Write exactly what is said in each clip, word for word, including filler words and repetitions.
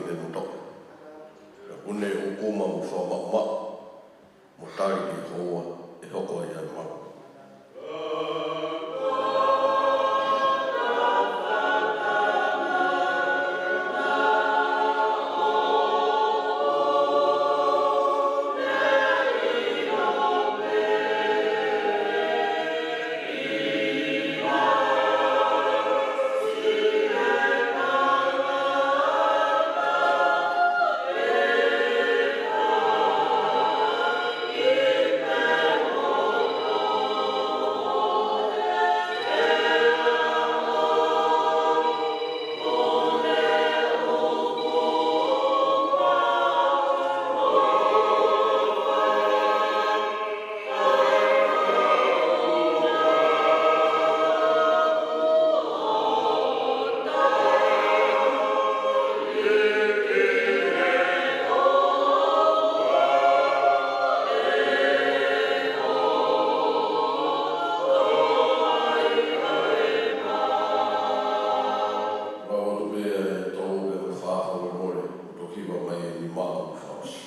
ʻe motoka. Pea ʻoku ne ʻūkuma mo fakamaʻumaʻu, mo tali ki he houa ʻe hoko ai ʻa e malu. Lau atu pē ʻa e tolu pea mo e fā fakamolemole, ʻo toki hiva mai ʻe he nima ʻoku fakaʻosi.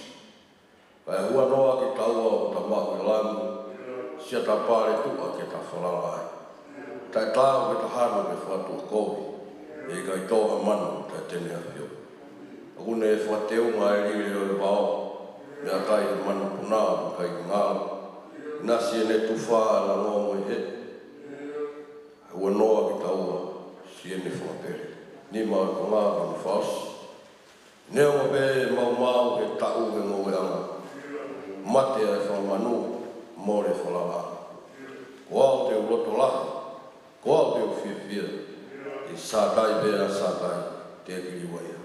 Kae huanoa kitaua ʻo ta maʻu ʻi langi, siʻa ta pale tuʻa ke ta falala ai. Taʻe taau ke ta hanu ke fakatuʻakovi, ʻe ʻikai tō ha manu taʻe te ne ʻafio. ʻOku ne fakateunga ʻa e lile ʻo e vao, meʻakai ʻa e manupuna ʻoku ʻikai ke ngalo, ʻinasi ʻene tufa ʻa e lango mo e heʻe. Kae huanoa kitaua, siʻene fakapele. Nima ʻo e konga, ʻoku fakaʻosi. Neongo pē ʻe maumau ʻa e taʻu ʻo e ngoueʻanga, mate ʻa e fanga manu, mole ʻa e falalaʻanga. Ko au te u loto lahi, ko au te u fiefia, ʻi Sātai pē ʻa Sātai te u kiliva ia.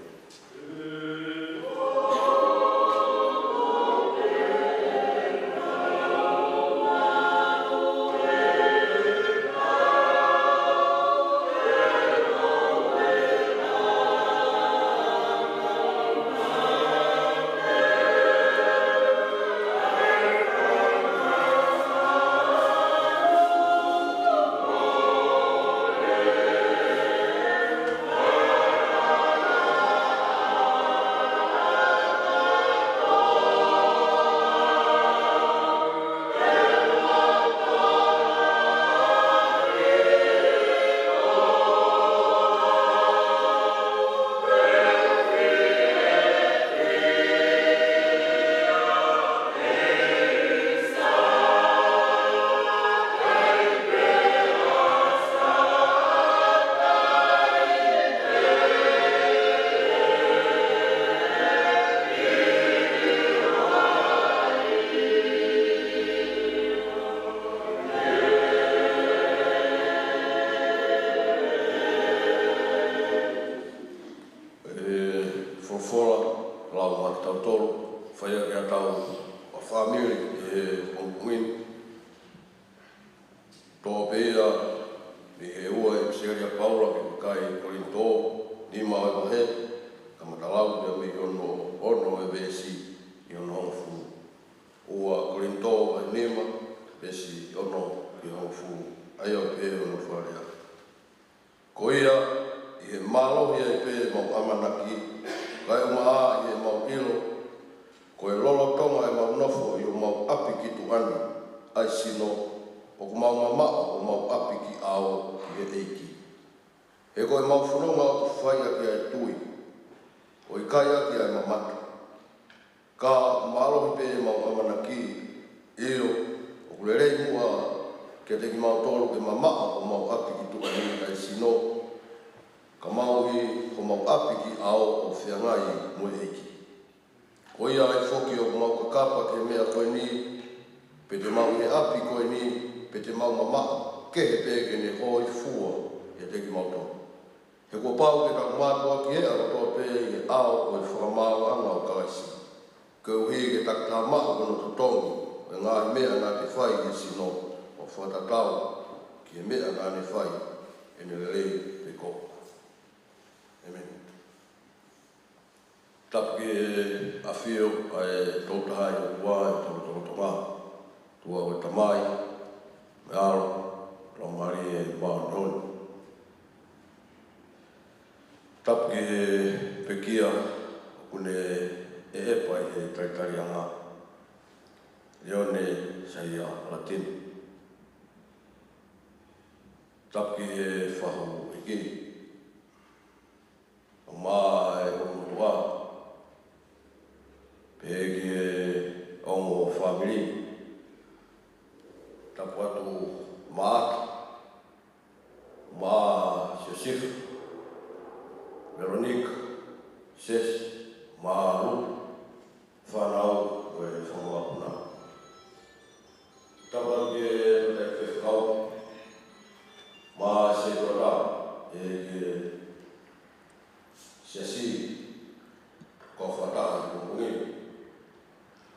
ʻE folofola, lau maʻa kitautolu, fai ʻaki ʻetau fāmili he pongipongi ni. Tō pē ia mei he ua ʻEpiseli ʻa Paula ki he kakai Kolinitō, nima ʻo e vahe, kamata lau pē ia mei hono ono ʻo e veesi ki hono hongofulu. Ua Kolinitō vahe nima, veesi ono ki he hongofulu, ʻa ia ʻoku pehē hono fakalea. Ko ia, ʻi he mālohi ai pē ʻemau ʻamanaki, kae ʻumaʻā ʻi heʻemau ʻilo, ko e lolotonga ʻemau nofo ʻi homau ʻapi ki tuʻa ni ʻa e sino, ʻoku mau mamaʻo homau ʻapi ki ʻao ki he ʻEiki. He ko ʻemau fononga ʻoku fai ʻaki ʻa e tui, ʻo ʻikai ʻaki ʻa e mamata. Ka ʻoku mālohi pē ʻemau ʻamanaki, ʻio, ʻoku lelei muʻa kiate kimautolu ke mamaʻo homau ʻapi ki tuʻa ni ʻa e sino, ka mau ʻi homau ʻapi ki ʻao ʻo feangai mo e ʻEiki. Ko ia ai foki ʻoku mau kakapa ki he meʻa ko eni, pe te mau ʻi he ʻapi ko eni, pe te mau mamaʻo, kehe pē ke ne hōifua ʻiate kimautolu. He kuo pau ke tau mātuʻaki eʻa kotoa pē ʻi he ʻao ʻo e fakamaauʻanga ʻo Kalaisi, koeʻuhi ke takitaha maʻu hono totongi ʻo e ngaahi meʻa naʻa te fai ʻi he sino, ʻo fakatatau ki he meʻa naʻa ne fai ʻene lelei pe ko. ʻĒmeni. Tapu ki he ʻafio ʻa e Tolu Tahaʻi ʻOtua ʻi hotau lotolotonga, ʻOtua ko e Tamai, mo e ʻAlo, Laumālie Māʻoniʻoni. Tapu ki he pekia ʻOku ne ʻeʻepa ʻi he talitaliʻanga, Leone Saia Latini. Tapu ki he fahu ʻeiki, ʻumaʻā e ongo motuʻa, pehē ki he ongo fāmili. Tapu atu Maata, ʻumaʻā Siosifa, Veronika, Sesi, mo Lupe, fānau ʻo e fanga mokopuna. Tapu atu ki he toketā faifekau mo e sētuata, ʻa e siasi, kau fakataha he pongipongi ni.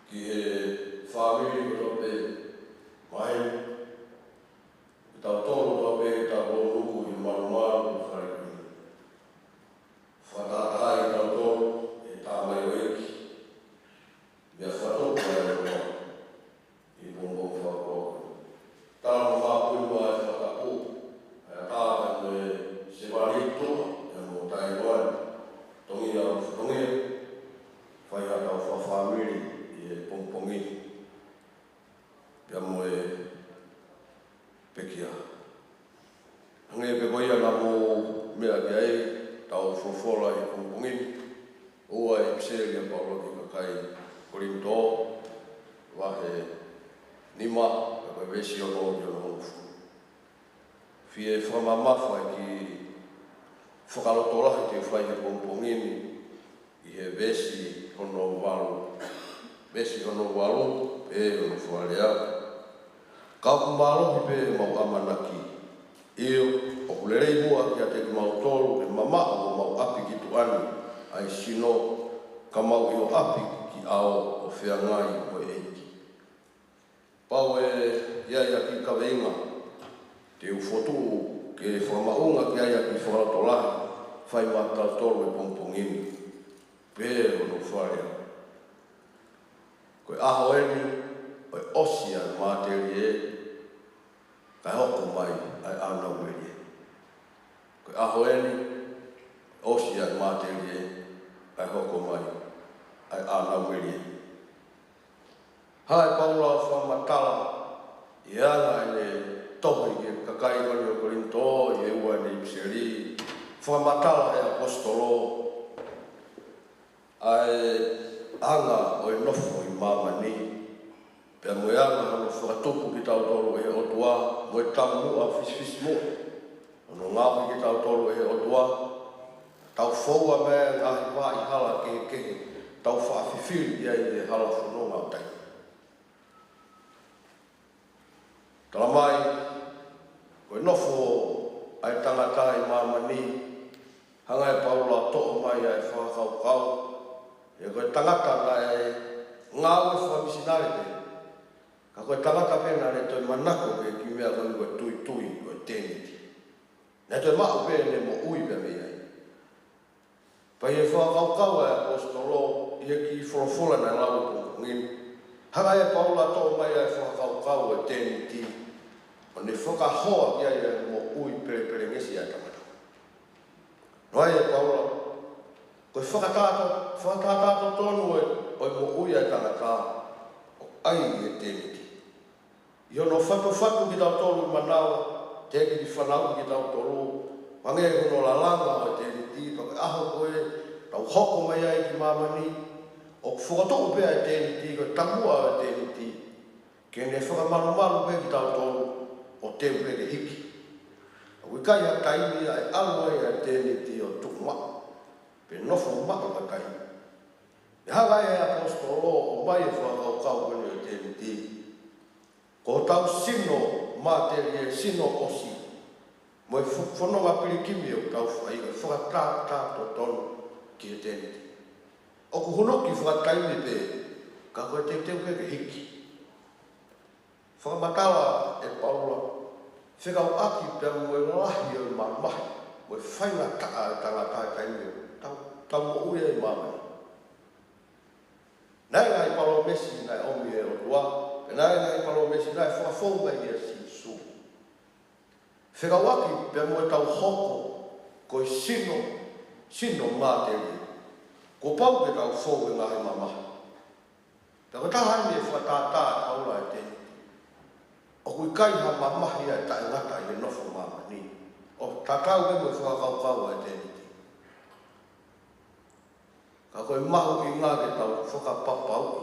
Ki he fāmili kotoa pē, maheni, kitautolu kotoa pē, tau lōnuku ʻi he malumalu ʻo e fale ko eni. Fakatahatahaʻi kitautolu ʻe he tamaioʻeiki, meʻa fakatupu ʻa e ʻOtua ʻi he pongipongi fakakoloa. Tala mo māpuni mai e fakatapu, ʻa e ʻatā mo e sevāniti tuʻa, ʻa e mo Taiuani, tongia mo fatongia, fai haʻatau fakafāmili ʻi he pongipongi ni. Pea mo e pekia. Hangē pē ko ia naʻa mou meʻa ki ai, tau folofola ʻi he pongipongi ni, ʻa e ʻipiseli ʻa Paula ki he kakai Kolinitō, vahe nima, pea ko e veesi ono ki he onongofulu. Fie fakamamafa e kiʻi fakalotolahi te u fai he pongipongi ni, ʻi he veesi hono valu. Veesi hono valu, ʻa e ongo fakalea: Ka ʻoku mālohi pē ʻemau ʻamanaki, ʻio, ʻoku lelei muʻa kiate kimautolu ke mamaʻo homau ʻapi ki tuʻa ni ʻa e sino, ka mau ʻi ho ʻapi ki ʻao ʻo feangai mo e ʻEiki. Pau ʻe ʻi ai ha kiʻi kaveinga te u fokotuʻu ke fakamaʻunga ki ai ha kiʻi fakalotolahi, fai maʻatautolu he pongipongi ni, pea ʻoku ou fai. Ko e ʻaho eni ʻo e ʻosi ʻa e matelie, kae hoko mai ʻa e ʻānau melie. Ko e ʻaho eni, ʻosi ʻa e matelie, kae hoko mai ʻa e ʻānau melie. Hanga ʻe Paula ʻo fakamatala ʻi he anga ʻene tohi ki he kakai ko eni ʻo Kolinitō ʻi he ua ʻene ʻipiseli, fakamatala ʻe he ʻaposetolo ʻa e anga ʻo e nofo ʻi māmani, pea mo e anga hono fakatupu kitautolu ʻe he ʻOtua, mo e taumuʻa fisifisimuʻa hono ngaohi kitautolu ʻe he ʻOtua, tau foua mei he ngaahi vaʻa hala kehekehe, tau faʻa fifili ai ʻi he hala fononga ʻo taimi. Talamai, ko e nofo ʻa e tangata ʻi māmani, hanga ʻe Paula ʻo toʻo mai ʻa e fakakaukau, ʻa ia ko e tangata naʻe ngāue fakamisinale pē, ka ko e tangata pē naʻa ne toe manako ki he kiʻi meʻa ko eni ko e tuitui ʻo e tēniti. Naʻe toe maʻu pē ʻene moʻui pē mei ai. Pea ʻi he fakakaukau ʻa e ʻaposetolo ʻi he kiʻi folofola naʻe lau ʻi he pongipongi ni, hanga ʻe Paula ʻo toʻo mai ʻa e fakakaukau ʻo e tēniti, ʻo ne fakahoa ki ai ʻa e moʻui pelepelengesi ʻa e tangata. Naʻe ʻai ʻe Paula, ko e fakatātā, fakatātā totonu ʻo e, ʻo e moʻui ʻa e tangata, ʻoku ʻi he tēniti. ʻI hono fatufatu kitautolu ʻi manava, teʻeki ke fanauʻi kitautolu, hangē ko hono lalanga ʻo e tēniti, pea ko e ʻaho ko ē tau hoko mai ai ki māmani, ʻoku fokotuʻu pē ʻa e tēniti, ko e taumuʻa ʻo e tēniti, ke ne fakamalumalu pē kitautolu, ʻo teu pē ke hiki. ʻOku ʻikai ha taimi ia ʻe ʻalu ai ʻa e tēniti ʻo tuʻu maʻu, pe nofo maʻu ha taimi. Pea hanga ʻe he ʻaposetolo ʻo ʻomai e fakakaukau ko eni ʻo e tēniti, ko hotau sino matelie, sino ʻosi, mo e fo-, fononga pilikimi ʻoku tau fai, ko e fakatātā totonu ki he tēniti. ʻOku huluki fakataimi pē, ka ko e teuteu pē ke hiki. Fakamatala ʻe Paula, fekauʻaki pea mo e lahi ʻo e mamahi, mo e faingataʻa ʻa e tangata he taimi ʻoku tau, tau moʻui ai ʻi māmani. Naʻe ngaahi palōmesi naʻe ʻomi ʻe he ʻOtua, pea naʻe ngaahi palōmesi naʻe fakafou mai ʻia Sīsū. Fekauʻaki pea mo ʻetau hoko ko e sino, sino matelie. Kuo pau ke tau fou he ngaahi mamahi. Pea ko e taha eni e fakatātā ʻa Paula ʻa e tēniti. ʻOku ʻikai ha mamahi ia ʻe taʻengata ʻi he nofo māmani. ʻOku tatau pē mo e fakakaukau ʻa e tēniti. Ka ko e mahuʻinga ke tau fakapapauʻi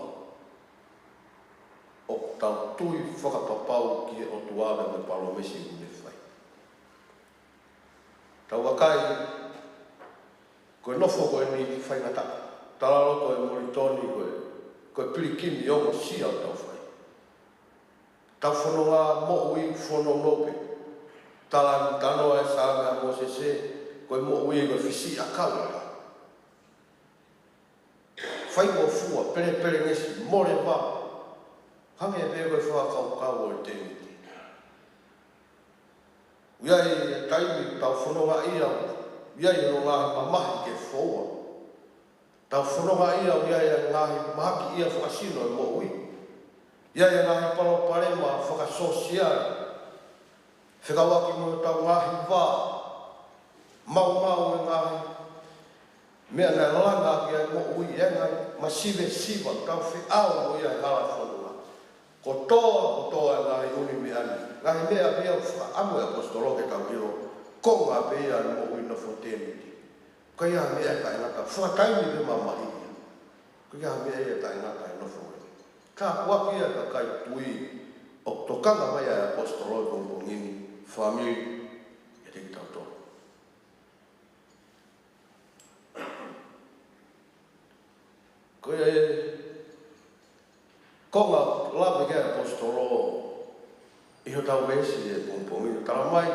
ʻoku tau tui fakapapau ki he ʻOtua mo e palōmesi ʻoku ne fai. Tau vakai, ko e nofo ko eni faingataʻa. Talaloto ʻe Molitoni ko e, ko e pilikimi ongosia ʻoku tau fai. Tau fononga moʻui fonono pē. Talanoa ʻa e Saame ʻa Mōsese, ko e moʻui ko e fisiʻi ʻakau ʻa e ʻaho. Faingofua, pelepelengesi, moleva. Hangē pē ko e fakakaukau ʻo e tēniti. ʻOku ʻi ai e taimi tau fononga ia, ʻoku ʻi ai hono ngaahi mamahi ke foua. Tau fononga ia, ʻoku ʻi ai e ngaahi mahaki ia fakasino e moʻui. ʻI ai e ngaahi palopalema fakasōsiale. Fekauʻaki mo ʻetau ngaahi vā, maumau e ngaahi meʻa naʻe langa ki ai e moʻui, e ngaahi masivesiva, tau feʻao mo ia he hala fononga. Kotoa, kotoa e ngaahi ʻū meʻa ni. Ngaahi meʻa pē ia ʻoku fakaʻamu e ʻaposetolo ke tau ʻilo. Konga pē ia e moʻui nofo tēniti. ʻOku ʻikai ha meʻa ʻe taʻengata, fakataimi pē mamahi ia. ʻOku ʻikai ha meʻa ia ʻe taʻengata he nofo eni. Ka ʻoku ʻi ai e kakai tui ʻoku tokanga mai ʻa e ʻaposetolo he pongipongi ni, fāmili, ʻiate kitautolu. Ko e konga lave ki ai e ʻaposetolo ʻi hotau veesi he pongipongi ni, talamai,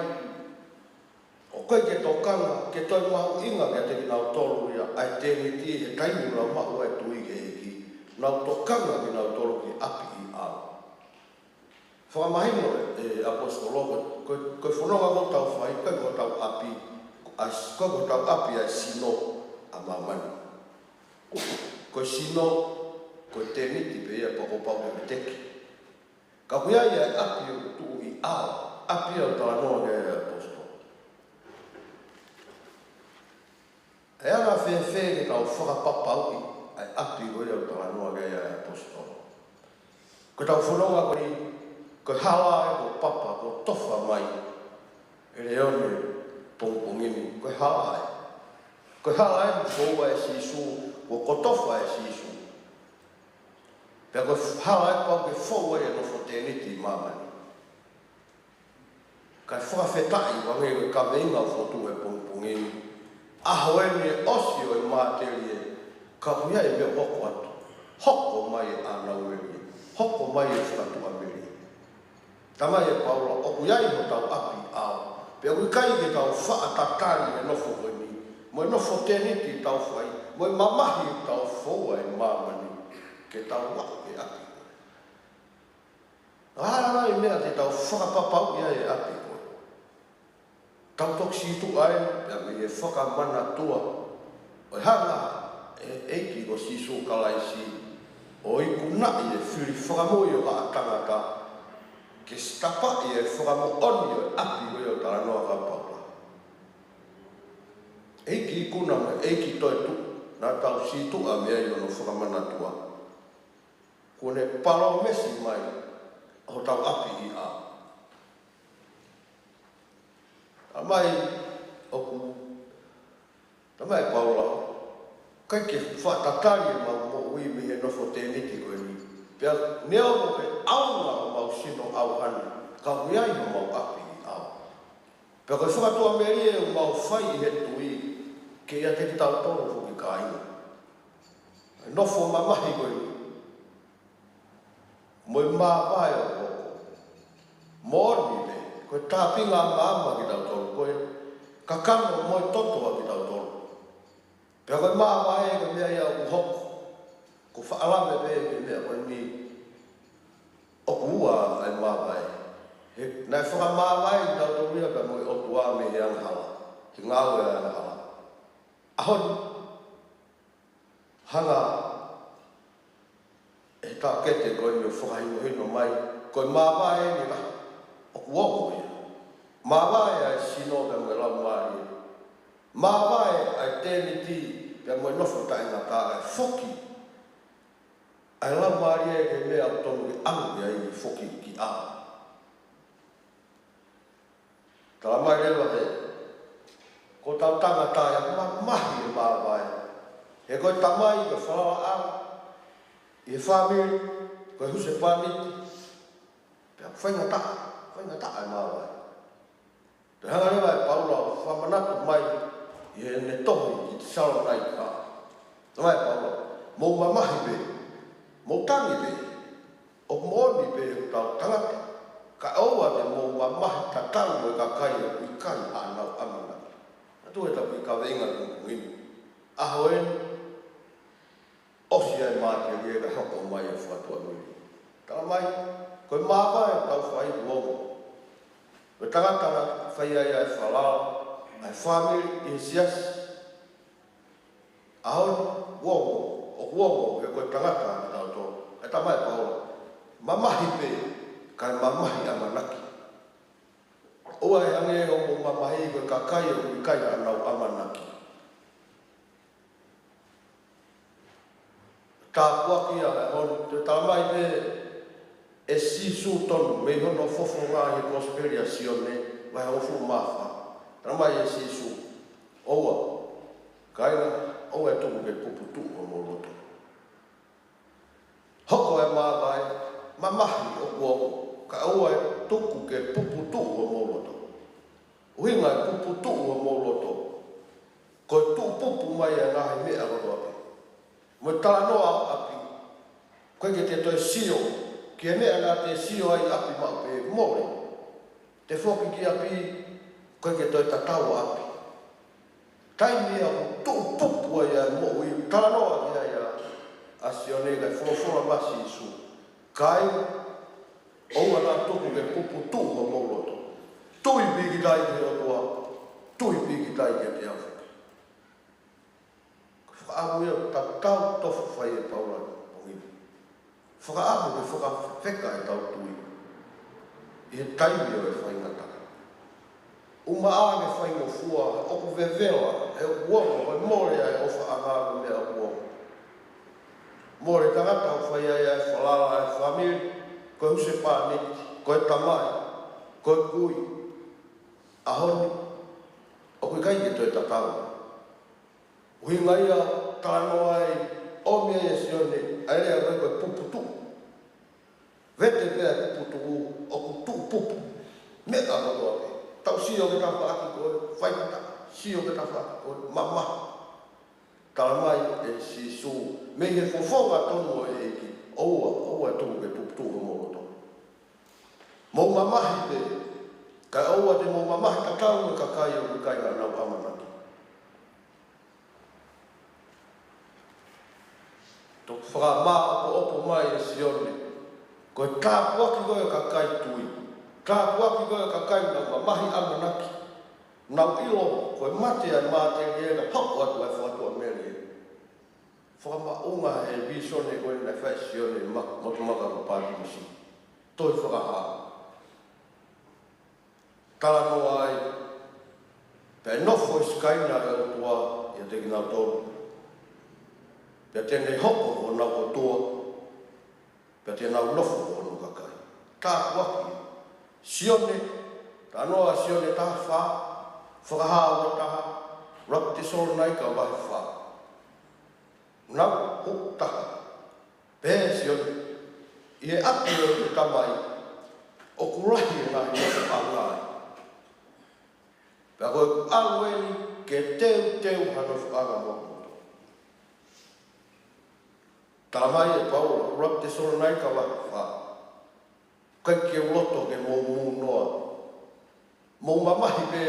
ʻoku ʻikai ke tokanga, ke toe mahuʻinga kiate kinautolu ia ʻa e tēniti he taimi ʻoku nau maʻu ai e tui ki he ʻEiki, nau tokanga kinautolu ki he ʻapi ʻi ʻao. Fakamahino ʻe he ʻaposetolo, ko e, ko e fononga ʻoku tau fai, ʻikai ko hotau ʻapi, ʻa e, ʻikai ko hotau ʻapi ʻa e sino ʻa māmani. Ko e sino, ko e tēniti pē ia pea kuo pau ke veteki. Ka ʻoku ʻi ai e ʻapi ʻoku tuʻu ʻi ʻao, ʻapi ʻoku talanoa ki ai e ʻaposetolo. ʻE anga fēfē ke tau fakapapauʻi ʻa e ʻapi ko ia ʻoku talanoa ki ai e ʻaposetolo? Ko ʻetau fononga ko eni, ko e hala ē kuo papa, kuo tofa mai ʻe Leone he pongipongi ni, ko e hala ē. Ko e hala ē kuo foua ʻe Sīsū, kuo, kuo tofa ʻe Sīsū. Pea ko e hala ē pau ke fou ai e nofo tēniti ʻi māmani. Kae fakafetaʻi, hangē ko e kaveinga ʻoku fotu he pongipongi ni. ʻAho eni ʻe ʻosi ʻo e matelie, ka ʻoku ʻi ai e meʻa ʻoku hoko atu. Hoko mai e ʻānaumēlie, hoko mai e fakatuʻamelie. Talamai ʻe Paula, ʻoku ʻi ai hotau ʻapi ʻi ʻao. Pea ʻoku ʻikai ke tau faʻa tatali e nofo ko eni, mo e nofo tēniti ʻoku tau fai, mo e mamahi ʻoku tau foua ʻi māmani, ke tau aʻu ki he ʻapi ko ē. ʻA e ngaahi meʻa te tau fakapapauʻi ai e ʻapi ko ē. Tau toki sītuʻa ai, pea mei he fakamanatua ʻo e hanga ʻe he ʻEiki ko Sīsū Kalaisi ʻo ikunaʻi e fili fakamui ʻo haʻa tangata, ke sitapaʻi e fakamoʻoni ʻo e ʻapi ko ia ʻoku talanoa ki ai ʻa Paula. ʻEiki ikuna mo e ʻEiki toetuʻu, naʻa tau sītuʻa mei ai ʻi hono fakamanatua. Kuo ne palōmesi mai hotau ʻapi ʻi ʻao. Talamai ʻoku, talamai ʻe Paula, ʻikai ke faʻa tatali ʻemau moʻui mei he nofo tēniti ko eni. Pea neongo ʻe ʻaonga homau sino ʻauhani, ka ʻoku ʻi ai homau ʻapi ʻi ʻao. Pea ko e fakatuʻamelie ʻoku mau fai ʻi he tui, ke ʻiate kitautolu foki kāinga. Nofo mamahi ko eni. Mo e māvae ʻoku hoko. Moʻoni pē, ko e tāpinga maama kitautolu, ko e kakano mo e toto ʻa kitautolu. Pea ko e māvae, ko e meʻa ia ʻoku hoko. Ko e faʻa lave pē ki he meʻa ko eni, ʻoku ua ʻa e māvae. He naʻe fakamāvae kitautolu ia pea mo e ʻOtua mei he angahala, he ngāue ʻa e angahala. ʻAho ni, hanga ʻe he taʻokete ko eni ʻo fakahinohino mai, ko e māvae eni lahi ʻoku hoko ia. Māvae ʻa e sino pea mo e laumālie. Māvae ʻa e tēniti pea mo e nofo taʻengata, ʻa e foki ʻa e Laumālie ki he meʻa ʻoku tonu ke ʻalu ki ai, foki ki ʻao. Talamai leva he ko hotau tangata ia, mamahi e māvae. He ko e tamai, ko e falalaʻanga ʻi he fāmili, ko e husepāniti, pea faingataʻa, faingataʻa e māvae. Pea hanga leva ʻe Paula ʻo fakamanatu mai ʻi heʻene tohi ki Tesalonaika. Talamai ʻe Paula, mou mamahi pē, mou tangi pē, ʻoku moʻoni pē ʻoku tau tangata, kae ʻoua te mou mamahi tatau mo e kakai ʻoku ʻikai haʻanau ʻamanaki. Naʻa tuku ʻetau kiʻi kaveinga ʻo e pongipongi ni. ʻAho eni, ʻosi ʻa e matelie kae hoko mai ʻa e fakatuʻamelie. Talamai, ko e māvae ʻoku tau fai, ʻoku ongo. Ko e tangata naʻe fai ai ʻa e falala, ʻa e fāmili, ʻi he siasi. ʻAho ni, ʻoku ongo, ʻoku ongo, he ko e tangata ʻa kitautolu. ʻE talamai ʻe Paula, mamahi pē, kae mamahi ʻamanaki. ʻOua ʻe hangē hoʻomou mamahi ko e kakai ʻoku ʻikai haʻanau ʻamanaki. Tāpuaki ia ʻa e ʻaho ni, toe talamai pē ʻe Sīsū tonu mei hono fofonga ʻi he Kosipeli ʻa Sione, vahe hongofulu mā fā. Talamai ʻe Sīsū, ʻoua, kāinga, ʻoua ʻe tuku ke puputuʻu homou loto. Hoko e māvae, mamahi ʻoku ongo, kae ʻoua ʻe tuku ke puputuʻu homou loto. ʻUhinga e puputuʻu homou loto, ko e tuʻu pupu mai ʻa e ngaahi meʻa kotoa pē. Mo e talanoa ʻapi, ʻoku ʻikai ke te toe sio ki he meʻa naʻa te sio ai ʻapi maʻu pē, mole. Te foki ki ʻapi, ʻoku ʻikai ke toe tatau ʻapi. Taimi ia ʻoku tuʻu pupu ai ʻa e moʻui, talanoa ki ai ʻa, ʻa Sione, kae folofola mai ʻa Sīsū, kāinga, ʻoua naʻa tuku ke puputuʻu homou loto. Tui pīkitai ki he ʻOtua, tui pīkitai kiate au. Fakaʻamu ia ʻoku tau tofu fai ʻe Paula ʻi he pongipongi ni. Fakaʻamu ke fakafefeka ʻetau tui ʻi he taimi ʻo e faingataʻa. ʻUmaʻā ke faingofua, ʻoku vevela, he ʻoku ongo, ʻoku mole ʻa e ʻofaʻanga, ko e meʻa ʻoku ongo. Mole tangata ʻoku fai ai ʻa e falala, ʻa e fāmili, ko e husepāniti, ko e tamai, ko e kui. ʻAho ni, ʻoku ʻikai ke toe tatau. ʻUhinga ia talanoa ai, ʻomi ai ʻe Sione ʻa e lea ko e puputuʻu. Vete pē ʻa e puputuʻu, ʻoku tuʻu pupu. Meʻa kotoa pē. Tau sio ki he tafaʻaki ko ē, faingataʻa, sio ki he tafaʻaki ko ē, mamahi. Talamai ʻe Sīsū, mei he fofonga tonu ʻo e ʻEiki, ʻoua, ʻoua ʻe tuku ke puputuʻu homou loto. Mou mamahi pē, kae ʻoua te mou mamahi tatau mo e kakai ʻoku ʻikai haʻanau ʻamanaki. Toki fakamāʻopoʻopo mai ʻe Sione, ko e tāpuaki ko ē ʻa e kakai tui, tāpuaki ko ē ʻa e kakai naʻa nau mamahi ʻamanaki, naʻa nau ʻilo ko e mate ʻa e matelie kae hoko atu ʻa e fakatuʻamelie. Fakamaʻunga he vīsone ko ē naʻe fai ʻe Sione, ma-, motu maka ko Pātimisi. Tohi Fakahā. Talanoa ai, pea ʻe nofo ʻa e Sikaina ʻo e ʻOtua ʻiate kinautolu. Pea te ne hoko ko honau ʻOtua, pea te nau nofo ko hono kakai. Tāpuaki. Sione, talanoa Sione taha fā, Fakahā ua taha, ʻUluaki Tesalonaika vahe fā. Nau, ʻo taha. Pehē ʻe Sione, ʻi he ʻapi ʻo ʻeku Tamai, ʻoku lahi e ngaahi nofoʻanga ai. Pea ko ʻeku ʻalu eni ke teuteu ha nofoʻanga maʻamoutolu. Talamai ʻe Paula, ʻUluaki Tesalonaika vahe fā, ʻikai ke u loto ke mou mou noa. Mou mamahi pē,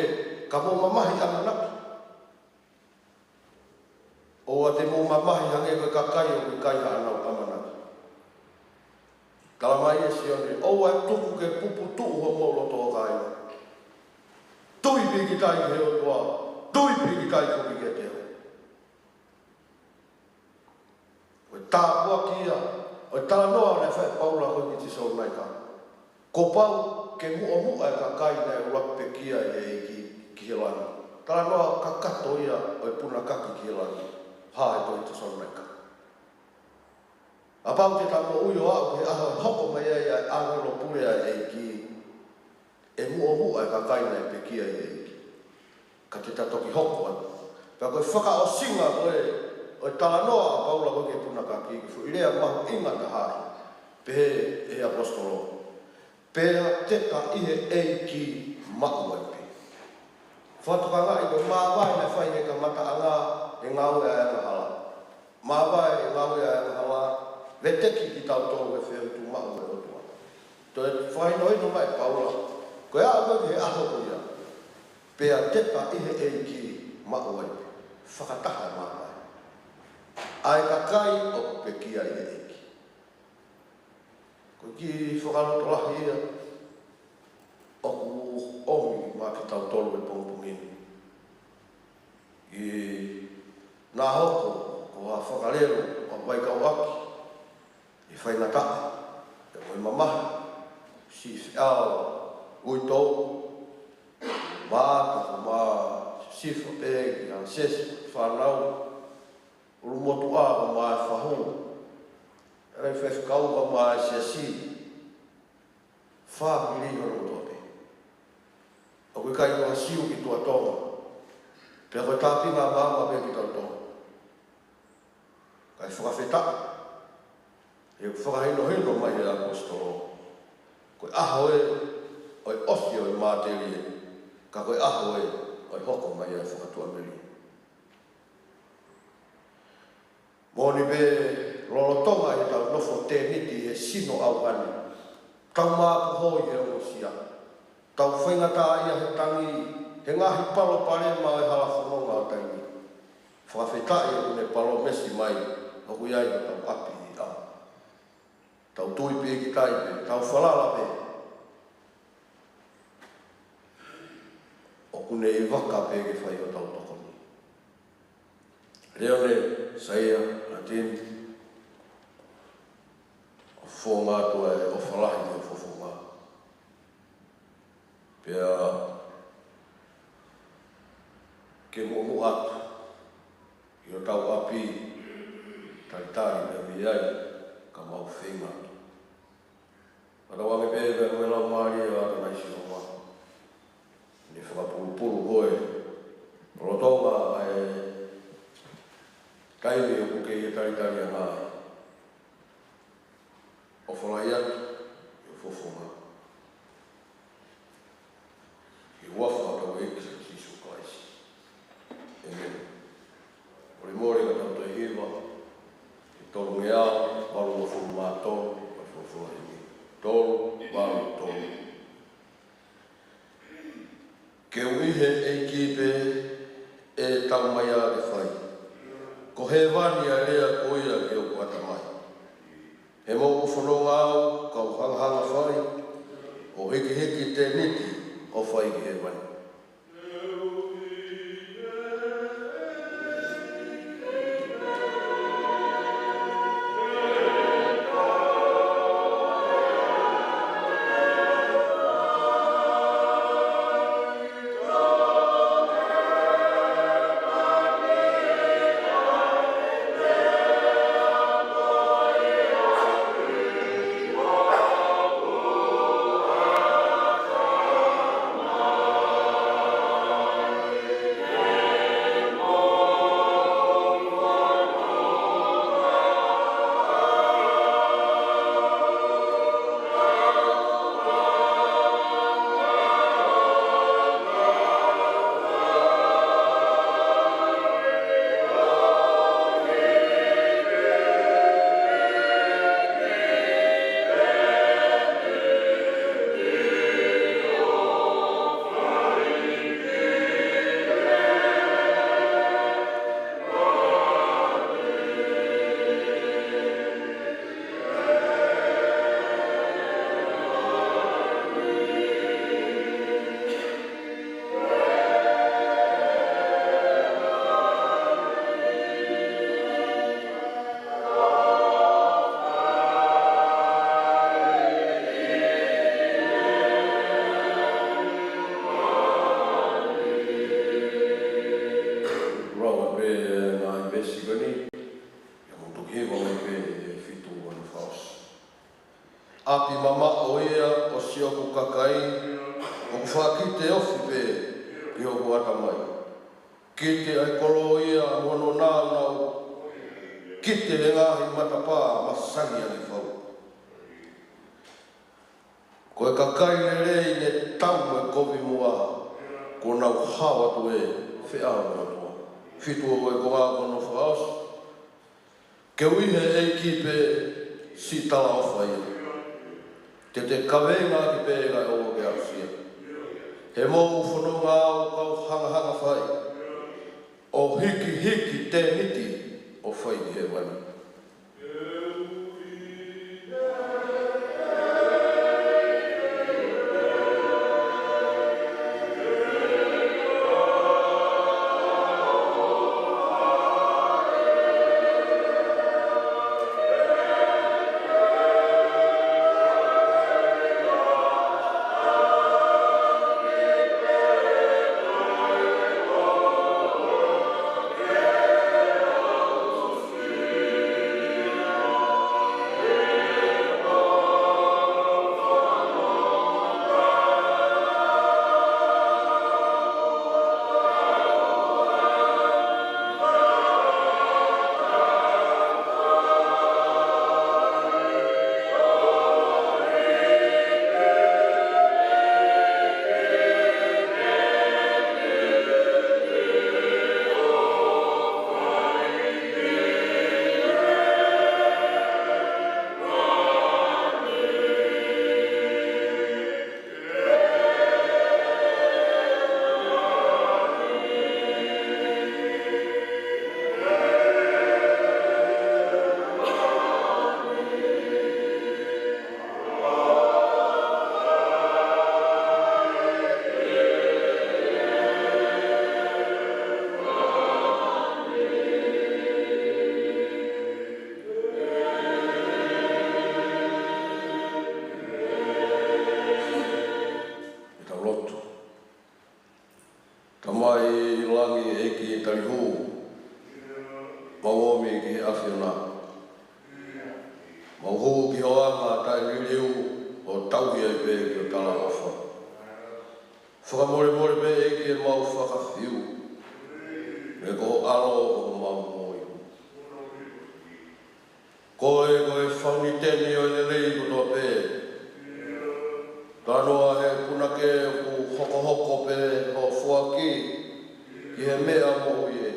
ka mou mamahi ʻamanaki. ʻOua te mou mamahi hangē ko e kakai ʻoku ʻikai haʻanau ʻamanaki. Talamai ʻe Sione, ʻoua ʻe tuku ke puputuʻu homou loto, kāinga. Tui pīkitai ki he ʻOtua, tui pīkitai foki kiate au. Ko e tāpuaki ia ʻo e talanoa naʻe fai ʻe Paula ko ē ki Tesalonaika. Kuo pau ke muʻomuʻa e kakai naʻe ʻuluaki pekia ʻe he ʻEiki ki he langi. Talanoa kakato ia ʻo e punakaki ki he langi. Pea ko e Tesalonaika. Kapau te ta moʻui ʻo aʻu ki he ʻaho ʻe hoko mai ai ʻa e ʻāngelo pule ʻa e ʻEiki, ʻe muʻomuʻa e kakai naʻe pekia ʻi he ʻEiki. Ka te ta toki hoko atu. Pea ko e fakaʻosinga ko ē ʻo e talanoa ʻa Paula ko ē ki he punakaki, ko e foʻi lea mahuʻinga taha ia. Pehē ʻe he ʻaposetolo, pea te ta ʻi he ʻEiki maʻu ai pē. Fakatokangaʻi ko e māvae naʻe fai he kamataʻanga ʻo e ngāue ʻa e angahala. Māvae ʻo e ngāue ʻa e angahala, veteki kitautolu he feituʻu maʻu ʻa e ʻOtua. Toe fakahinohino mai ʻe Paula, ko e aʻu ko ē ki he ʻaho ko ia, pea te ta ʻi he ʻEiki maʻu ai pē. Fakataha e māvae. ʻA e kakai ʻoku pekia ʻi he ʻEiki. Ko e kiʻi fakalotolahi ia ʻoku ʻomi maʻa kitautolu he pongipongi ni. ʻI naʻa hoko ko ha fakalelo ʻa e vaikauʻaki, ʻi he faingataʻa, ʻi he moʻui mamahi, siʻi feʻao uitou, mata ko maʻa Sifa pē ki ha sesi fānau, ʻulumotuʻa ko maʻa e fahu, ʻa e faifekau ko maʻa e siasi, fāmili hono kotoa pē. ʻOku ʻikai ko ha Siu ki tuʻa Tonga, pea ko e tāpinga maama pē kitautolu. Kae fakafetaʻi, he ʻoku fakahinohino mai ʻe he ʻaposetolo, ko e ʻaho ē ʻo e ʻosi ʻo e matelie, ka ko e ʻaho ē ʻo e hoko mai ʻa e fakatuʻamelie. Moʻoni pē lolotonga ʻetau nofo tēniti he sino ʻauhani, tau māpuhoi he ongosia, tau faingataʻaʻia he tangi, he ngaahi palopalema ʻo e hala fononga ʻo taimi. Fakafetaʻi ʻoku ne palōmesi mai ʻoku ʻi ai hotau ʻapi ʻi ʻaho. Tau tui pīkitai pē, tau falala pē, ʻoku ne ʻi vaka pē ke fai hotau tokoni. Leone Saia Latini, ʻo fofonga atu ʻa e ʻofa lahi ʻo e fofonga. Pea ke muʻomuʻa atu ʻi hotau ʻapi, talitali pē mei ai, ka mau feinga atu. Fakatauange pē pea ko e Laumālie ʻo ʻAtonai Sihova ne fakapulupulu koe lolotonga ʻa e taimi ʻoku ke ʻi he talitaliʻanga ai. ʻOfa lahi atu ʻi ho fofonga. ʻI he huafa ʻo hotau ʻEiki ko Sīsū Kalaisi. ʻĒmeni. Molemole ka tau toe hiva he tolungeau valungofulu mā tolu, ʻa e folofola himi. Tolu, valu, tolu. Ke u ʻi he ʻEiki pē ʻe tau mai ʻa ke fai. Ko hēvani ʻa e lea ko ia ki hoku ʻatamai. He moʻoku fononga au, kau hangahanga fai, ʻo hikihiki tēniti ʻo fai ki hēvani. ʻApi mamaʻo ia ʻo sioku kakai, ʻoku fakakite ofi pē ki hoku ʻatamai. Kite ʻa e kolo ia mo hono nāunau, kite he ngaahi matapā masani ʻa e fau. Ko e kakai lelei ne tau mo e kovi muʻa, kuo nau hao atu ʻi he feʻao ʻo e ʻOtua. Fitu, ko e konga ʻo hono fakaʻosi. Ke ui he ʻEiki pē siʻi talaʻofa ia. Te te kaveinga ʻaki pē ʻa e ʻoua ke aʻusia. He mou fononga ʻo kau hangahanga fai, ʻo hikihiki tēniti ʻo fai ki hēvani. Tau lotu. Tamai ʻi langi, ʻEiki tali hū, mau ōmi ki he ʻAfiona. Mau hū ki ho anga taʻeliliu ʻo tauhi ai pē ki ho talaʻofa. Fakamolemole pē ʻEiki ʻemau fakafiu, he ko ho ʻAlo ʻoku mau moʻui. Ko e, ko e fauniteni ʻo e lelei kotoa pē. Talanoa he punake ʻoku hokohoko pē hoʻo foaki ki he meʻa moʻui ē.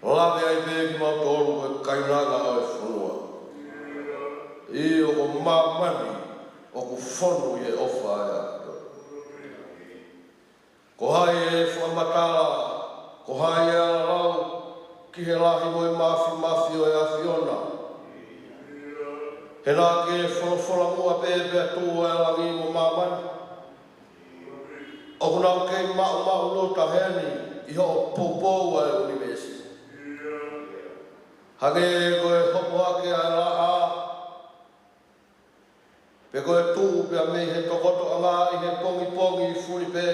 Lave ai pē kimautolu ko e kainanga ʻo e fonua. ʻIo, ko māmani ʻoku fonu ʻi he ʻofa ʻa e ʻAfiona. Ko hai ʻe fakamatala, ko hai ʻe lau ki he lahi mo e māfimafi ʻo e ʻAfiona? He naʻa ke folofola muʻa pē pea tuʻu ʻa e langi mo māmani. ʻOku nau kei maʻumaʻuluta heni ʻi hoʻo poupou ʻa e ʻunivēsi. Hangē ko e hopo hake ʻa e laʻā, pe ko e tuʻu pea mei he tokoto ʻanga ʻi he pongipongi fuli pē.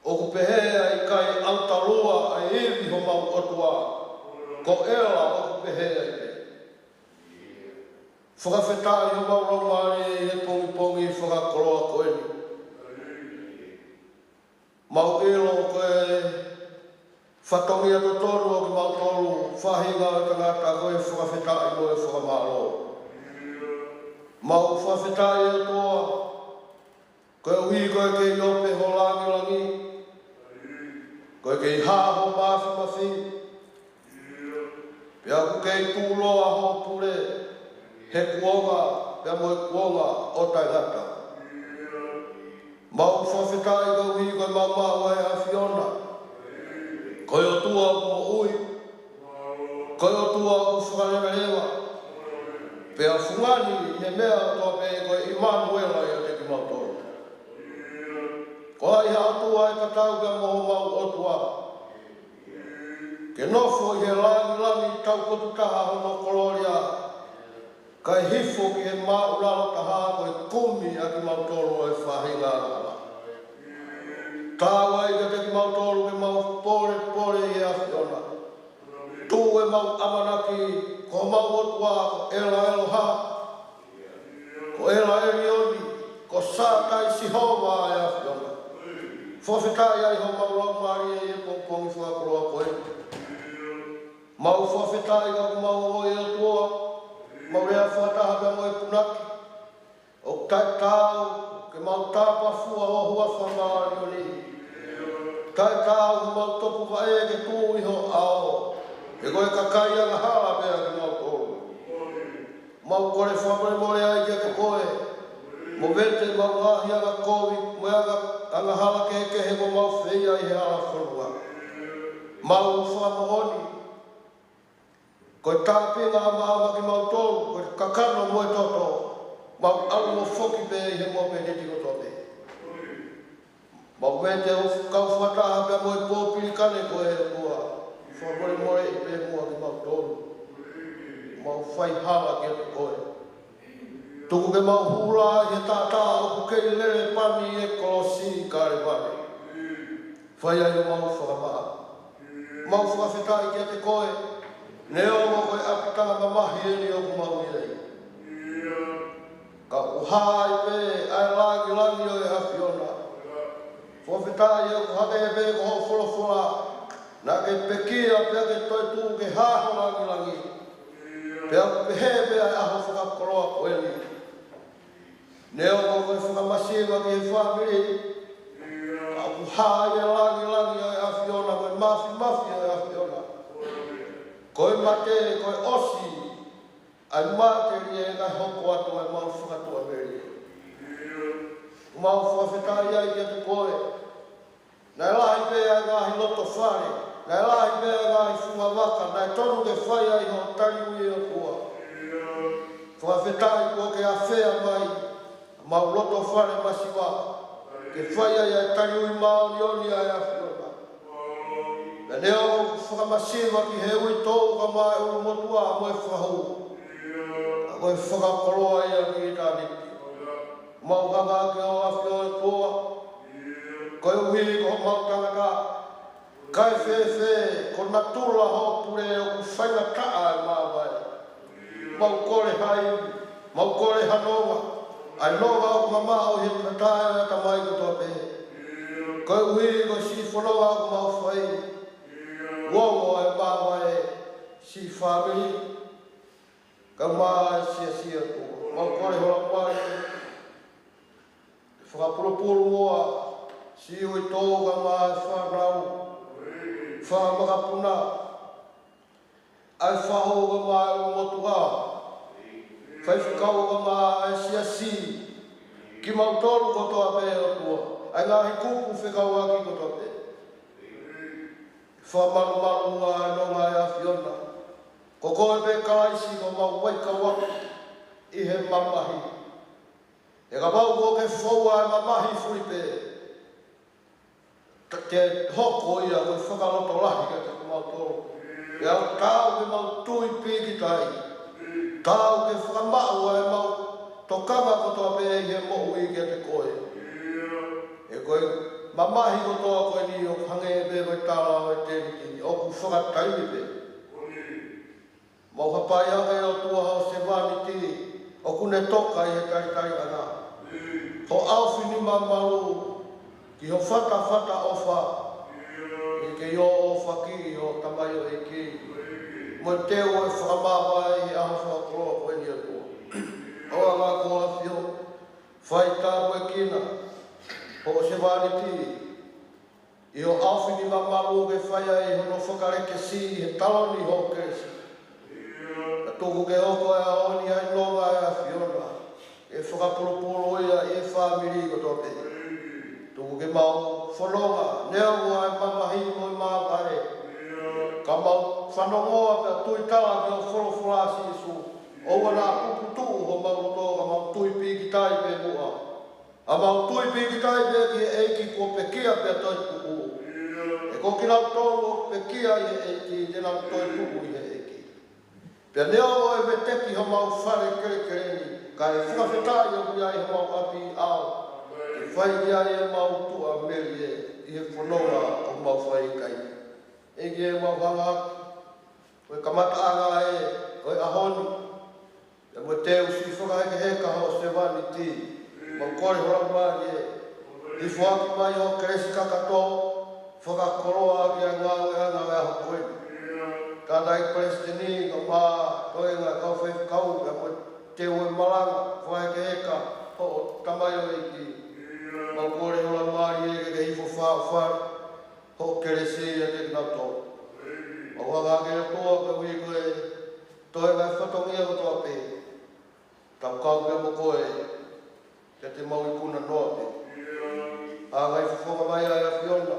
ʻOku pehē ʻa e ʻikai ʻalu talua ʻa e ivi homau ʻOtua, ko ʻEla ʻoku pehē ai pē. Fakafetaʻi homau laumālie ʻi he pongipongi fakakoloa ko eni. Mau ʻilo ko e fatongia totonu ʻo kimautolu, faʻahinga ʻo e tangata, ko e fakafetaʻi mo e fakamālō. Mau fakafetaʻi ʻOtua, koeʻuhi ko e kei ope ho langilangi, ko e kei hā ho māfimafi, pea ʻoku kei tuʻuloa ho pule he kuonga pea mo e kuonga ʻo taʻengata. Mau fakafetaʻi koeʻuhi ko e maumau ʻa e ʻAfiona. Ko e ʻOtua ʻoku moʻui. Ko e ʻOtua ʻoku fakalevaleva. Pea fungani he meʻa kotoa pē ko e ʻImanuela ʻiate kimautolu. Ko hai ha ʻOtua ʻe tatau pea mo homau ʻOtua, ke nofo ʻi he langilangi taupotu taha hono kolōlia, kae hifo ki he māʻulalo taha ko e kumi ʻa kimautolu ʻa e faʻahinga angahala. Taau ai kiate kimautolu ke mau polepole ʻi he ʻAfiona. Tuʻu ʻemau ʻamanaki ko homau ʻOtua ko ʻEla ʻEloha, ko ʻEla ʻElioni, ko Sātai Sihova ʻa e ʻAfiona. Fakafetaʻi ai homau laumālie ʻi he pongipongi fakakoloa ko eni. Mau fakafetaʻi ka ʻoku mau ongoʻi ʻe ʻOtua, mau lea fakataha pea mo e punake. ʻOku taʻetaau ke mau tāpafua ho huafa māʻoniʻoni. Taʻetaau ke mau topuvaʻe ke tuʻu ʻi ho ʻao. He ko e kakai angahala pē kimautolu. Mau kole fakamolemole ai kiate koe. Mo vete ʻemau ngaahi angakovi, mo e anga-, angahala kehekehe ʻoku mau fai ai he hala fonua. Mau fakamoʻoni. Ko e tāpuaki maʻamaʻa kimautolu, ko e kakano mo e toto, mau ʻalu mo foki pē ʻi he mōmeniti kotoa pē. Mau vete ʻo kau fakataha pea mo e pōpilikane ko e ʻOtua, fakamolemoleʻi pē muʻa kimautolu. Mau fai hala kiate koe. Tuku ke mau hū ʻi he taʻataʻa ʻoku kei lele pani ʻi he kolosi Kalevale. Fai ai homau fakamaʻa. Mau fakafetaʻi kiate koe, neongo ko e ʻapitanga mamahi eni ʻoku mau ʻi ai. Ka ʻoku hā ai pē ʻa e langilangi ʻo e ʻAfiona. Fakafetaʻi ʻoku hangē pē ko hoʻo folofola, naʻa ke pekia pea ke toetuʻu ke hā ho langilangi. Pea ʻoku pehē pē ʻa e ʻaho fakakoloa ko eni. Neongo ko e fakamasiva ki he fāmili, ka ʻoku hā ai e langilangi ʻo e ʻAfiona, ko e mafimafi ʻo e ʻAfiona. Ko e mate, ko e ʻosi ʻa e matelie kae hoko atu ʻa e mau fakatuʻamelie. Mau fakafetaʻi ai kiate koe. Naʻe lahi pē ʻa e ngaahi loto fale, naʻe lahi pē ʻa e ngaahi funga vaka, naʻe tonu ke fai ai hoʻo taliui ʻe ʻOtua. Fakafetaʻi kuo ke afea mai, mau loto fale masiva, ke fai ai ʻa e taliui māʻoniʻoni ʻa e ʻAfiona. Pea neongo ʻoku fakamasiva ki he uitou kae ʻumaʻā e ʻulumotuʻa mo e fakahū. Ka ko e fakakoloa ia ki ʻitāniti. Mau hanga ki ho ʻAfio ʻOtua, koeʻuhi ko homau tangata, kae fēfē, ko natula hoʻo pule ʻoku faingataʻa ʻa e māvae. Mau kole ha ivi, mau kole ha nonga, ʻa e nonga ʻoku mamaʻo ʻi he tangata ʻa e ʻatamai kotoa pē. Koeʻuhi ko e siʻi fononga ʻoku mau fai, ʻoku ongo ʻa e māvae, siʻi fāmili, kae ʻumaʻā e siasi ʻOtua. Mau kole ho laumālie, fakapulupulu muʻa, siʻi uitou kae ʻumaʻā e fānau, fanga makapuna, ʻa e fahu kae ʻumaʻā e ʻulumotuʻa, faifekau kae ʻumaʻā e siasi, kimautolu kotoa pē ʻOtua, ʻa e ngaahi kupu fekauʻaki kotoa pē. Fakamalumalu muʻa e nonga ʻa e ʻAfiona. Ko koe pē Kalaisi ko homau vaikauʻaki ʻi he mamahi. He kapau kuo ke foua e mamahi fuli pē, te ke hoko ia ko e fakalotolahi kiate kimautolu. Pea taau ke mau tui pīkitai. Taau ke fakamaʻu ʻa e mau tokanga kotoa pē ʻi he moʻui kiate koe. He ko e mamahi kotoa ko eni ʻoku hangē pē ko e tala ʻo e tēniti, ʻoku fakataimi pē. Mau hapai ange ʻOtua ho sevāniti ʻoku ne toka ʻi he talitali ʻana. Ho ʻaofinima malu ki ho fatafata ʻofa. ʻI he kei ʻōʻōfaki ʻi ho tamaioʻeiki. Mo e teu ʻo e fakamāvae ʻi he ʻaho fakakoloa ko eni ʻOtua. ʻOua ʻe ngāue ko ho ʻAfio. Fai tāpuekina hoʻo sevāniti ʻi ho ʻaofinima malu ke fai ai hono fakalekesi ʻi he taloni hoʻo kelesi. Ka tuku ke hoko ʻa e ʻaho ni ʻa e nonga ʻa e ʻAfiona. ʻE fakapulupulu ia ʻi he fāmili kotoa pē. Tuku ke mau fononga, neongo ʻa e mamahi mo e māvae. Ka mau fanongoa pea tuitala ki hoʻo folofola Sīsū. ʻOua naʻa puputuʻu homau loto ka mau tui pīkitai pē muʻa. ʻA mau tui pīkitai pē ki he ʻEiki kuo pekia pea toetuʻu. He ko kinautolu ʻoku pekia ʻi he ʻEiki, te nau toetuʻu ʻi he ʻEiki. Pea neongo ʻe veteki homau fale kelekele ni, ka ʻe fakafetaʻi ʻoku ʻi ai homau ʻapiʻao. Ke fai ki ai ʻemau tuʻamelie ʻi he fononga ʻoku mau fai ki ai. ʻEiki ʻe mau hanga atu. Ko e kamataʻanga ē ʻo e ʻaho ni, pea mo e teu siʻi fakahekeheka hoʻo sevāniti, mau kole ho Laumālie ʻe, ʻi foaki mai hoʻo kelesi kakato, fakakoloa ki he ngāueʻanga ʻo e ʻaho ko eni. Kātaki Palesiteni, kae ʻumaʻā e toenga kau faifekau, pea mo e teu ʻo e malanga fakahekeheka hoʻo tamaioʻeiki. Mau kole ho Laumālie ke ke hifo fāʻofale hoʻo kelesi ʻiate kinautolu. Mau hanga hake atu koeʻuhi ko e toenga e fatongia kotoa pē, tau kau pea mo koe, ke te mau ikuna noa pē. Hanga ʻo fofonga mai ʻa e ʻAfiona,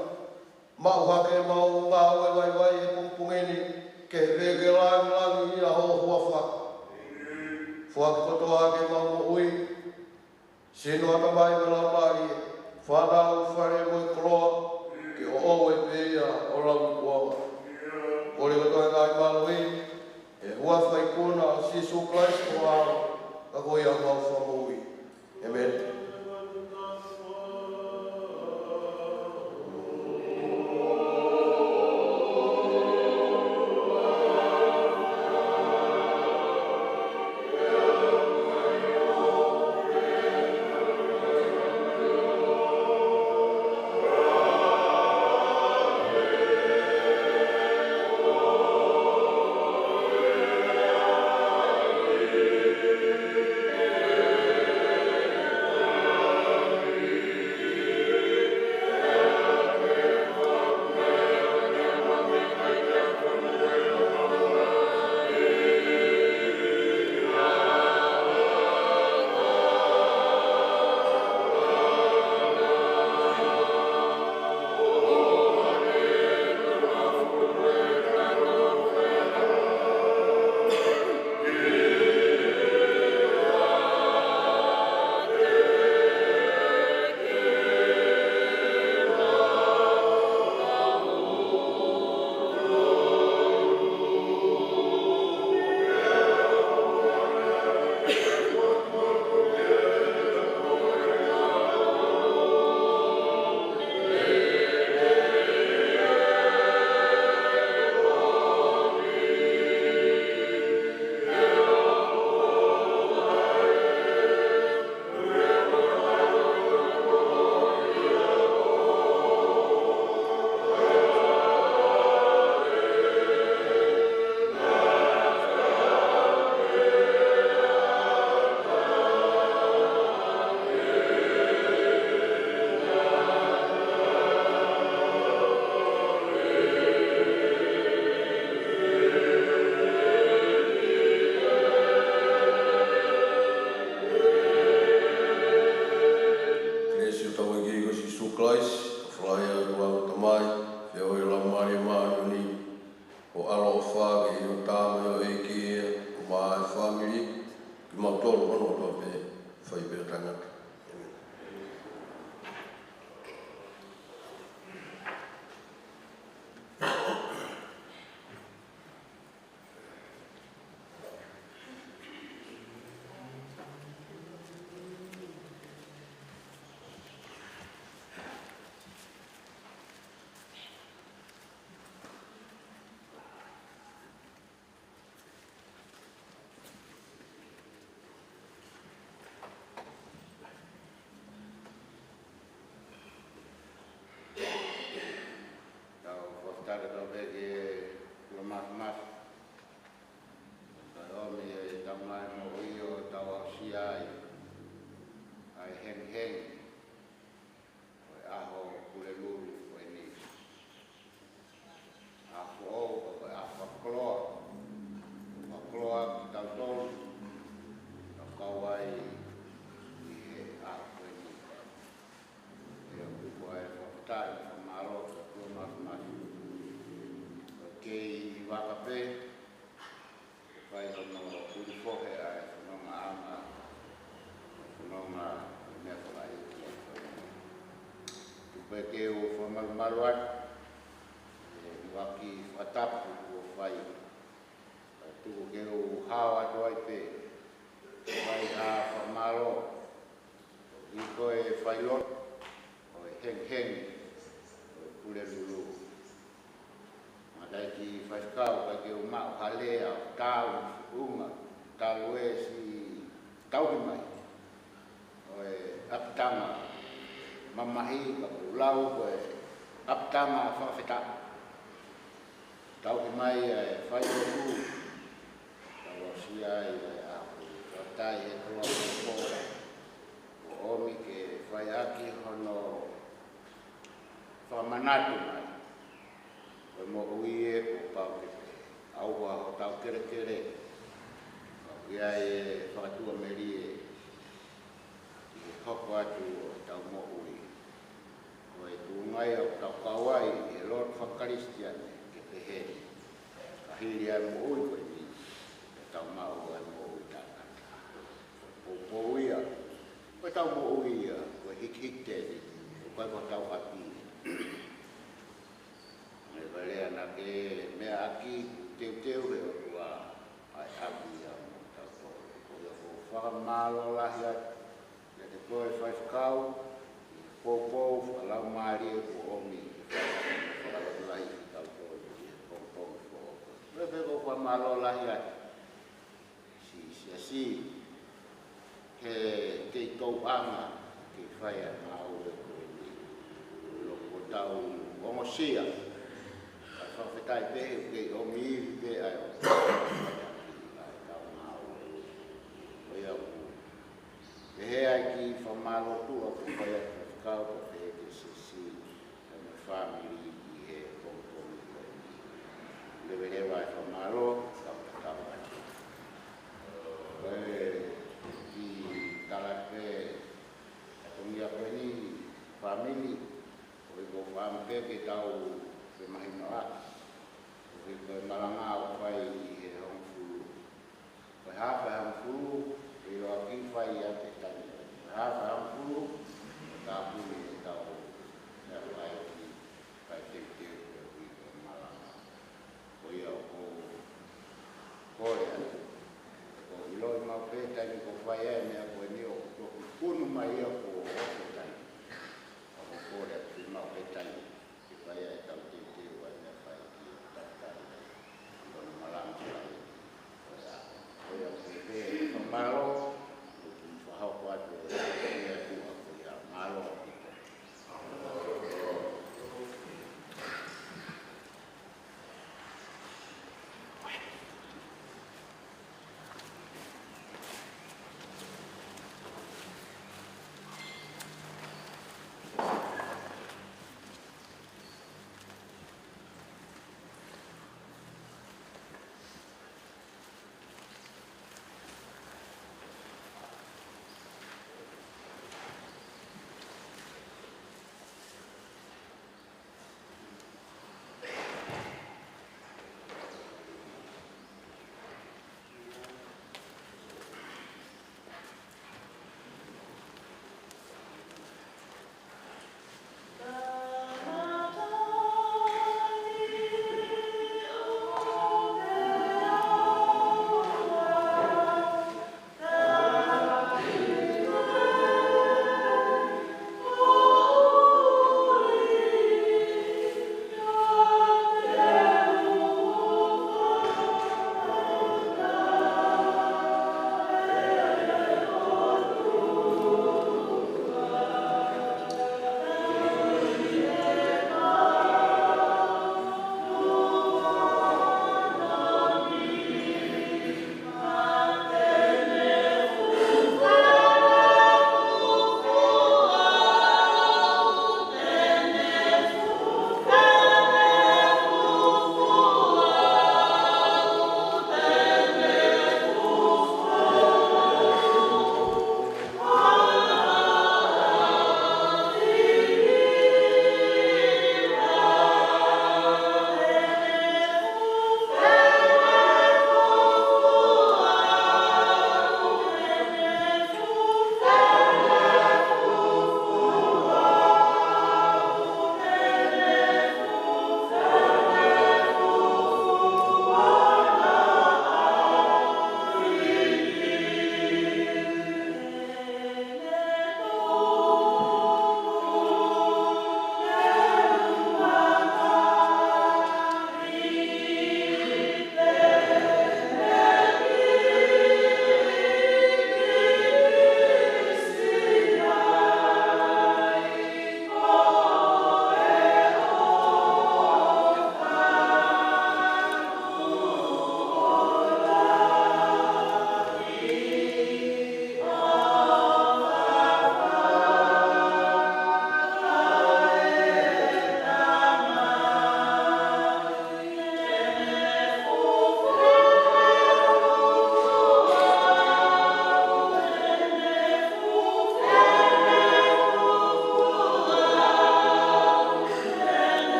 maʻu hake ʻemau ngāue vaivai he pongipongi ni, ke he veke langilangiʻia ho huafa. Foaki kotoa hake ʻemau moʻui, sino, ʻatamai mo e laumālie, fānau, fale mo e koloa, ke ʻoʻou ai pē ia ʻo lauikuonga. Kole kotoa e ngaahi mālohi, ʻi he huafa ikuna ʻo Sīsū Kalaisi ko ho ʻAlo, ka ko ia homau Fakamoʻui. ʻĒmeni. Kelesi ʻa hotau ʻEiki ko Sīsū Kalaisi, fakafetaʻi ʻa e ʻOtua ko e Tamai, feohi ʻa e Laumālie Māʻoniʻoni, ʻo ʻaloʻofa ke ʻi hotau ʻEiki ia, ʻo maʻu ʻa e fāmili, kimautolu hono kotoa pē, fai pē ʻo taʻengata. ʻĒmeni. Tau fakataka tau pē ke ʻOtua Māfimafi. Kae ʻomi ʻe he Tamai moʻui ʻo tau aʻusia ai ʻa e hengihengi ʻo e ʻaho Pulelulu ko eni. ʻAho foʻou, ko e ʻaho fakakoloa. Fakakoloa kitautolu, tau kau ai ʻi he ʻaho ko eni. ʻE ʻoku ʻi ai e fakafetaʻi mo e fakamālō ki he ʻOtua Māfimafi. Ko e kei ʻi vaka pē, ke fai hono tulifohe ʻa e fonongaʻanga, fononga ʻo e meʻa fakaʻeiki. Tuku pē ke u fakamalumalu atu ʻi he ʻuluaki fakatapu kuo fai. Tuku ke u hao atu ai pē, fai ha fakamālō, ʻi he ko e failotu ʻo e hengihengi ʻo e Pulelulu. Naʻa Kae ki faifekau, kae ke u maʻu ha lea ʻo tau, unga, talu ʻe siʻi tauhi mai ʻo e ʻapitanga mamahi, ka ʻoku ou lau ko e ʻapitanga fakafetaʻi. Tauhi mai ʻa e fai ʻoku tau aʻusia ai ʻa e ʻaho. Fakafetaʻi he koloa ko ē kuo ʻomi ke fai ʻaki hono fakamanatu mai ʻo e moʻui ē kuo pau ke pehē. ʻAuha hotau kelekele, ka ʻoku ʻi ai e fakatuʻamelie ʻi he hoko atu ʻo ʻetau moʻui. Ko e tuʻunga ia ʻoku tau kau ai ʻi he lotu fakakalisitiane ke pehē ni. Ka hili ʻa e moʻui ko eni, ʻe tau maʻu ʻa e moʻui taʻengata. Ko e poupou ia, ko ʻetau moʻui ia, ko e hikihiki tēviti, ʻoku ʻikai ko hotau ʻapi. Mo e vale ana ke meʻa ʻaki, teuteu he ʻOtua ʻa e ʻapi ia mo tautolu. Ko ia ʻoku ou fakamālō lahi atu kiate koe faifekau, ʻi he poupou fakalaumālie kuo ʻomi ke fai ʻaki mo fakalaumālie kitautolu ʻi he pongipongi foʻou. Ko ia pē ʻoku ou fakamālō lahi atu siʻi siasi he kei tauʻanga ke fai ʻa e ngāue ko eni. ʻOku tau ongosia ʻa e fakafetaʻi pehē ʻoku kei ʻomi ivi pē ʻa e ʻOtua ʻa ʻetau ngāue. Ko ia ʻoku pehē ai ki he fakamālō tuʻa ʻoku fai ʻa e faifekau, ka pehē ki he siasi mo e fāmili ʻi he pongipongi ko eni. Leveleva e fakamālō, tau tatau atu. Ko e kiʻi tala pē, fatongia ko eni, fāmili, ʻoku ou fakaʻamu pē ke tau femahinoʻaki. ʻOku ʻi ai ko e malanga ʻoku fai ʻi he hongofulu. Ko e hafa ʻe hongofulu, ʻe ʻiloa ki fai ʻa e taimi. Ko e hafa ʻe hongofulu, ʻe tāpuni ʻe tau, ʻe fai ki, fai teuteu ʻe ui ko e malanga. Ko ia ʻoku ou kole atu. ʻOku ou ʻiloʻi maʻu pē taimi ʻoku fai ai e meʻa ko eni ʻoku toki punu mai ia kuo ʻosi e taimi. ʻOku ou kole atu ke maʻu pē taimi ke fai ai ʻetau teuteu ʻa e meʻa fai ki he tafatahi. Ko hono malanga fai. Ko ia, ko ia pē, fakamālō, ʻoku ou fakahoko atu ʻa e meʻa tuʻa ko ia, mālō ʻaupito.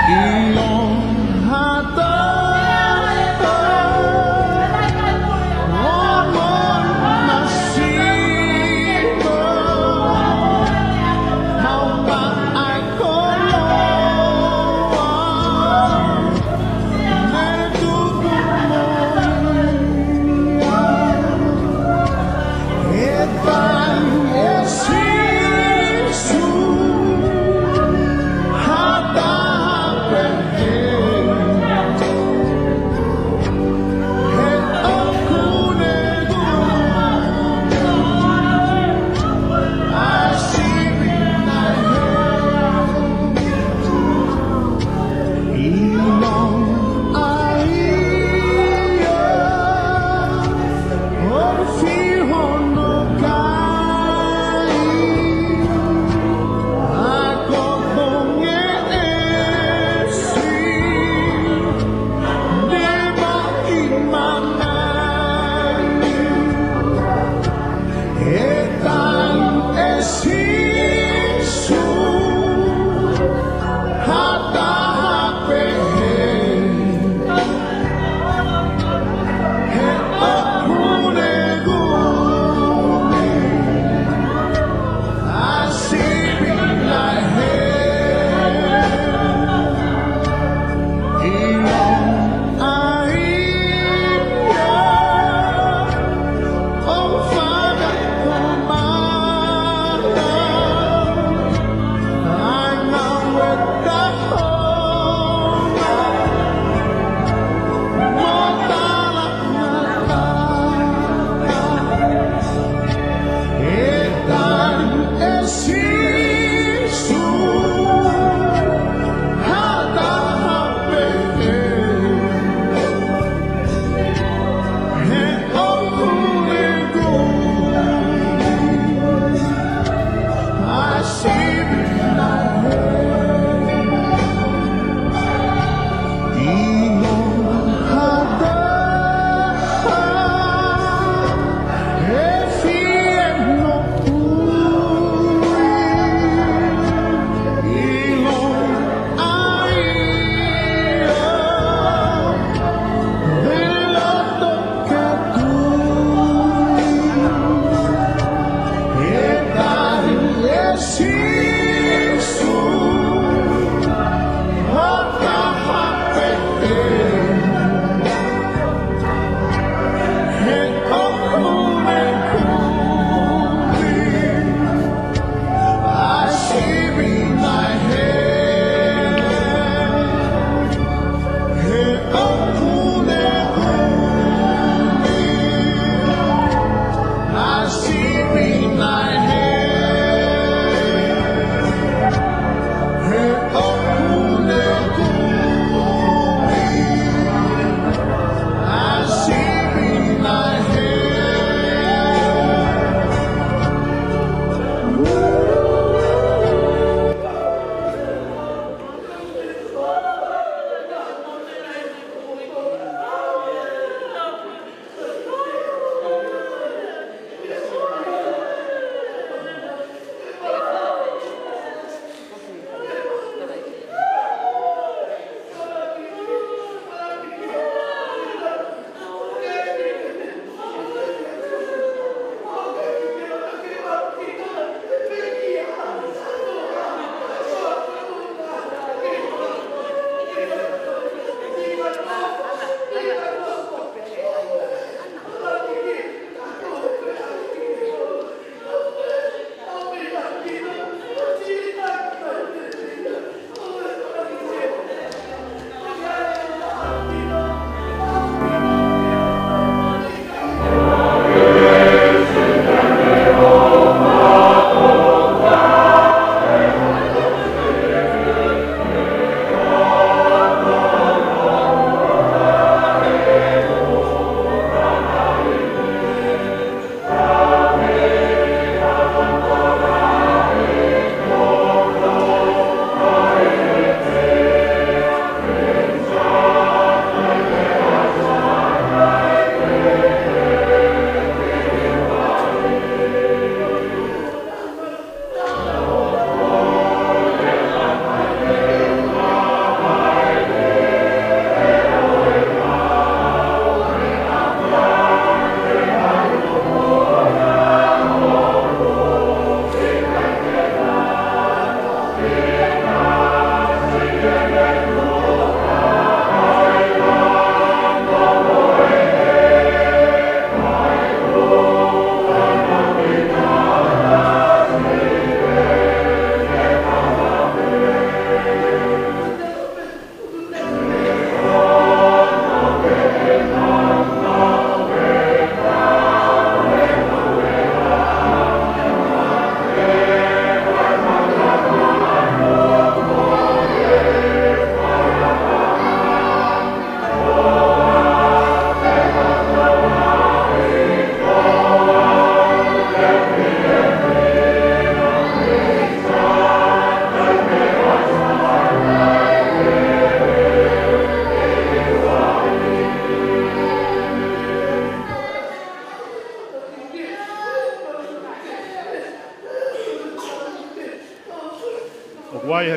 ʻIlo ha taha, ʻo mo masiva, mau paʻa e koloa, me tupu mo ia. ʻE fai ʻe Sīsū ha taha pē.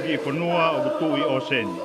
ʻi he fonua ʻoku tuʻu ʻi ʻōseni.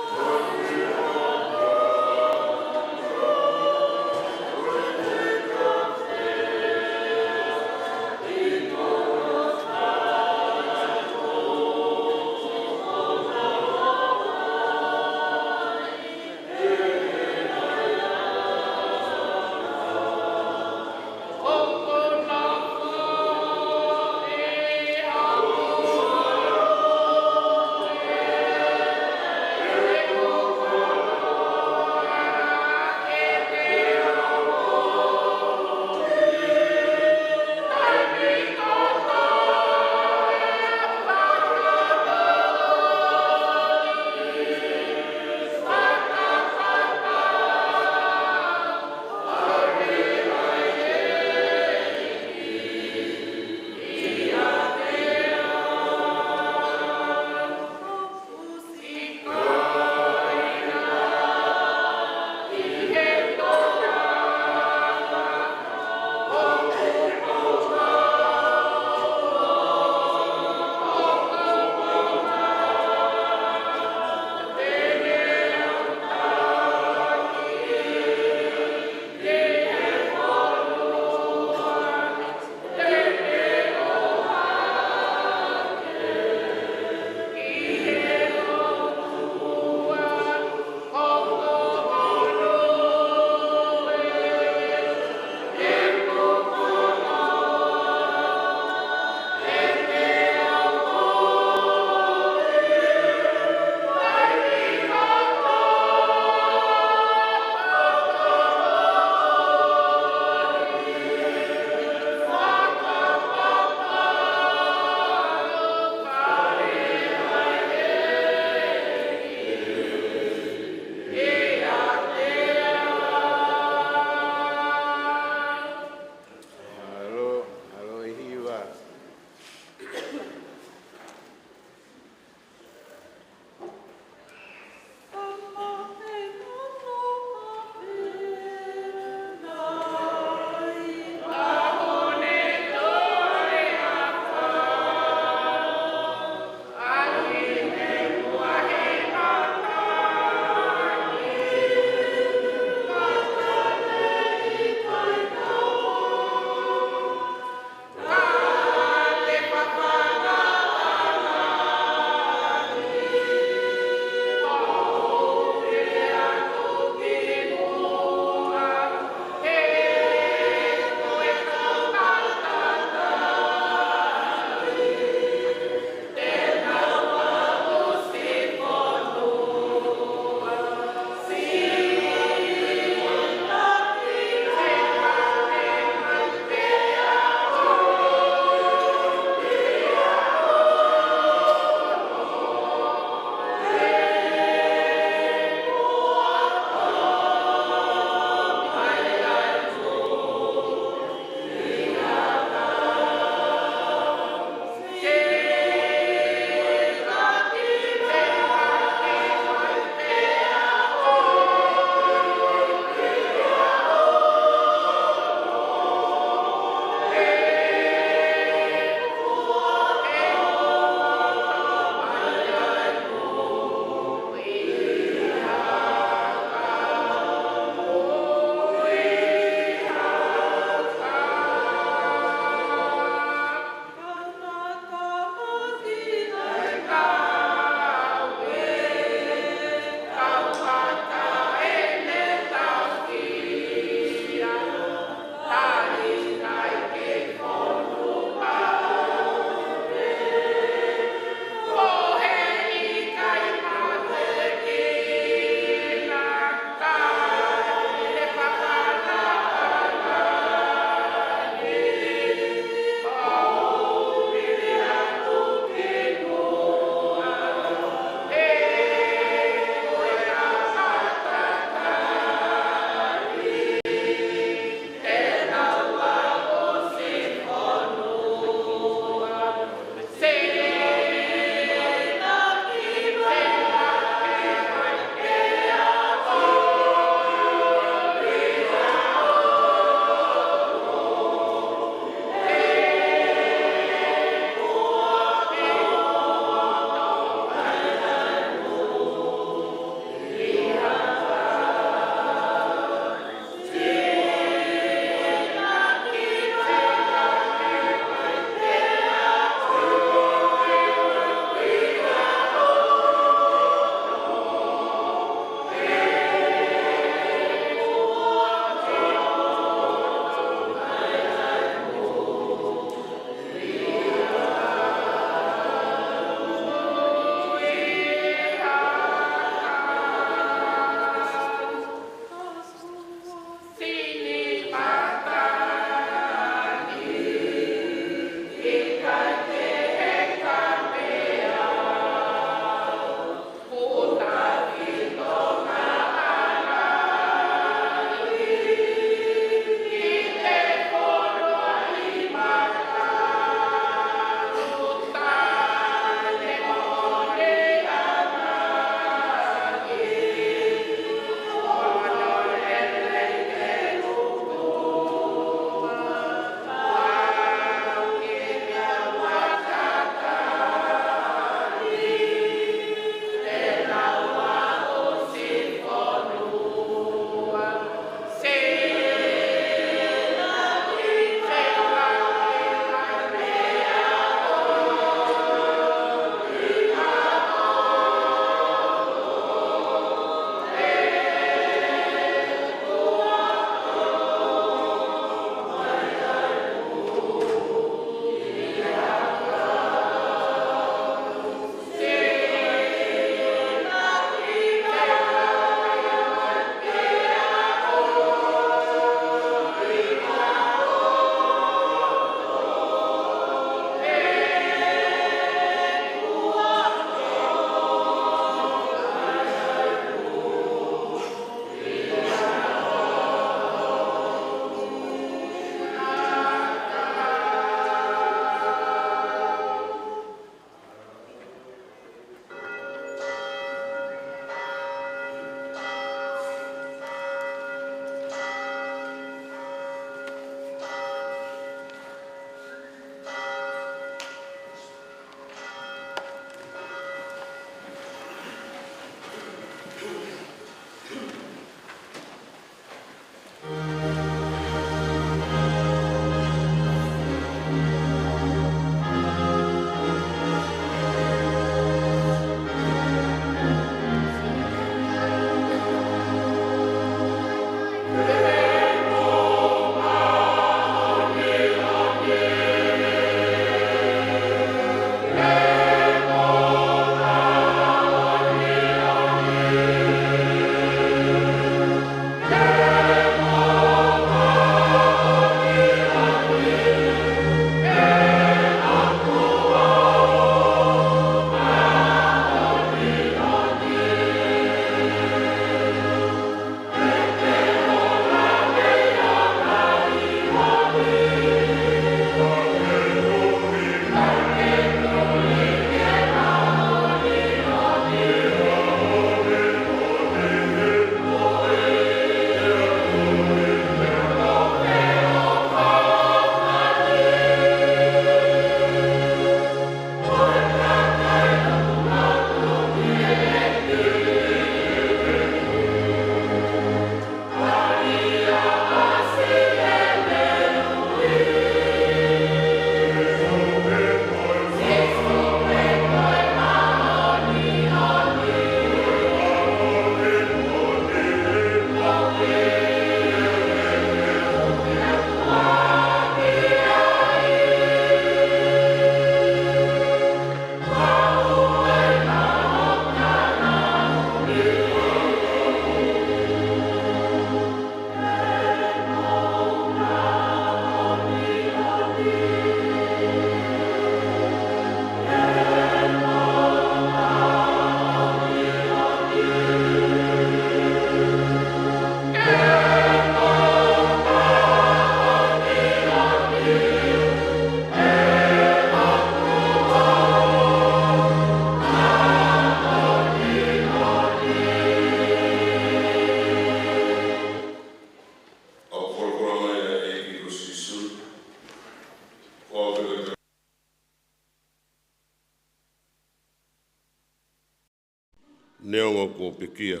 Neongo kuo pekia,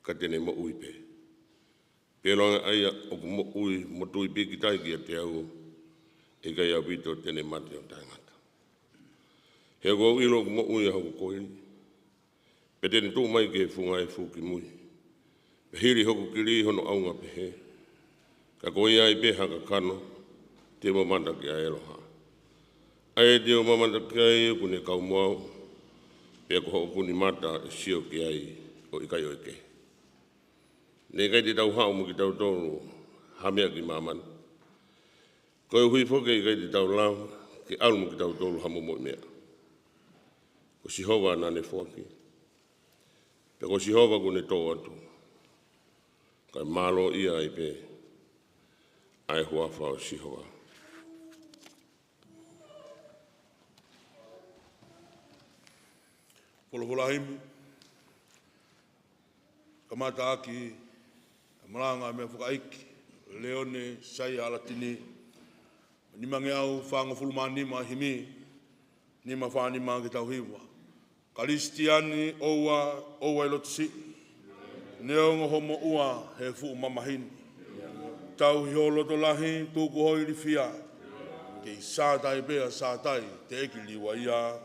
ka te ne moʻui pē. Pea ʻilonga ʻa ia ʻoku moʻui mo tui pīkitai kiate au, ʻe ʻikai ʻaupito te ne mate ʻo taʻengata. He ʻoku ou ʻilo ʻoku moʻui ʻa hoku koili, pea te ne tuʻu mai ki he funga efu ki mui. Pea hili hoku kili hono ʻaonga pehē. Ka ko ia ai pē ha kakano, te u mamata ki ai ʻa e ʻaloha. ʻA ia te u mamata ki ai ʻoku ne kau mo au, pea ko hoku nimata ʻe sio ki ai ʻo ʻikai ʻo ʻeke. Ne ʻikai te tau haʻu mo kitautolu ha meʻa ki māmani. Koeʻuhi foki ʻe ʻikai te tau lava ke ʻalu mo kitautolu ha momoʻi meʻa. Ko Sihova naʻa ne foaki. Pea ko Sihova kuo ne toʻo atu. Kae mālōʻia ai pē ʻa e huafa ʻo Sihova. Folofola himi. Kamata ʻaki ʻa e malanga ʻa e meʻafakaʻeiki, Leone Saia Alatini, nimangeau fāngofulu mā nima, himi nima fā nima ke tau hiva. Kalisitiane, ʻoua, ʻoua ʻe loto siʻi. Neongo hoʻo moʻua he fuʻu mamahi ni, tauhi ho loto lahi, tuku ho ilifia. Kei Sātai pē ʻa Sātai, teʻeki liua ia.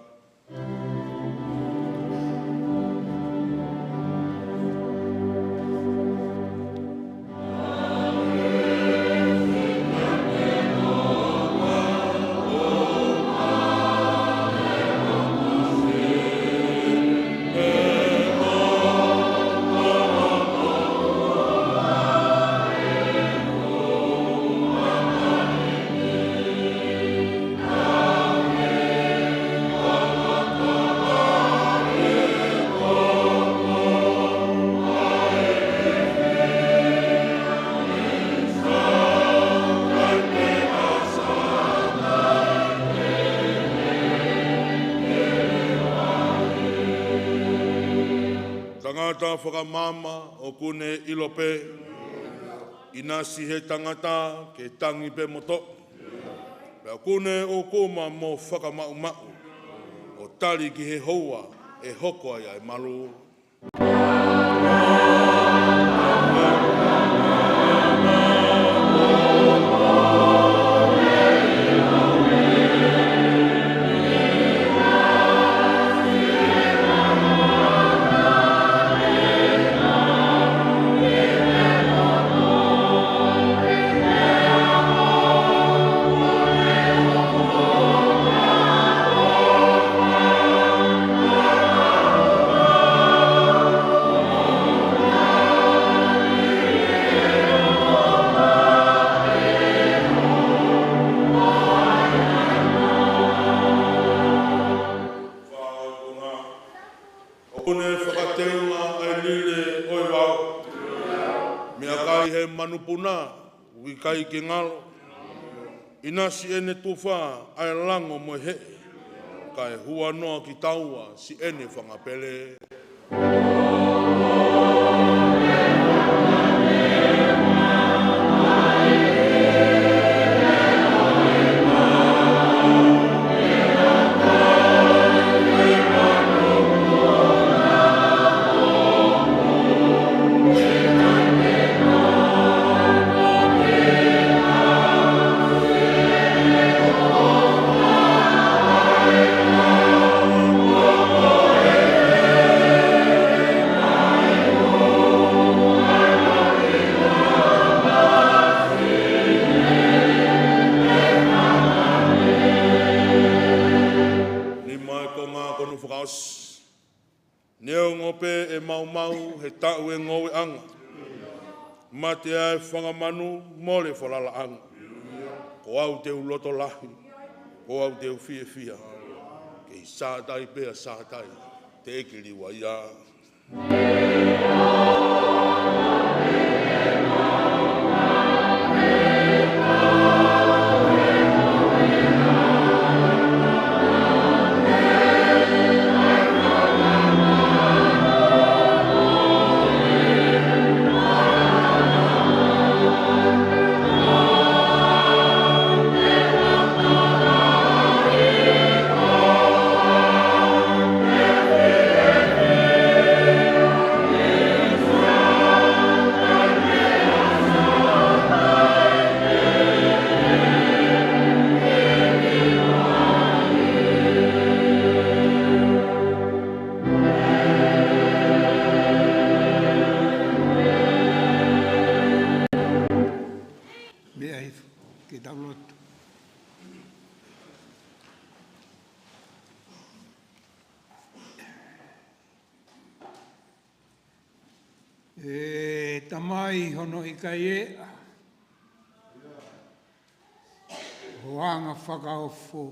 Tangata fakamaama ʻoku ne ʻilo pē, ʻinasi he tangata ke tangi pē mo toʻo. Pea ʻoku ne ʻukuma mo fakamaʻumaʻu, ʻo tali ki he houa ʻe hoko ai ʻa e malu. ʻOku ne fakateunga ʻa e lile ʻo e vao, meʻakai he manupuna ʻoku ʻikai ke ngalo. ʻInasi ʻene tufa ʻa e lango mo e heʻe, kae huanoa ki taua siʻene fanga pele. Nima ʻe konga konu fakaʻosi. Neongo pē ʻe maumau he taʻu ʻe ngoueʻanga, mate ʻa e fanga manu, mole falalaʻanga, ko au te u loto lahi, ko au te u fiefia. Kei Sātai pē ʻa Sātai, teʻeki liua ia. Tamai hono ʻikai ʻeʻa ho anga fakaofo.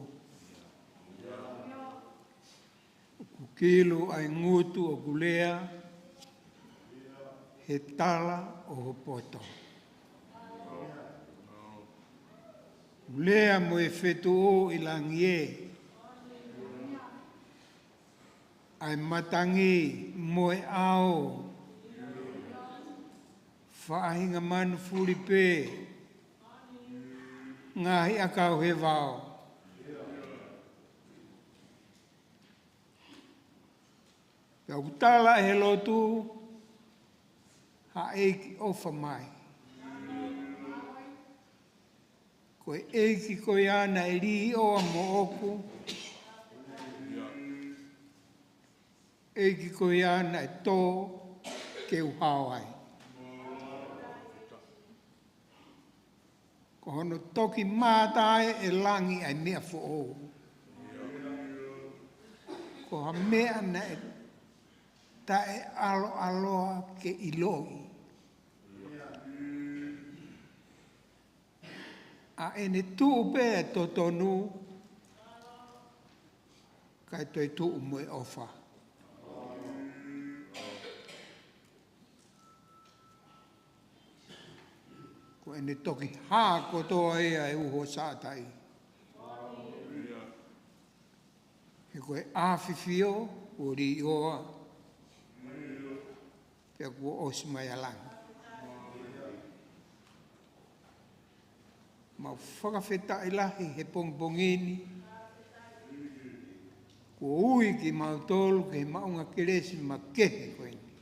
ʻOku kilu ʻa e ngutu ʻoku lea he tala ʻo ho poto. ʻOku lea mo e fetuʻu ʻi langi ē, ʻa e matangi mo e ʻao, faʻahinga manu fuli pē, ngaahi ʻakau he vao. Pea ʻoku tala ʻe he lotu, ha ʻEiki ʻofa mai. Ko e ʻEiki ko ia naʻe līʻoa moʻoku, ʻEiki ko ia naʻe tō ke u hao ai. Ko hono toki mātā ē ʻe langi ʻa e meʻa foʻou. Ko ha meʻa naʻe taʻeʻaloʻaloa ke ʻiloʻi. ʻA ʻene tuʻu pē ʻa e totonu, kae toe tuʻu mo e ʻofa. Ko ʻene toki hā kotoa ia ʻa e uho Sātai. He ko e ʻafifio kuo līʻoa, pea kuo ʻosi mai ʻa langi. Mau fakafetaʻi lahi he pongipongi ni, kuo ui kimautolu ki he maʻunga kelesi makehe ko eni,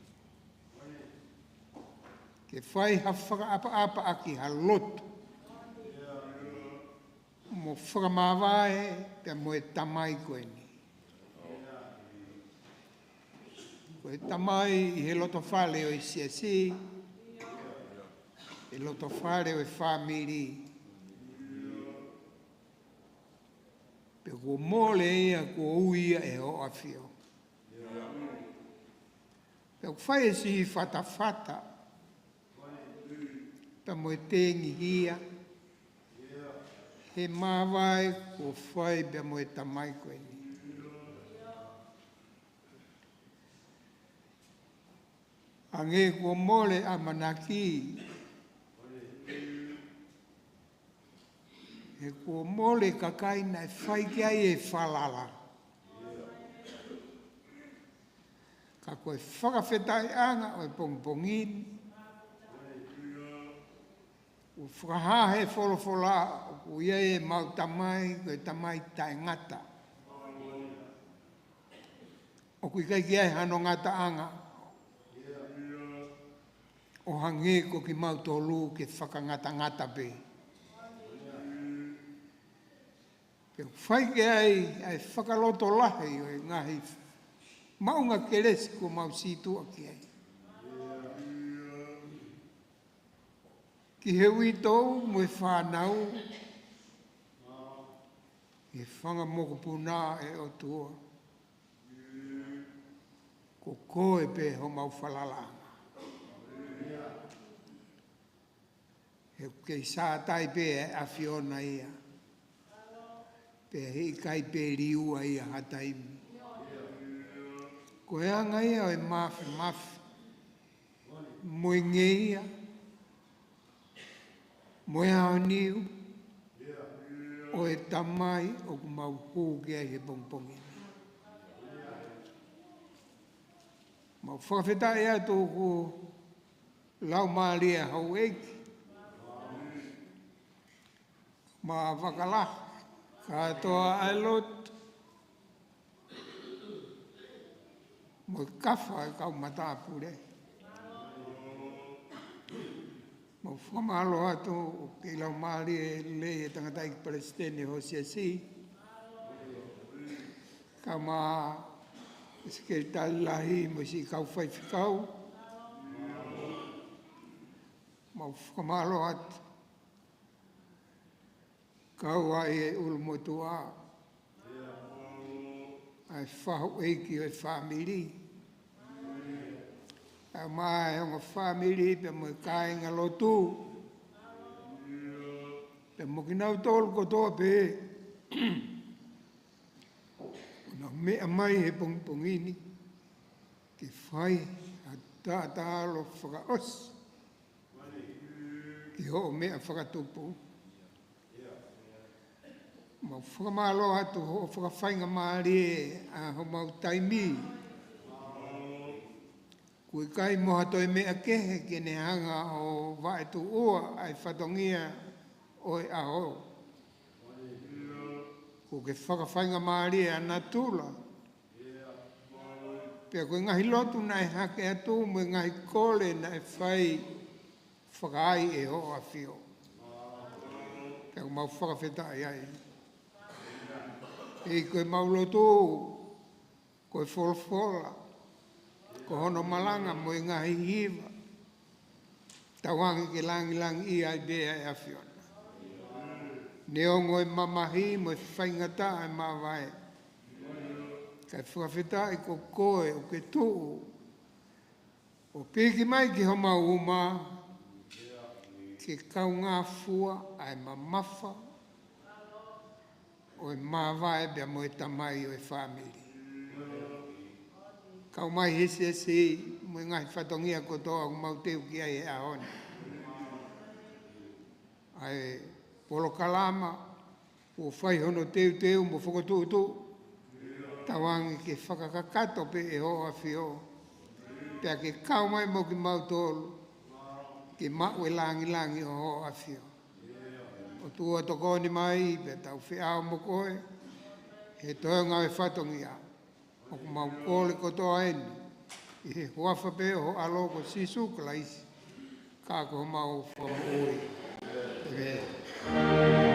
ke fai ha fakaʻapaʻapa ʻaki ha lotu mo fakamāvae pea mo e tamai ko eni. Ko e tamai ʻi he loto fale ʻo e siasi, he loto fale ʻo e fāmili. Pea kuo mole ia, kuo ui ia ʻe hoʻo ʻAfio. Pea ʻoku fai e siʻi fatafata pea mo e tengihia he māvae kuo fai pea mo e tamai ko eni. Hangē kuo mole ʻamanaki, he kuo mole kakai naʻe fai ki ai e falala. Ka ko e fakafetaʻiʻanga ʻo e pongipongi ni, kuo fakahā he folofola ʻoku ʻi ai ʻemau Tamai, ko e Tamai taʻengata. ʻOku ʻikai ke ʻi ai hano ngataʻanga, ʻo hangē ko kimautolu ke fakangatangata pē. Ke fai ki ai ʻa e fakalotolahi ʻo e ngaahi maʻunga kelesi kuo mau sītuʻa ki ai. Ki he uitou mo e fānau, ki he fanga mokopuna, ʻe ʻOtua, ko koe pē homau falalaʻanga. He ʻoku kei Sātai pē ʻa e ʻAfiona ia, pea heʻikai pē liua ia ha taimi. Ko e anga ia ʻo e māfimafi mo e ngeia mo e aoniu ʻo e Tamai ʻoku mau hū ki ai he pongipongi ni. Mau fakafetaʻi atu ʻoku laumālie houʻeiki, ma vakala kātoa ʻa e lotu mo e kafa ʻa e kau matāpule. Mau fakamālō atu ʻoku kei laumālie lelei e tangataʻeiki palesiteni ho siasi, kae ʻumaʻā e sekelitali lahi mo e siʻi kau faifekau. Mau fakamālō atu kau ai e ʻulumotuʻa, ʻa e fahu ʻeiki ʻo e fāmili, Tau maʻa e ongo fāmili pea mo e kāingalotu, pea mo kinautolu kotoa pē ʻoku nau meʻa mai he pongipongi ni ke fai ha taʻataʻalo fakaʻosi ki hoʻo meʻa fakatupu. Mau fakamālō atu hoʻo fakafaingamālie ʻa homau taimi. ʻOku ʻikai mo ha toe meʻa kehe ke ne hanga ʻo vaetuʻua ʻa e fatongia ʻo e ʻaho. ʻOku ke fakafaingamālie ʻa natula. Pea ko e ngaahi lotu naʻe hake atu mo e ngaahi kole naʻe fai, fakaai ʻe hoʻo ʻAfio. Pea ʻoku mau fakafetaʻi ai. ʻEiki, ko e mau lotu, ko e folofola, ko hono malanga mo e ngaahi hiva, tauange ke langilangiʻia ai pē ʻa e ʻAfiona. Neongo e mamahi mo e faingataʻa e māvae, kae fakafetaʻi ko koe ʻoku ke tuʻu ʻo piki mai ki homau uma ke kaungāfua ʻa e mamafa ʻo e māvae pea mo e tamai ʻo e fāmili. Kau mai he siasi mo e ngaahi fatongia kotoa ʻoku mau teu ki ai he ʻaho ni. ʻA e polokalama kuo fai hono teuteu mo fokotuʻutuʻu, tauange ke fakakakato pē ʻe hoʻo ʻAfio, pea ke kau mai mo kimautolu ke maʻu e langilangi ʻo hoʻo ʻAfio. ʻOtua, tokoni mai pea tau feʻao mo koe he toenga ʻo e fatongia. ʻOku mau kole kotoa eni ʻi he huafa pē ʻo ho ʻAlo ko Sīsū Kalaisi, ka ko homau Fakamoʻui. ʻĒmeni.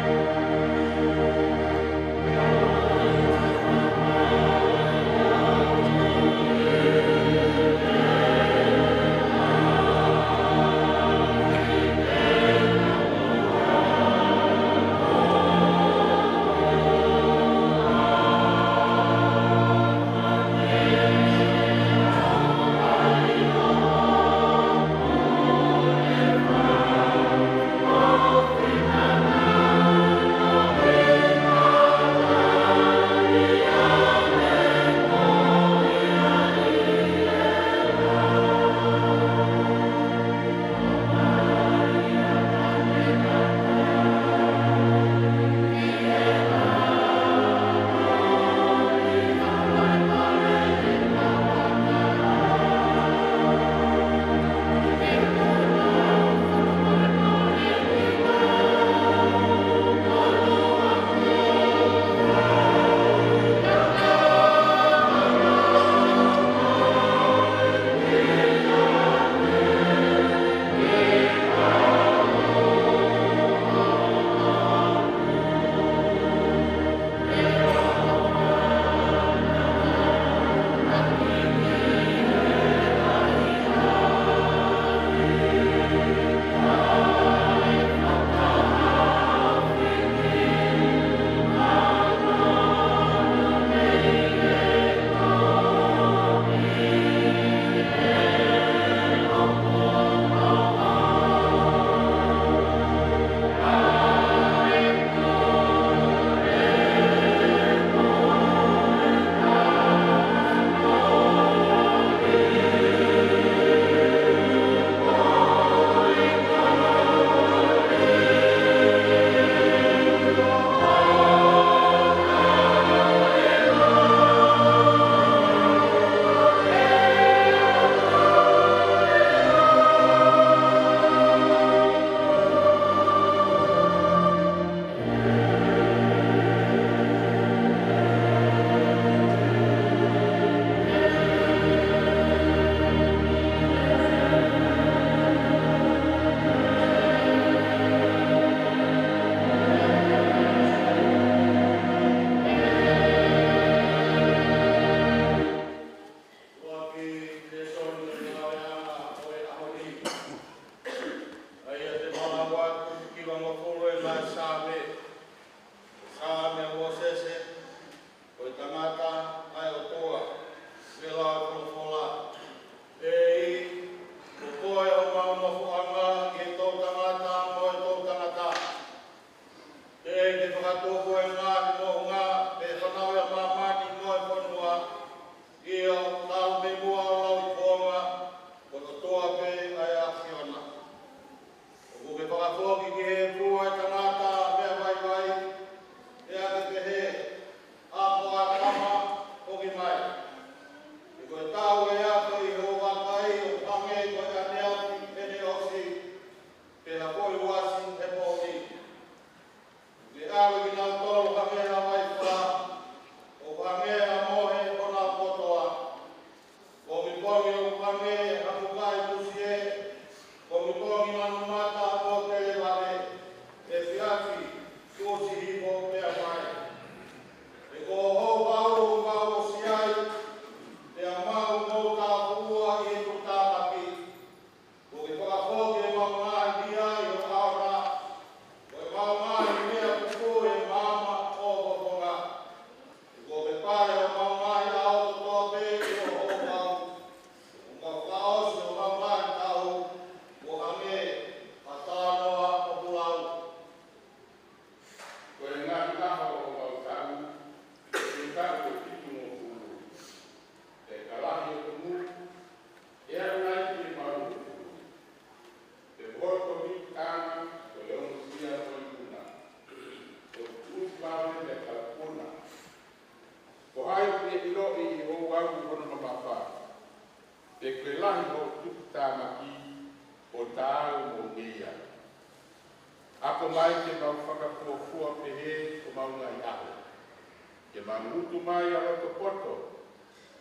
Mangutu mai ʻa loto poto,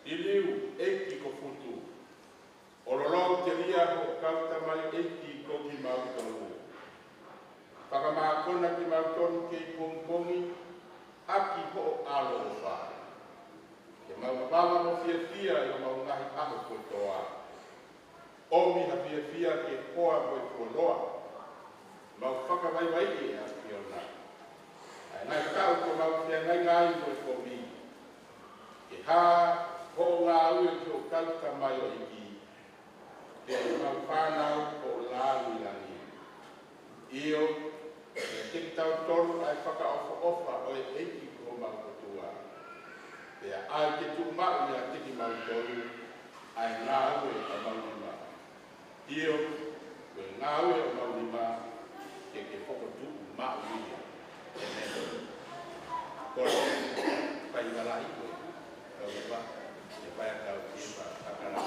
ʻi liu ʻEiki ko Futu. ʻO lolou telia hoʻo kau tamaioʻeiki ko kimautolu. Fakamākona kimautolu kei pongipongi ʻaki hoʻo ʻaloʻofa. Ke mau mavava mo fiefia ʻi homau ngaahi ʻaho kotoa. ʻOmi ha fiefia ke hoa mo e fuoloa. Mau fakavaivaiʻi ʻe ʻAfiona ʻa e ngaahi taʻu kuo mau feangainga ai mo e kovi. Ke hā hoʻo ngāue ki hoʻo kau tamaioʻeiki, pea ʻi homau fānau hoʻo lāngilangi. ʻIo, ʻiate kitautolu ʻa e fakaʻofoʻofa ʻo e ʻEiki ko homau ʻOtua. Pea ʻai ke tuʻu maʻu ʻiate kimautolu ʻa e ngāue ʻa homau nima. ʻIo, ko e ngāue ʻa homau nima, ke ke fokotuʻu maʻu ia. ʻĒmeni. Kole, fai valaʻi koe, kau ua, ke fai ʻa kau kipa, ʻa kala.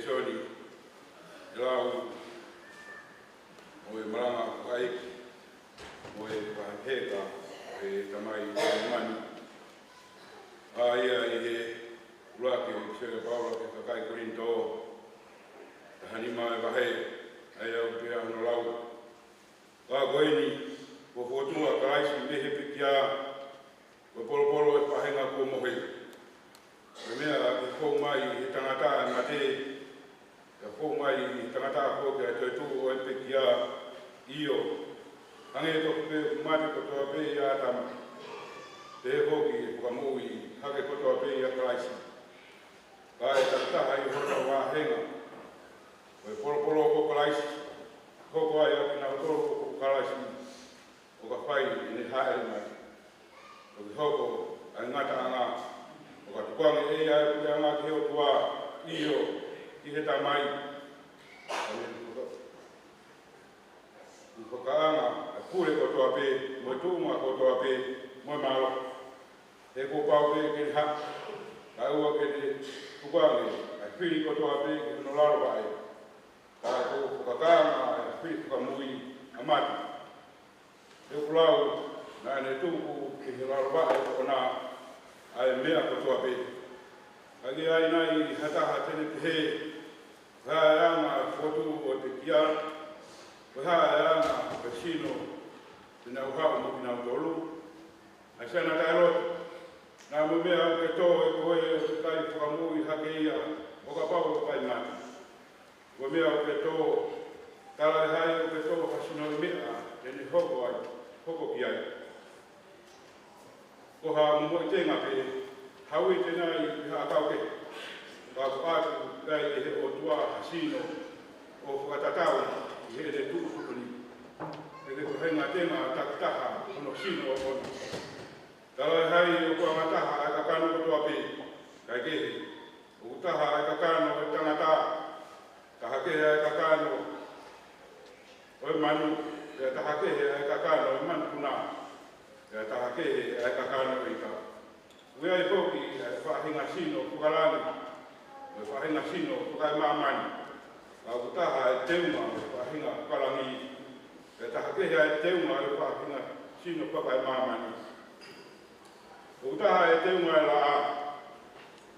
Toni, e lau, mo e malanga fakaʻeiki, mo e fakaheka, e tamai mani. ʻA ia ʻi he ʻuluaki ʻo e ʻipiseli ʻa Paula ki he kakai Kolinitō, taha nima e vahe, ʻa ia ʻoku pehē hono lau. Ka ko eni, kuo fokotuʻu ʻa Kalaisi mei he pekia, ko e polopolo ʻo e faʻahinga kuo mohe. Ko e meʻa ke fou mai he tangata ʻa e mate, ke fou mai he tangata foki ʻa e toetuʻu ʻo e pekia, ʻio, hangē tofu pē ʻoku mate kotoa pē ʻia ʻĀtama, pehē foki ʻe fakamoʻui hake kotoa pē ʻia Kalaisi. Ka ʻe takitaha ʻi hotau vāhenga, ko e polopolo ko Kalaisi, hoko ai ʻa kinautolu ʻoku Kalaisi, ʻo ka fai ʻene hāʻele mai. ʻOku hoko ʻa e ngataʻanga, ʻo ka tukuange ʻe ia ʻa e puleʻanga ki he ʻOtua, ʻio, ki he Tamai. ʻA ia ʻoku fakaʻanga ʻa e pule kotoa pē, mo e tuʻunga kotoa pē, mo e mālohi. He kuo pau pē ke ne hā, kae ʻoua ke ne tukuange ʻa e fili kotoa pē ki hono lalo vaʻe. Ka ko e fakakānga ʻa e fili fakamui ʻa mate. He ʻoku lau, naʻa ne tuku ki he lalo vaʻe ʻoʻona ʻa e meʻa kotoa pē. Ka ʻoku ʻi ai nai ha taha te ne pehē, ko e hā e anga ʻo e fokotuʻu ʻo e pekia, ko e hā e anga ʻo e sino te nau haʻu mo kinautolu? ʻAi siʻana taʻeloto, naʻa mo e meʻa ʻoku ke tō ʻe koe ʻoku ʻikai fakamoʻui hake ia ʻo kapau ʻoku ʻikai mate. Ko e meʻa ʻoku ke tō, talaʻehai ʻoku ke tō ha sino ʻi he meʻa te ne hoko ai, hoko ki ai. Ko ha momoʻi tenga pē, ha uite nai pe ha ʻakau kehe, ka ʻoku ʻoatu ai ʻe he ʻOtua ha sino ʻo fakatatau ki heʻene tuʻutuʻuni. He ko e faʻahinga tenga takitaha hono sino ʻoʻona. Talaʻehai ʻoku angataha ʻa e kakano kotoa pē, kae kehe, ʻoku taha ʻa e kakano ʻo e tangata, taha kehe ʻa e kakano ʻo e manu, pea taha kehe ʻa e kakano ʻo e manupuna, pea taha kehe ʻa e kakano ʻo e ika. ʻOku ʻi ai foki ʻa e faʻahinga sino fakalangi, mo e faʻahinga sino fakaemāmani. Ka ʻoku taha ʻa e teunga ʻo e faʻahinga fakalangi, pea taha kehe ʻa e teunga ʻo e faʻahinga sino fakaemāmani. ʻOku taha ʻa e teunga ʻo e laʻā,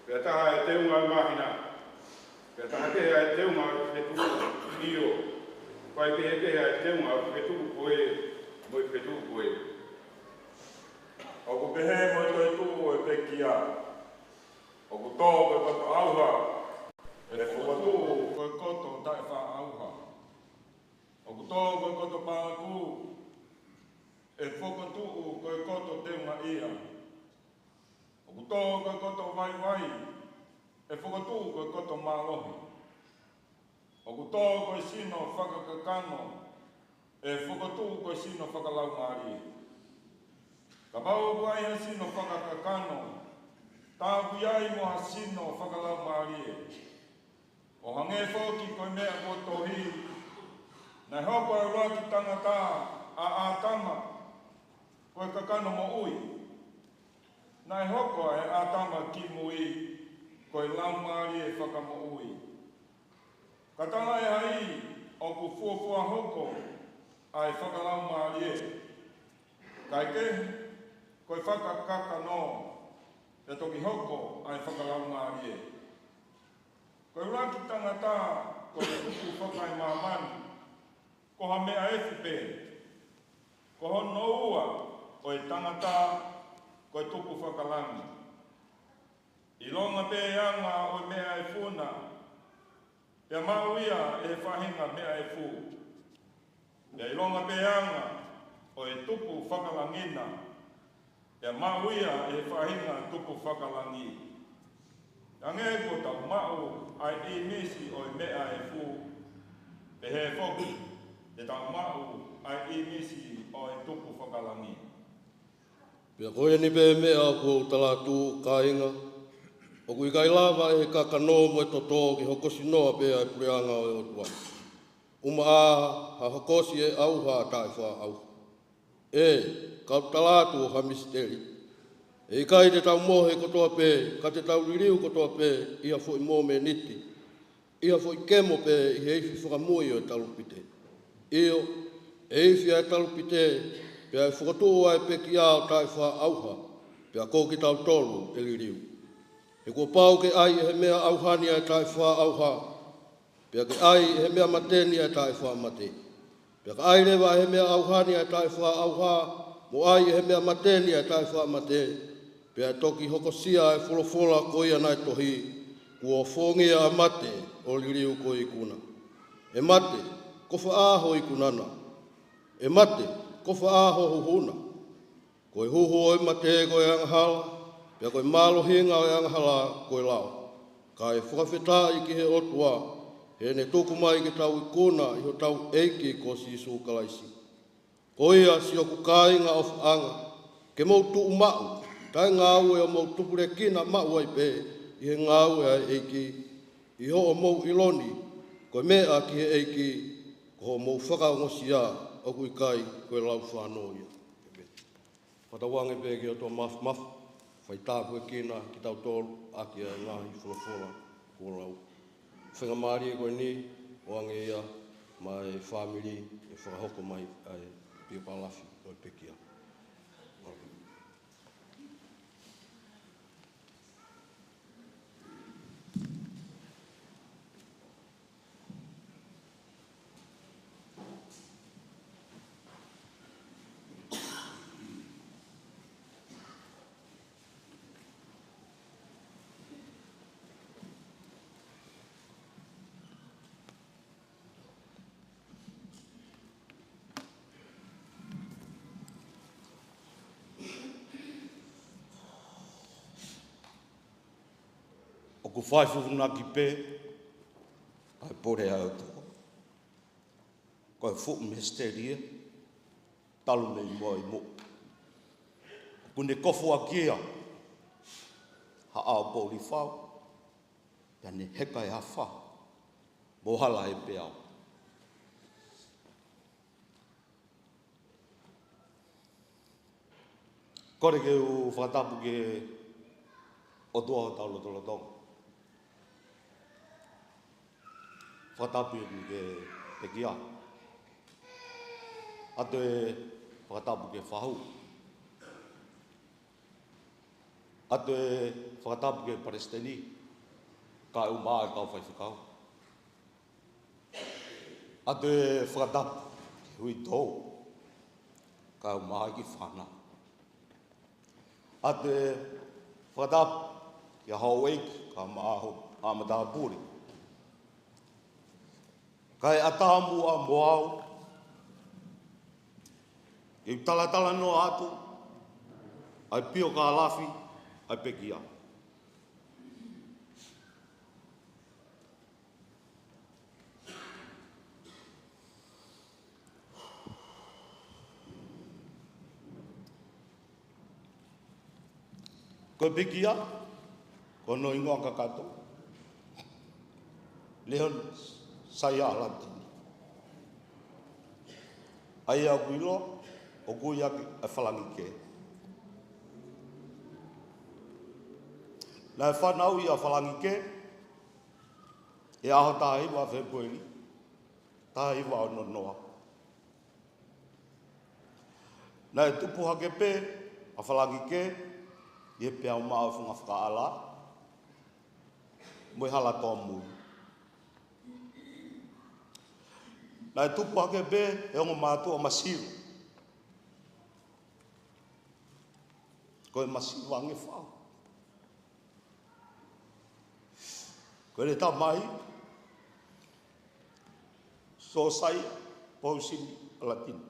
pea taha ʻa e teunga ʻo e māhina, pea taha kehe ʻa e teunga ʻo e fetuʻu, ʻio, ʻoku ʻikai kehekehe ʻa e teunga ʻo e fetuʻu ko ē mo e fetuʻu ko ē. ʻOku pehē mo e toetuʻu ʻo e pekia, ʻoku tō ko e koto ʻauha, ʻe fokotuʻu ko e koto taʻefaʻaʻauha. ʻOku tō ko e koto palakū, ʻe fokotuʻu ko e koto teungaʻia. ʻOku tō ko e koto vaivai, ʻe fokotuʻu ko e koto mālohi. ʻOku tō ko e sino fakakakano, ʻe fokotuʻu ko e sino fakalaumālie. Kapau ʻoku ʻi ai ha sino fakakakano, tā ʻoku ʻi ai mo ha sino fakalaumālie. ʻO hangē foki ko e meʻa kuo tohi, naʻe hoko ʻa e ʻuluaki tangata, ʻa ʻĀtama, ko e kakano moʻui. Naʻe hoko ʻa ʻĀtama ki mui, ko e laumālie fakamoʻui. Ka talaʻehai ʻoku fuofua hoko ʻa e fakalaumālie. Kae kehe, ko e fakakakano, pea toki hoko ʻa e fakalaumālie. Ko e ʻuluaki tangata, ko e tupu fakaemāmani, ko ha meʻa efu pē. Ko hono ua ʻo e tangata, ko e tupu fakalangi. ʻIlonga pē anga ʻo e meʻa efu na, pea maʻu ia ʻe he faʻahinga meʻa efu. Pea ʻilonga pē anga ʻo e tupu fakalangi na, pea maʻu ia ʻe he faʻahinga tupu fakalangi. Hangē kuo tau maʻu ʻa e ʻīmisi ʻo e meʻa efu, pehē foki te tau maʻu ʻa e ʻīmisi ʻo e tupu fakalangi. Pea ko eni pē meʻa ʻoku ou tala atu, kāinga, ʻoku ʻikai lava ʻe he kakano mo e toto ke hokosi noa pē ʻa e puleʻanga ʻo e ʻOtua. ʻUmaʻā ha hokosi ʻe ʻauha ʻa taʻefaʻaʻauha. ʻE, kau tala atu ʻo ha misiteli. ʻE ʻikai te tau mohe kotoa pē, ka te tau liliu kotoa pē ʻi ha foʻi momeniti. ʻi ha foʻi kemo pē ʻi he ifi fakamui ʻo e talupite. ʻIo, ʻe ifi ʻa e talupite, pea ʻe fokotuʻu ʻa e pekia ʻo taʻefaʻaʻauha, pea ko kitautolu ʻe liliu. He kuo pau ke ʻai ʻe he meʻa ʻauha ni ʻa e taʻefaʻaʻauha, pea ke ʻai ʻe he meʻa mate ni ʻa e taʻefaʻamate. Pea ka ʻai leva ʻe he meʻa ʻauha ni ʻa e taʻefaʻaʻauha, mo ʻai ʻe he meʻa mate ni ʻa e taʻefaʻamate, pea toki hokosia ʻa e folofola ko ia naʻe tohi, kuo fongia ʻa e mate ʻo liliu ko e ikuna. ʻE mate, ko fē ʻa ho ikuna na? ʻE mate, ko fē ʻa ho huhu na? Ko e huhu ʻo e mate ko e angahala, pea ko e mālohinga ʻo e angahala ko e lao. Kae fakafetaʻi ki he ʻOtua, he ne tuku mai ke tau ikuna ʻi hotau ʻEiki ko Sīsū Kalaisi. Ko ia siʻoku kāinga ʻofaʻanga, ke mou tuʻu maʻu, taʻe ngāue ʻo mou tupulekina maʻu ai pē ʻi he ngāue ʻa e ʻEiki, ʻi hoʻomou ʻilo ni, ko e meʻa ki he ʻEiki, ko hoʻomou fakaongosia ʻoku ʻikai ko e lau fānau ia. Fakatauange pē ki he ʻOtua Mafimafi, fai tāpuekina kitautolu ʻaki ʻa e ngaahi folofola kuo lau. Faingamālie ko eni, ʻoange ia maʻa e fāmili ʻe fakahoko mai ʻa e piokalafi ʻo e pekia. ʻOku fai fufūnaki pē ʻa e pule ʻa e ʻOtua. Ko e fuʻu misiteli ia, talu mei muʻa ʻi muʻa. ʻOku ne kofuakia ha ʻao poʻuli fau, pea ne heka e afā mo hala e peau. Kole ke u fakatapu ki he ʻOtua ʻo hotau lotolotonga. Fakatapu ki he pekia. ʻA e fakatapu ki he fahu. ʻA e fakatapu ki he palesiteni, kae ʻumaʻā e kau faifekau. ʻA e fakatapu ki he uitou, kae ʻumaʻā e kiʻi fānau. ʻA e fakatapu ki he houʻeiki, kae ʻumaʻā e haʻa matāpule. Kae ʻatā muʻa mo au ke u talatalanoa atu ʻa e piokalafi ʻa e pekia. Ko e pekia, ko hono hingoa kakato, Leon Saia ʻAlatini. ʻA ia ʻoku ʻiloa ʻoku ui ʻaki ʻa e falangi kē. Naʻe fanauʻi ʻa e falangi kē ʻi he ʻaho taha hiva Fēpueli, taha hiva ono noa. Naʻe tupu hake pē ʻa e falangi kē ʻi he peau maʻa ʻo e funga fakaʻala mo e hala toʻomui. Naʻe tupu hake pē ʻe he ongo mātuʻa masiva, ko e masiva ange fau. Ko ʻene tamai, Sōsaia Pousini ʻAlatini,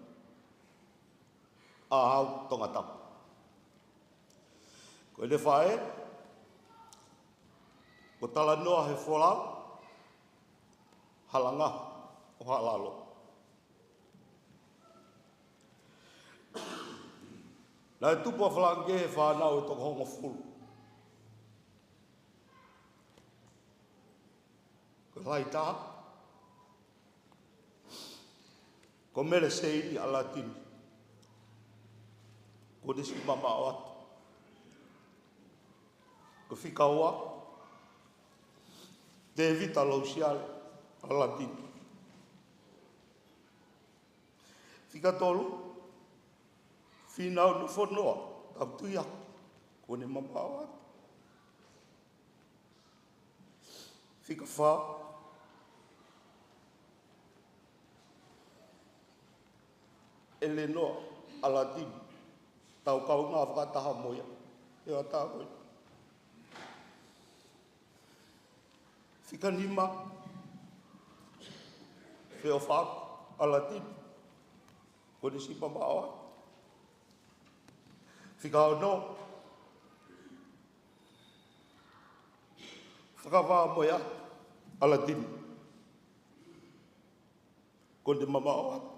ʻa Hau Tongatapu. Ko ʻene faʻē, ko e talanoa he folau, Halangahu ʻo Haʻalalo. Naʻe tupu ʻa e falangi kē he fānau ʻe toko hongofulu. Ko e lahi taha, ko Mele Seini ʻAlatini, kuo ne siʻi mamaʻo atu. Ko e fika ua, Tēvita Lousiale Alatini. Fika tolu, Fīnau Nofonoa Tautuiaki, kuo ne mamaʻo atu. Fika fā, ʻElenoa Alatini, tau kaungā fakataha mo ia he ʻaho ko eni. Fika nima, Feʻofaʻaku Alatini, kuo ne siʻi mamaʻo atu. Fika ono, Fakavā Moeʻatu Alatini, kuo ne mamaʻo atu.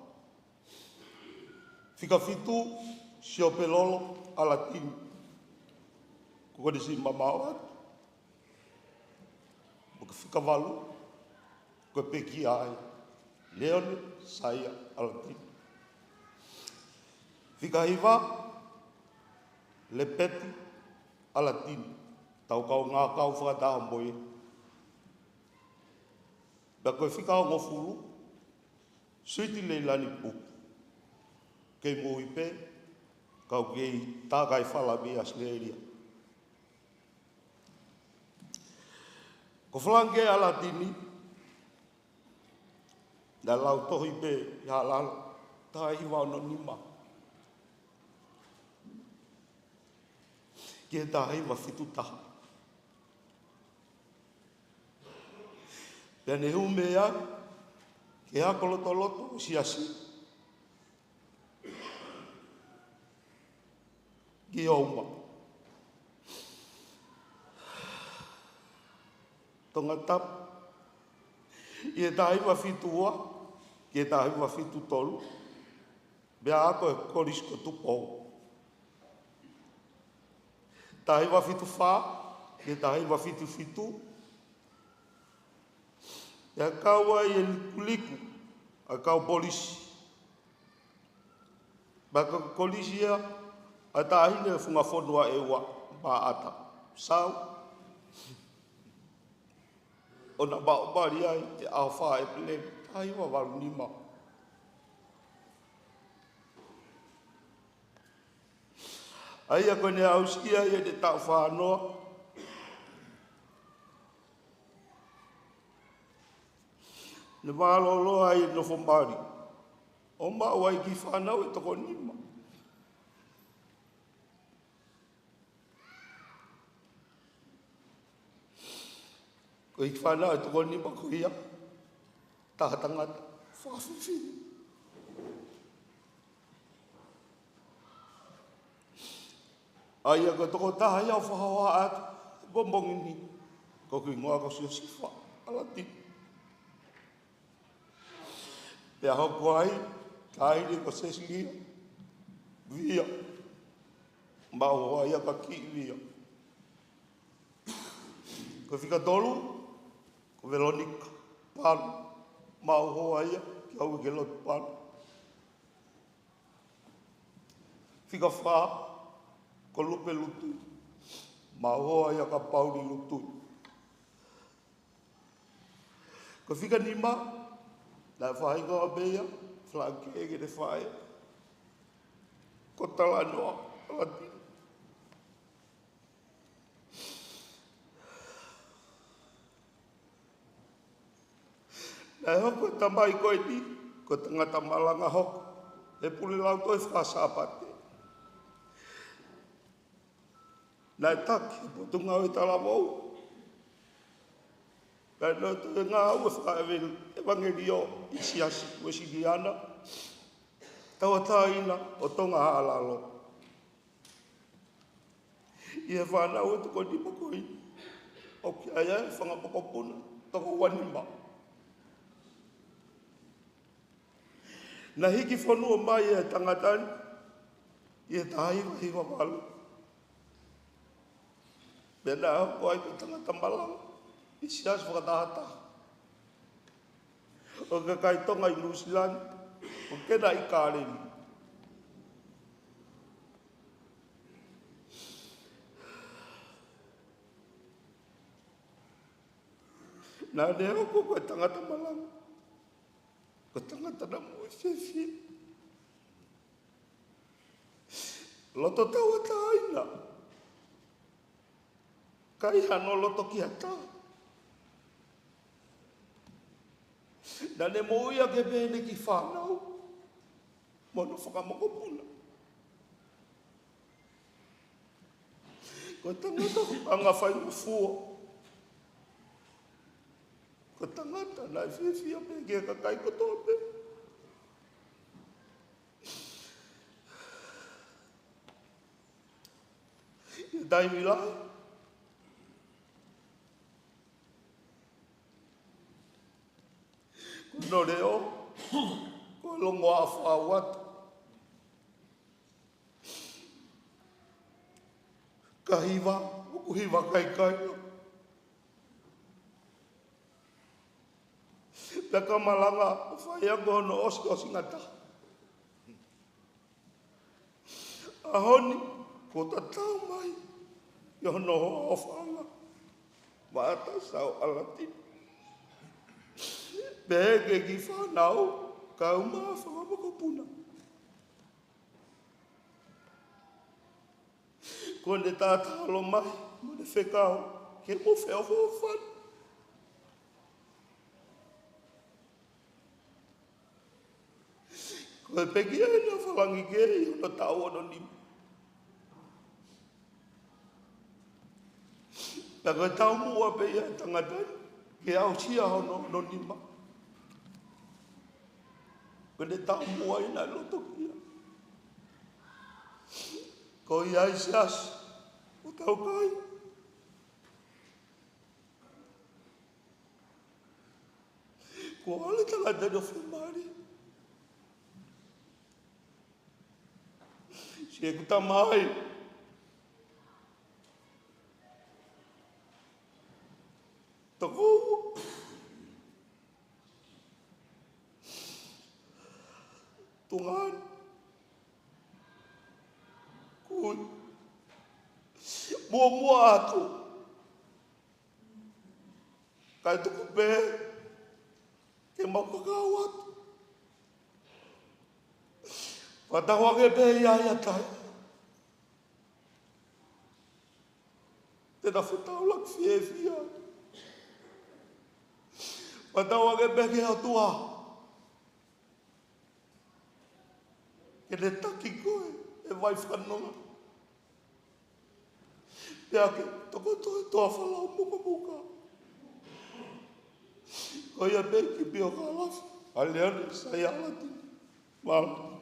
Fika fitu, Siopelolo Alatini, kuo ne siʻi mamaʻo atu. Mo e fika valu, ko e pekia ai, Leone Saia Alatini. Fika hiva, Lepeti Alatini, tau kaungā kau fakataha mo ia. Pea ko e fika hongofulu, Suiti Leilani Pupu. Kei moʻui pē, kau kei tākai fala mei ʻAositelēlia. Ko Falankē Alatini, naʻe lau tohi pē ʻi Haʻalalo, taha hiva ono nima ki he taha hiva fitu taha. Pea ne hū mei ai ki he ako lotoloto ʻo e siasi ki Houma, Tongatapu, ʻi he taha hiva fitu ua ki he taha hiva fitu tolu, pea ako he Kolisi ko Tupou. Taha hiva fitu fā ki he taha hiva fitu fitu, pea kau ai he likuliku ʻa e kau polisi. Pea ko e kolisi ia ʻa e Taʻahine Funga Fonua ʻe Ua, Maʻata Sau, ʻo na maʻu mali ai he ʻaho fā ʻEpeleli, taha hiva valu nima. ʻA ia ko ʻene aʻusia ʻi heʻene taʻu fā noa, ne mālōlō ai e nofo mali, ʻo maʻu ai e kiʻi fānau ʻe toko nima. Ko e kiʻi fānau ʻe toko nima ko ia, taha tangata, fefine. ʻA ia ko e tokotaha ia ʻoku fakahohaʻa atu he pongipongi ni, ko hoku hingoa ko Siosifa Alatini. Pea hoko ai, taʻahine ko Sesilia Via, maʻu hoa ia kia Kiʻi Via. Ko e fika tolu, ko Velonika Palu, maʻu hoa ia kia Uikelotu Palu. Fika fā, ko Lupe Lutui, maʻu hoa ia kia Pauli Lutui. Ko e fika nima, naʻe faʻahinga pē ia, Falankē ki heʻene faʻē, ko Talanoa Alatini. Naʻe hoko e tamai ko eni ko e tangata malanga hoko he pule lautohi faka-Sāpate. Naʻe taki he Potungāue Talavou. Pea naʻe toe ngāue fakaʻevangeliō ʻi he Siasi Uēsiliana, tauʻatāina ʻo Tonga Haʻalalo. ʻI he fānau ʻe toko nima ko eni, ʻoku ʻi ai e fanga mokopuna toko ua nima. Naʻe hiki fonua mai e tangata ni ʻi he taha hiva hiva valu. Pea naʻe hoko ai ko e tangata malanga ʻi he Siasi Fakatahataha ʻo e kakai Tonga ʻi Nuʻusila ni, ʻo kena ʻi Kāleli. Naʻá ne hoko ko e tangata malanga. Ko e tangata naʻe moʻui fiefia. Loto tauʻatāina. ʻIkai hano loto ki ha taha. Naʻá ne moʻui ʻaki pē ʻene kiʻi fānau mo hono fanga mokopuna. Ko e tangata anga faingofua. Ko e tangata naʻe fiefia pē ki he kakai kotoa pē. ʻI he taimi lahi, ko hono leʻo, ko e longoaʻa fau atu. Ka hiva, ʻoku hiva kaikaila. Pea ka malanga ʻo fai ange hono ʻosiʻosinga taha. ʻAho ni, kuo tatau mai ki hono hoa ʻofaʻanga, Maʻata Sau ʻAlatini. Pehē ki he kiʻi fānau, kau mo e fanga mokopuna. Kuó ne tatalo mai mo ʻene fekau ke mou feʻofoʻofani. Ko e pekia ʻena falangi ke ʻi hono taʻu ono nima. Pea ko e taumuʻa pē ia ʻa e tangata ni ke aʻusia hono ono nima. Ko ʻene taumuʻa ʻi he loto ki ai. Ko ia ʻi he siasi ʻo tau kai. Kuo ʻalu e tangata ni ʻo fiemālie. Siʻeku tamai. Toko ua. Tuongaʻane. Kui. Muʻomuʻa atu. Kae tuku pē ke mau kakau atu. Fakatauange pē ia ia tai. Te ta fetaulaki fiefia. Fakatauange pē ki he ʻOtua ke ne taki koe ʻe he vai fakanonga. Pea ke tokoto e toa falau mukamuka. Ko ia pē ki pio kalafi. ʻAleale Sai ʻAlatini. Mālō.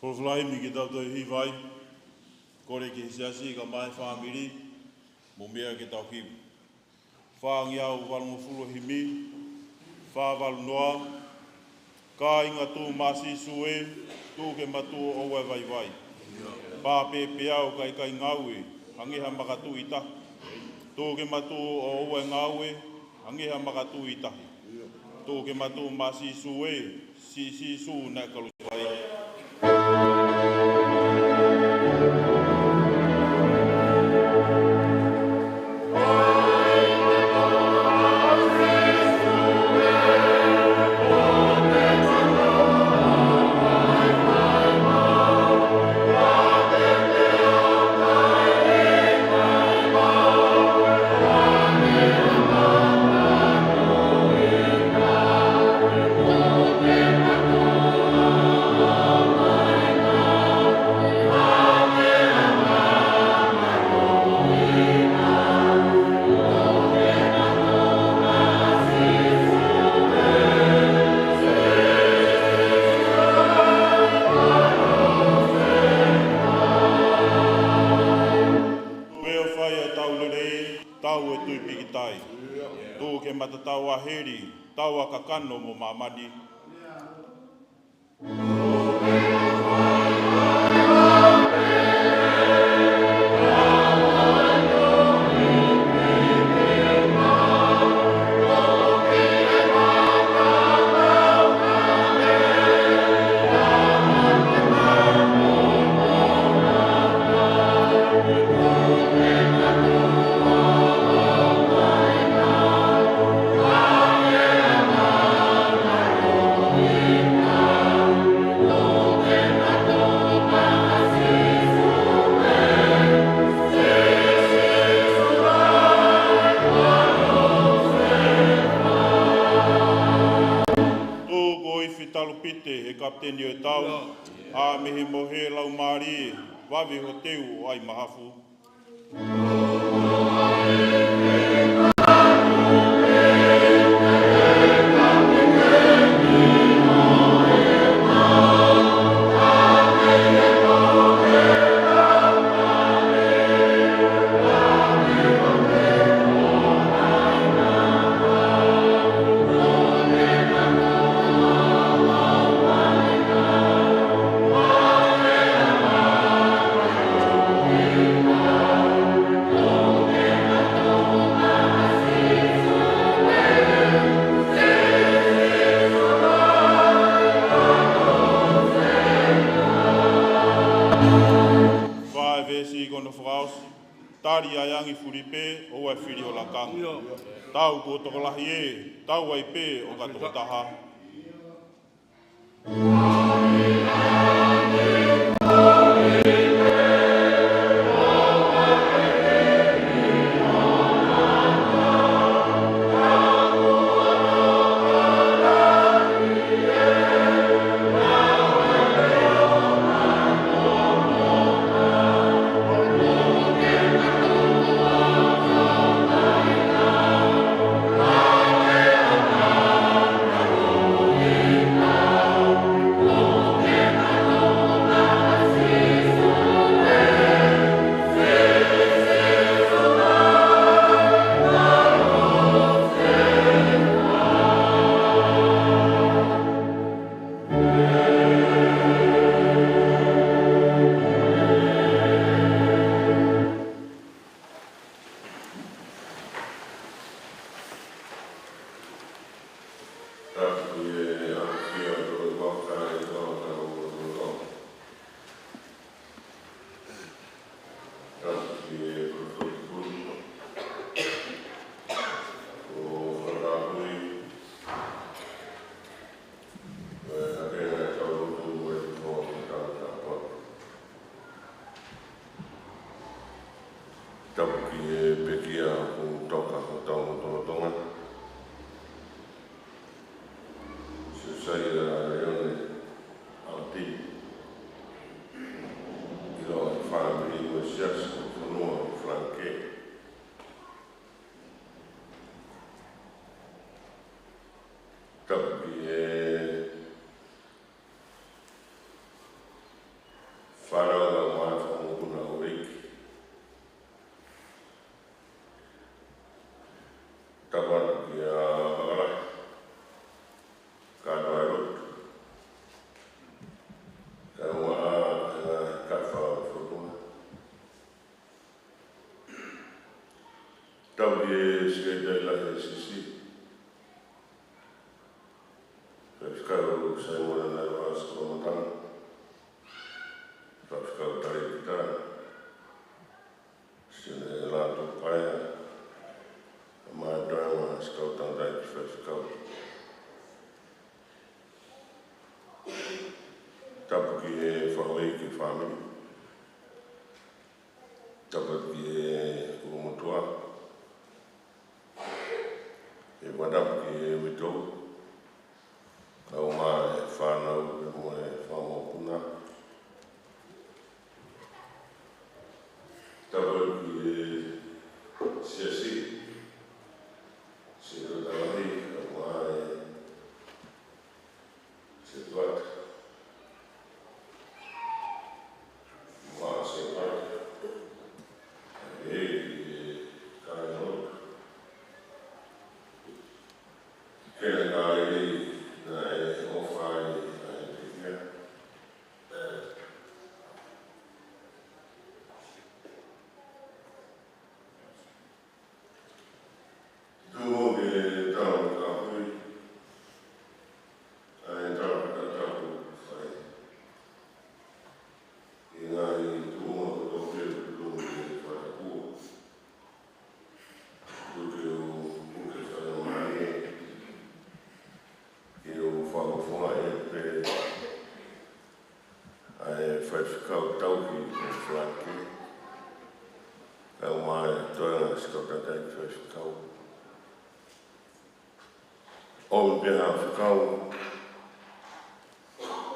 Folofola himi ke tau toe hiva ai. Kole ki he siasi kae ʻumaʻā e fāmili, mo meʻa ke tau hiva. Fāngeau valungofulu himi, fā valu noa. Kāinga tuʻu maʻa Sīsū ē, tuʻu ke ma tuʻu ʻo ʻoua ʻe vaivai. Pā pēpē au ka ʻikai ngāue, hangē ha makatuʻu ʻi tahi. Tuʻu ke ma tuʻu ʻo ʻoua ʻe ngāue, hangē ha makatuʻu ʻi tahi. Tuʻu ke ma tuʻu maʻa Sīsū ē, siʻi Sīsū naʻe kalusefai. Pea ʻoku fai ʻa e tau lelei, tau ʻa e tui pīkitai. Tuku ke ma tatau ʻa heli, tau ʻa kakano mo māmani. Teni ʻo e tau, ʻa mei he mohe Laumālie, vave ho teu ʻo ʻai mahafu. Fai veesi ko hono fakaʻosi. Tali ʻa e angi fuli pē, ʻoua ʻe fili ho lakanga. Tau kuo tokolahi ē, tau ai pē ʻo ka tokotaha. Tapu ki he pekia ʻoku toka hotau lotolotonga. Siosiua Leone ʻAlatini. ʻIlo ʻa e fāmili mo e siasi ʻo e fonua ʻo Falanikē. Tapu ki he fānau ʻa e fanga mokopuna ʻo e ʻEiki. Tapu atu kia Pakalahi, kātoa e lotu. Kae ʻumaʻā ʻa e ngaahi kafa ʻo e fonua. Tapu ki he Sekelitali Lahi ʻo e S C C, Faifekau Saimona Naivasi Kolomatanga, Faifekau Talēkita, Sione Lātūpaea, mo e toenga Sikautangataʻeiki Faifekau. Tapu ki he faʻu ʻeiki fāmili. Tapu ki he ʻulumotuʻa. ʻE fakatapu ki he uitou, kae ʻumaʻā e fānau mo e fanga mokopuna. Tapu ki he siasi, Sekelitali Lahi, kae ʻumaʻā e Setuata. Mo e Setuata. ʻE ki he kāingalotu. Ke ne kālele naʻe ʻofa ai ʻa e pekia. Tuʻu ke tau tāpui, ʻa e tau tāpui fai. ʻI he ngaahi tuʻunga kotoa pē ʻoku totonu ke fakatapua. Tuku ke u puke faingamālie, ke u fakafofongaʻi pē ʻa e faifekau tauhi ʻo Falanikē, kae ʻumaʻā e toenga Sikautangataʻeiki Faifekau. ʻOmi pē ha fekau,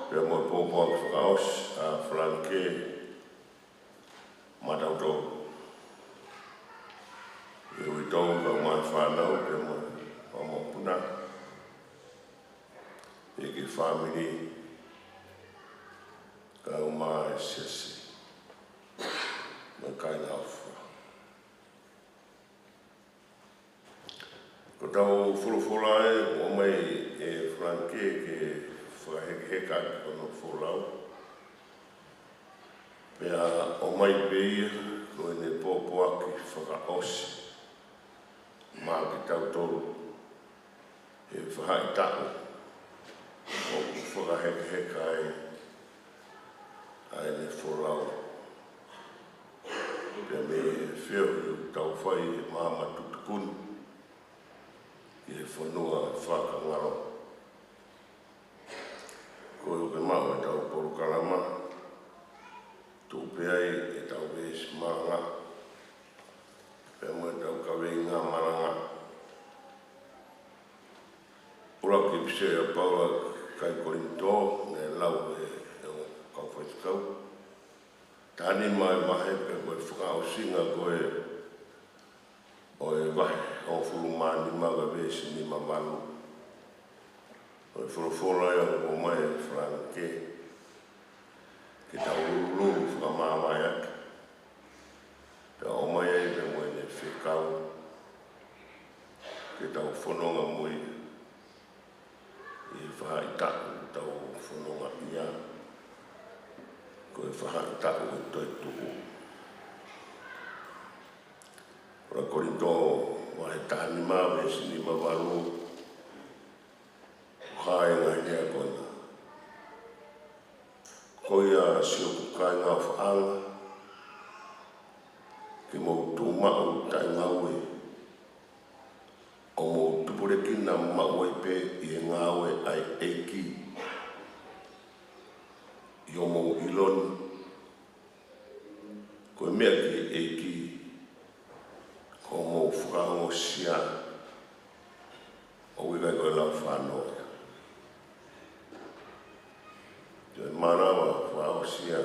Pea mo e pōpoaki fakaʻosi ʻa Falanike maʻatautolu. ʻI he uitou kae ʻumaʻā e fānau, pea mo e mokopuna. Pea ki he fāmili, kae ʻumaʻā e siasi, mo e kāinga ʻofa. Ko ʻetau folofola ē, ʻomai ʻe Falanike ke fakahekeheka ʻaki hono folau. Pea ʻomai pē ia ko ʻene pōpoaki fakaʻosi maʻa kitautolu he faʻahitaʻu ʻoku fakahekeheka ai ʻa ʻene folau. Pea mei he feohi ʻoku tau fai he māmani tutuku ni ki he fonua fakangalo. Ko ia ʻoku ke maʻu ʻetau polokalama, tuʻu pē ai ʻetau veesi malanga, pea mo ʻetau kaveinga malanga. ʻUluaki ʻipiseli ʻa Paula ki he kakai Kolinitō, naʻe lau ʻe he kau faifekau. Taha nima e vahe, pea ko e fakaʻosinga ko ē ʻo e vahe hongofulu mā nima, ko e veesi nima valu. Ko e folofola ia ʻoku ʻomai ʻe Falanike ke tau lulululu fakamāvae atu. Pea ʻomai ai pē mo ʻene fekau ke tau fononga mo ia ʻi he faʻahitaʻu ʻoku tau fononga ai, ko e faʻahitaʻu ʻo e toetuʻu. ʻUluaki Kolinitō vahe taha nima, veesi nima valu, ʻoku hā e ngaahi lea ko ena. Ko ia siʻoku kāinga ʻofaʻanga, ke mou tuʻu maʻu taʻengaue, ʻo mou tupulekina maʻu ai pē ʻi he ngāue ʻa e ʻEiki, ʻi hoʻomou ʻilo ni, ko e meʻa ki he ʻEiki, ko hoʻomou fakaongosia, ʻoku ʻikai ko e lau fānau ia. Ko e mānava fakaʻosi ia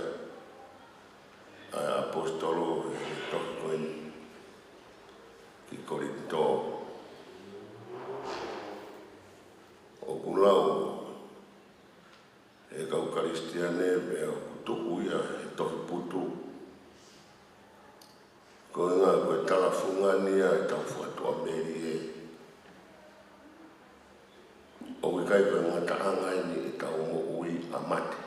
ʻa e ʻaposetolo he tohi ko eni ki Kolinitō. ʻOku lau ʻe he kau Kalisitiane, pea ʻoku tuku ia he tohi putu, ko e ngaahi, ko e talafungani ia ʻetau fakatuʻamelie. ʻOku ʻikai ko e ngataʻanga eni ʻetau moʻui ʻa mate.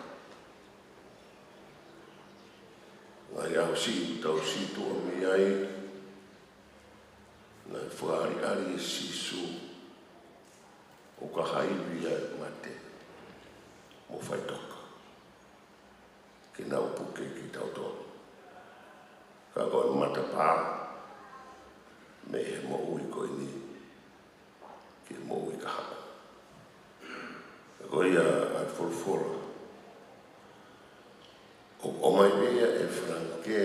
Ngaahi ʻaho siʻi ʻoku tau situʻa mei ai, naʻe fakaʻaliʻali ʻe Sīsū ʻo ka ha ivi ʻa e mate mo faʻitoka, ke nau puke kitautolu. Ka ko e matapā mei he moʻui ko eni ki he moʻui kahaʻu. Ko ia ʻa e folofola ʻoku ʻomai pē ia ʻe Falanike,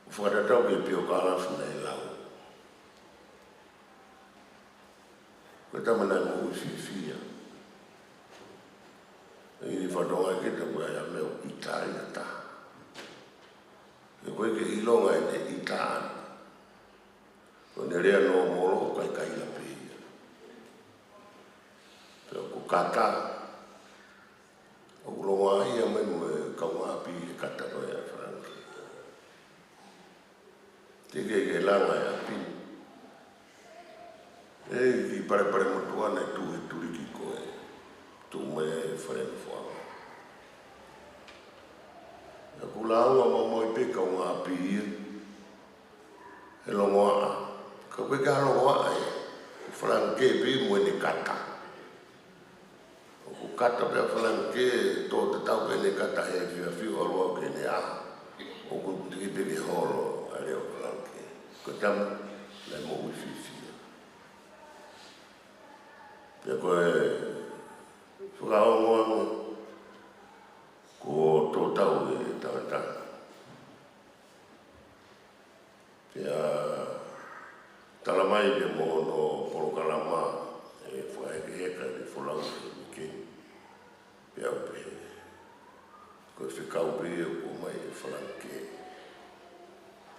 ʻo fakatatau ki he piokalafi naʻe lau. Ko e tama naʻe moʻui fiefia. ʻI he fatongia ke ta ko e meʻa ʻoku ʻita ai ʻa taha. He ko e ke ʻilonga ʻene ʻita ʻana, ko ʻene lea nōmolo ʻoku ʻikai kaila pē ia. Pea ʻoku kata, ʻoku longoaʻa ia mai mo e kaungāʻapi he kata ko ia ʻa Falanike. Teʻeki ke langa e ʻapi ni. ʻE, kiʻi palepale motuʻa naʻe tuʻu he tuliki ko ē, tuʻu mai he fale nofoʻanga. ʻOku lāunga maumau pē kaungāʻapi ia he longoaʻa. Ka ʻoku ʻikai ke ha longoaʻa ʻe Falanike pē mo ʻene kata. ʻOku kata pē ʻa Falanike, tō tatau pē ʻene kata he efiafi ʻo ʻalu ki heʻene ʻaho. ʻOku teʻeki pē ke holo ʻa e lea ʻo Falanike. Ko e tama naʻe moʻui fiefia. Pea ko e fakaongoongo kuo tō tau ʻe he tangata. Pea talamai pē mo hono polokalama ʻe fakahekeheka ʻene folau he uike ni. Pea u pehē, ko e fekau pē ia ʻoku ʻomai ʻe Falangikē.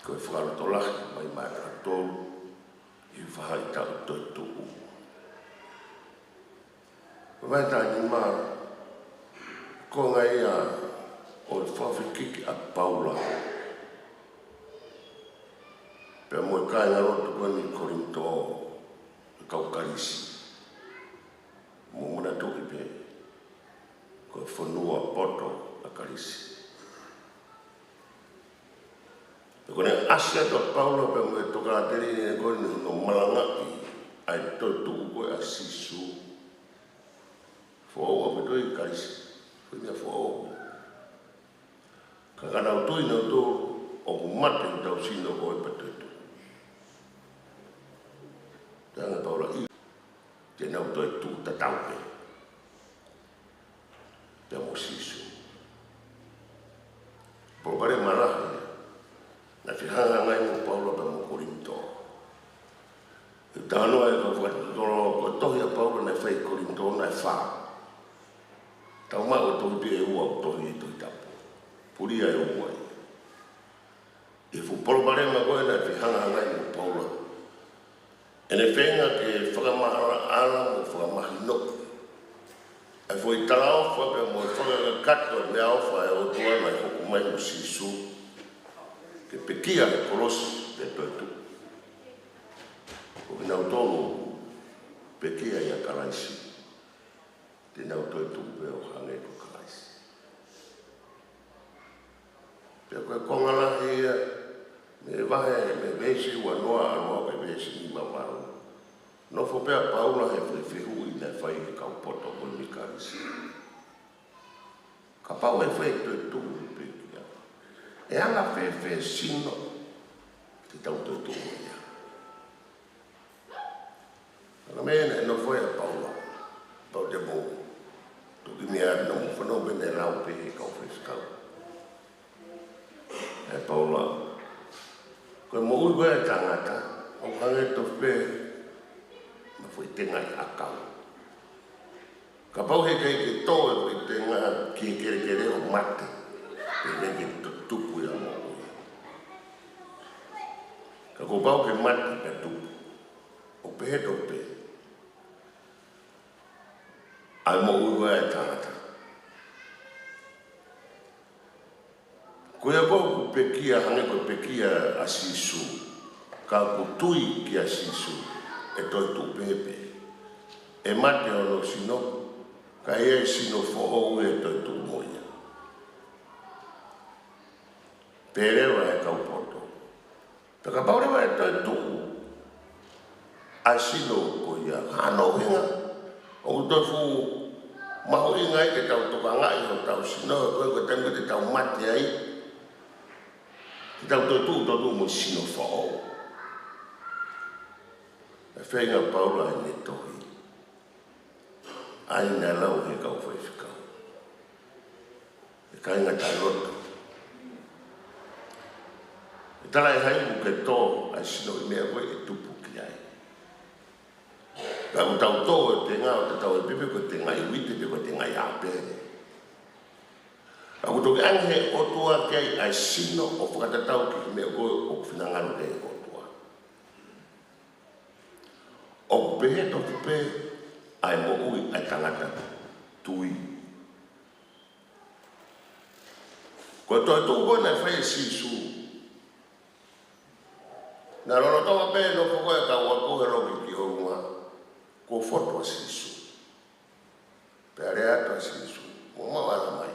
Ko e fakalotolahi mai maʻatautolu ʻi he faʻahitaʻu toetuʻu. Ko e vahe taha nima, ko e konga ia ʻo e fakafekiki ʻa Paula pea mo e kāingalotu ko eni ʻi Kolinitō, ʻa e kau Kalisi. Mou manatuʻi pē, ko e fonua poto ʻa Kalisi. Pea ko ʻene ʻasi atu ʻa Paula pea mo e tokāteline ko eni ʻo malangaʻi ʻa e toetuʻu ko ē ʻa Sīsū. Foʻou ʻaupito ʻi Kalisi, ko e meʻa foʻou. Ka ka nau tui nautolu ʻoku mate ʻetau sino ko ē pea toetuʻu. Talaange ʻe Paula ʻi te nau toetuʻu tatau pē pea mo Sīsū. Palopalema lahi naʻe fehangahangai mo Paula pea mo Kolinitō. ʻOku talanoa e kau fakatotolo, ko e tohi ʻa Paula naʻe fai ʻi Kolinitō naʻe fā. Tau maʻu e tohi pē ʻe ua ʻoku tohi ʻi he Tohi Tapu. Pulia ʻe ua ia. ʻI he fuʻu palopalema ko ē naʻe fehangahangai mo Paula, ʻene feinga ke fakamaʻalaʻala mo fakamahinoʻi ʻa e foʻi talaʻofa pea mo e fakakakato e meʻaʻofa ʻa e ʻOtua naʻe hoko mai mo Sīsū, ke pekia he kolosi pea toetuʻu. Ko kinautolu pekia ʻia Kalaisi, te nau toetuʻu pē ʻo hangē ko Kalaisi. Pea ko e konga lahi ia mei he vahe, mei he veesi uanoa ʻalu ki he veesi nimavalu. Nofo pē ʻa Paula he fe-, fehuʻi naʻe fai ʻe he kau poto ko eni ʻi Kalisi. Kapau ʻe fai e toetuʻu pē kia, ʻe anga fēfē e sino te tau toetuʻu ia? Ko e meʻa naʻe nofo ai ʻa Paula. Pau te mou toki meʻa atu naʻa mou fanongo pē naʻe lau pē ʻe he kau faifekau. ʻE Paula, ko e moʻui ko ē ʻa e tangata, ʻoku hangē tofu pē mo e foʻi tengaʻi ʻakau. Kapau heʻikai ke tō e foʻi tengaʻi ki he kelekele ʻo mate, heʻikai ke to-, tupu ia moʻui. Ka kuo pau ke mate pea tupu. ʻOku pehē tofu pē ʻa e moʻui ko ē ʻa e tangata. Ko ia ʻoku pekia, hangē ko e pekia ʻa Sīsū, ka ʻoku tui kia Sīsū, ʻe toetuʻu pehē pē. ʻE mate hono sino, ka ʻe ʻi ai e sino foʻou ʻe toetuʻu mo ia. Pehē leva ʻe he kau poto, pea kapau leva ʻe toetuʻu ʻa e sino ko ia, ko hono ʻuhinga, ʻoku toe fuʻu mahuʻinga ai ke tau tokangaʻi hotau sino, ko e, ko e taimi ko ē te tau mate ai, ke tau toetuʻu, toetuʻu mo e sino foʻou. Naʻe feinga ʻa Paula ʻi heʻene tohi, ʻa ia naʻe lau ʻe he kau faifekau. ʻE kāinga, tau lotu. ʻE talaʻehai ʻoku ke tō ʻa e sino ʻi he meʻa ko ē ʻe tupu ki ai. Ka ʻoku tau tō e tengaʻi ʻo tatau ai pē pe ko e tengaʻi uite pe ko e tengaʻi ʻāpele. Ka ʻoku toki ʻange ʻe he ʻOtua ki ai ʻa e sino ʻo fakatatau ki he meʻa ko ē ʻoku finangalo ki ai e ʻOtua. ʻOku pehē tofu pē ʻa e moʻui ʻa e tangata tui. Ko e toetuʻu ko ē naʻe fai ʻe Sīsū, naʻe lolotonga pē nofo ko ē e kau ako he loki ki ʻolunga, kuo fotu ʻa Sīsū. Pea lea atu ʻa Sīsū, mou maʻu ʻa e ʻalamai,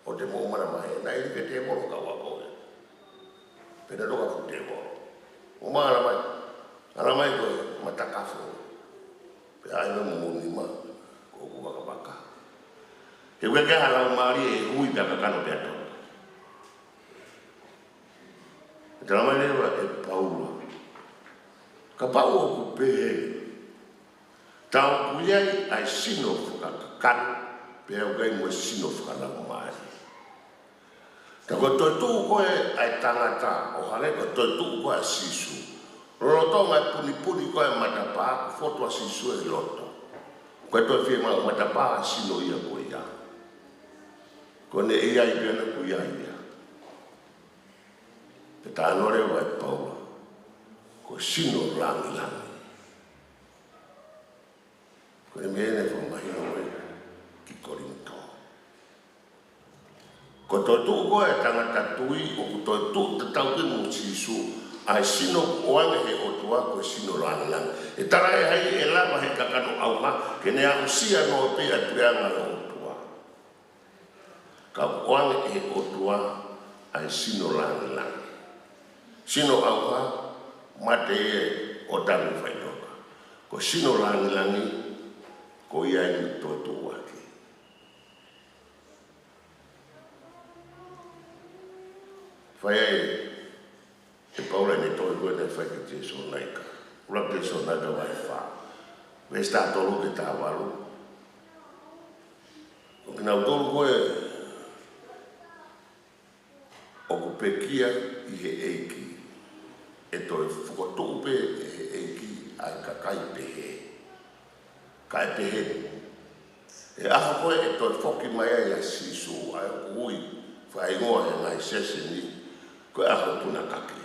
ʻoua te mou mana mai, naʻe ʻi he tēvolo e kau ako ē. Pea naʻe toka e fuʻu tēvolo. Mou maʻu ʻa e ʻalamai, ʻalamai ko e matakafo. Pea ʻai mai mo hoʻomou nima, ko hoku vakavaka. He ʻoku ʻikai ha laumālie ʻe hui pea kakano pea toto. ʻE talamai leva ʻe Paula, kapau ʻoku pehē, tā ʻoku ʻi ai ʻa e sino fakakakano, pea ʻoku ʻi ai mo e sino fakalaumālie. Ka ko e toetuʻu ko ē ʻa e tangata, ʻo hangē ko e toetuʻu ko ē ʻa Sīsū. Lolotonga e punipuni ko ē e matapā, kuo fotu ʻa Sīsū he loto. Ko e toe fiemaʻu matapā ʻa e sino ia ko ia. Ko ʻene ʻi ai pē ʻana ʻoku ʻi ai ia. Pea talanoa leva ʻa Paula ko e sino langilangi. Ko e meʻa ʻeni ʻoku fakamahino mai ki Kolinitō. Ko e toetuʻu ko ē ʻa e tangata tui ʻoku toetuʻu tatau pē mo Sīsū, ʻa e sino ʻoku ʻoange ʻe he ʻOtua ko e sino langilangi. ʻE tala ʻe hai ʻe lava ʻe he kakano ʻauha ke ne aʻusia noa pē ʻa e puleʻanga ʻo e ʻOtua. Ka ʻoku ʻoange ʻe he ʻOtua ʻa e sino langilangi. Sino ʻauha, mate ē ʻo tanu faʻitoka. Ko e sino langilangi, ko ia ʻoku toetuʻu ʻaki. Fai ai ʻe Paula ʻene tohi ko ē naʻe fai ki Tesalonaika. ʻUluaki Tesalonaika vahe fā, veesi taha tolu ki he taha valu. Ko kinautolu ko ē ʻoku pekia ʻi he ʻEiki, ʻe toe fokotuʻu pē ʻe he ʻEiki ʻa e kakai pehē. Kae pehē ni, ʻi he ʻaho ko ē ʻe toe foki mai ai ʻa Sīsū, ʻa ia ʻoku ui fakahingoa he ngaahi sēseni ko e ʻaho punakake,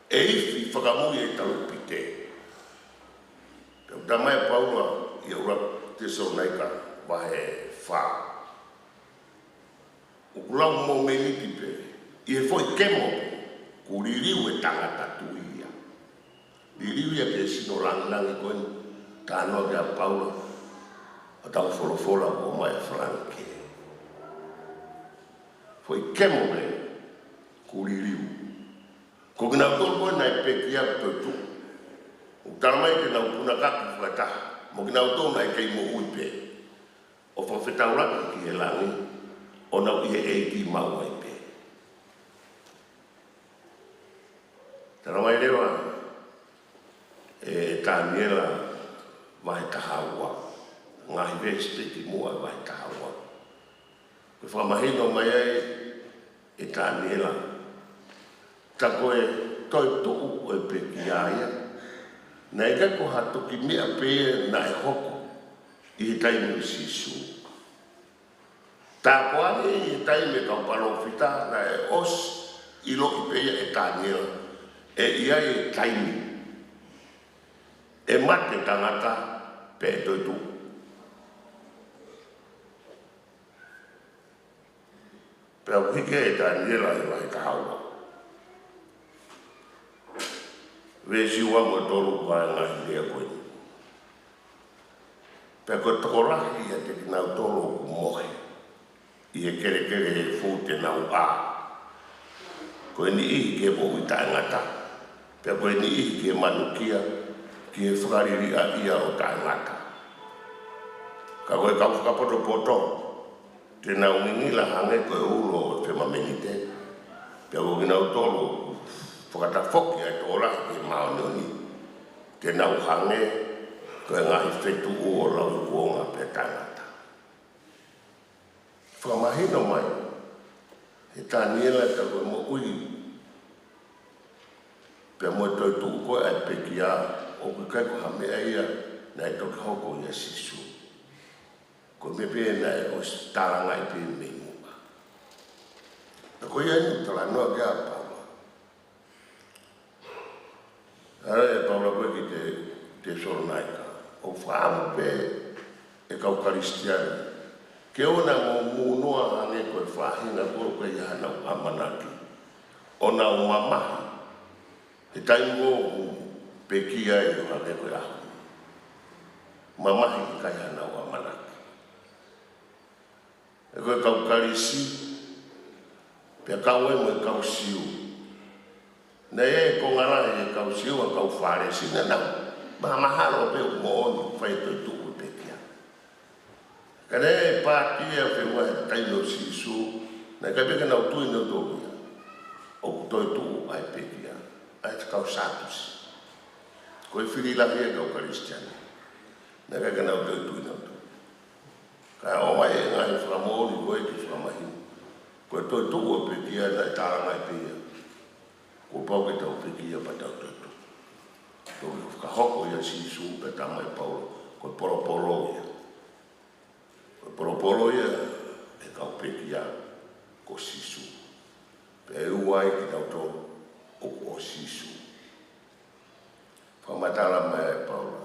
ʻe ifi fakamui ʻa e talupite. Pea ʻoku talamai ʻe Paula ʻi he ʻUluaki Tesalonaika vahe fā, ʻoku lau momeniti pē, ʻi he foʻi kemo pē, kuo liliu e tangata tui ia. Liliu ia ki he sino langilangi ko ē naʻe talanoa ki ai ʻa Paula, ʻa ʻetau folofola ko ē mei Falanike. Foʻi kemo pē, kuo liliu. Ko kinautolu ko ē naʻe pekia ʻoku toetuʻu, ʻoku talamai te nau punakaki fakataha mo kinautolu naʻe kei moʻui pē, ʻo fakafetaulaki ki he langi, ʻo nau ʻi he ʻEiki maʻu ai pē. Talamai leva ʻe Taniela vahe taha ua, ngaahi veesi pē kimuʻa vahe taha ua, ko e fakamahino mai ai ʻe Taniela, tā ko e toetuʻu ʻo e pekia ia, naʻe ʻikai ko ha toki meʻa pē ia naʻe hoko ʻi he taimi ʻo Sīsū. Tā ko ē ʻi he taimi ʻa e kau palōfita naʻe ʻosi ʻiloʻi pē ia ʻe Taniela, ʻe ʻi ai e taimi ʻe mate tangata pea ʻe toetuʻu. Pea ʻoku hiki ʻe Taniela he vahe taha ua, veesi ua mo e tolu, ko e ngaahi lea ko eni. Pea ko e tokolahi ʻiate kinautolu ʻoku mohe ʻi he kelekele he fou te nau ʻā. Ko e niʻihi ki he moʻui taʻengata, pea ko e niʻihi ki he manukia, ki he fakaliliʻaʻia ʻo taʻengata. Ka ko e kau fakapotopoto, te nau ngingila hangē ko e ulo ʻo e femamenite, pea ko kinautolu ʻoku fakatafoki ʻa e tokolahi ki he māʻoniʻoni, te nau hangē ko e ngaahi fetuʻu ʻo lauikuonga pea taʻengata. Fakamahino mai ʻe Taniela tā ko e moʻui pea mo e toetuʻu ko ē ʻa e pekia, ʻoku ʻikai ko ha meʻa ia naʻe toki hoko ʻia Sīsū. Ko e meʻa pē naʻe ʻosi talangaʻi pē mei muʻa. Pea ko ia ʻoku talanoa ki ai ʻa Paula. ʻA ia ʻe Paula ko ē ki he Tesalonaika, ʻoku fakaʻamu pē ʻe he kau Kalisitiane ke ʻoua naʻa mou munu hangē ko e faʻahinga ko ē ʻoku ʻikai hanau ʻamanaki, ʻo nau mamahi he taimi ʻoku pekia ai ʻo hangē ko e ʻaho. Mamahi ʻikai hanau ʻamanaki. He ko e kau Kalisi, pea kau ai mo e kau Siu. Naʻe ʻi ai e konga lahi ʻo e kau Siu ʻa e kau Fālesi naʻa nau mahamahalo pē ʻoku moʻoni ʻoku fai e toetuʻu ʻo e pekia. Ka naʻe ʻi ai e pāti ia fehuʻi he taimi ʻo Sīsū, naʻe ʻikai pē ke nau tui nautolu ia ʻoku toetuʻu ʻa e pekia, ʻa e kau Sātusi. Ko e fili lahi ia ʻa e kau Kalisitiane. Naʻe ʻikai ke nau toetuʻu nautolu. Kae ʻomai e ngaahi fakamoʻoni ko ē ke fakamahino, ko e toetuʻu ʻo e pekia naʻe talangaʻi pē ia. Kuo pau ke tau pekia pea tau toetuʻu. Toki fakahoko ʻia Sīsū pea talamai ʻe Paula, ko e polopolo ia. Ko e polopolo ia ʻa e tau pekia ko Sīsū. Pea ʻe ʻuhinga ai kitautolu ʻoku ʻo Sīsū. Fakamatala mai ʻe Paula,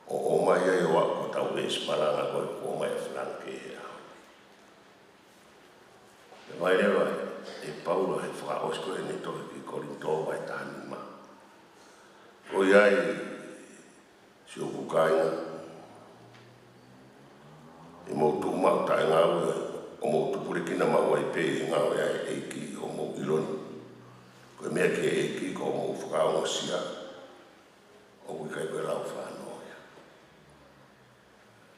ʻo ʻomai ai ʻo aʻu ko ʻetau veesi malanga ko ē kuo ʻomai ʻe Falange he ʻaho ni. Pea ʻomai leva ʻe Paula he fakaʻosi ko ē ʻene tohi ki Kolinitō vahe taha nima. Ko ia ai, siʻoku kāinga, ʻi hoʻomou tuʻu maʻu taʻengaue, ʻo mou tupulekina maʻu ai pē ʻi he ngāue ʻa e ʻEiki ʻi hoʻomou ʻilo ni. Ko e meʻa ki he ʻEiki ko hoʻomou fakaongosia, ʻoku ʻikai ko e lau fānau ia.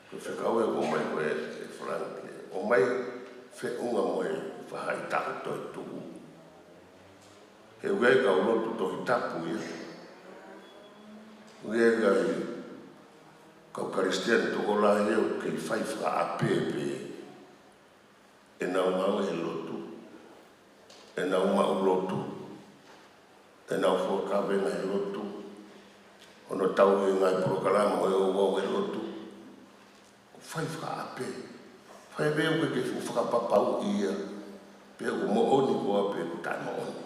Ko e fekau ē ʻoku ʻomai ko ē ʻe Falange, ʻomai feʻunga mo e faʻahitaʻu toetuʻu. He ʻoku ʻi ai e kau lotu Tohi Tapu ia. ʻOku ʻi ai e kau Kalisitiane tokolahi ʻoku kei fai fakaʻape pē ʻenau ngāue he lotu, ʻenau maʻu lotu, ʻenau fua kavenga he lotu, hono tauhi e ngaahi polokalama ʻo e ouau he lotu. Fai fakaʻape. Fai pē ʻoku ʻikai ke fuʻu fakapapauʻi ia pe ʻoku moʻoni koā pe ʻoku taʻemoʻoni.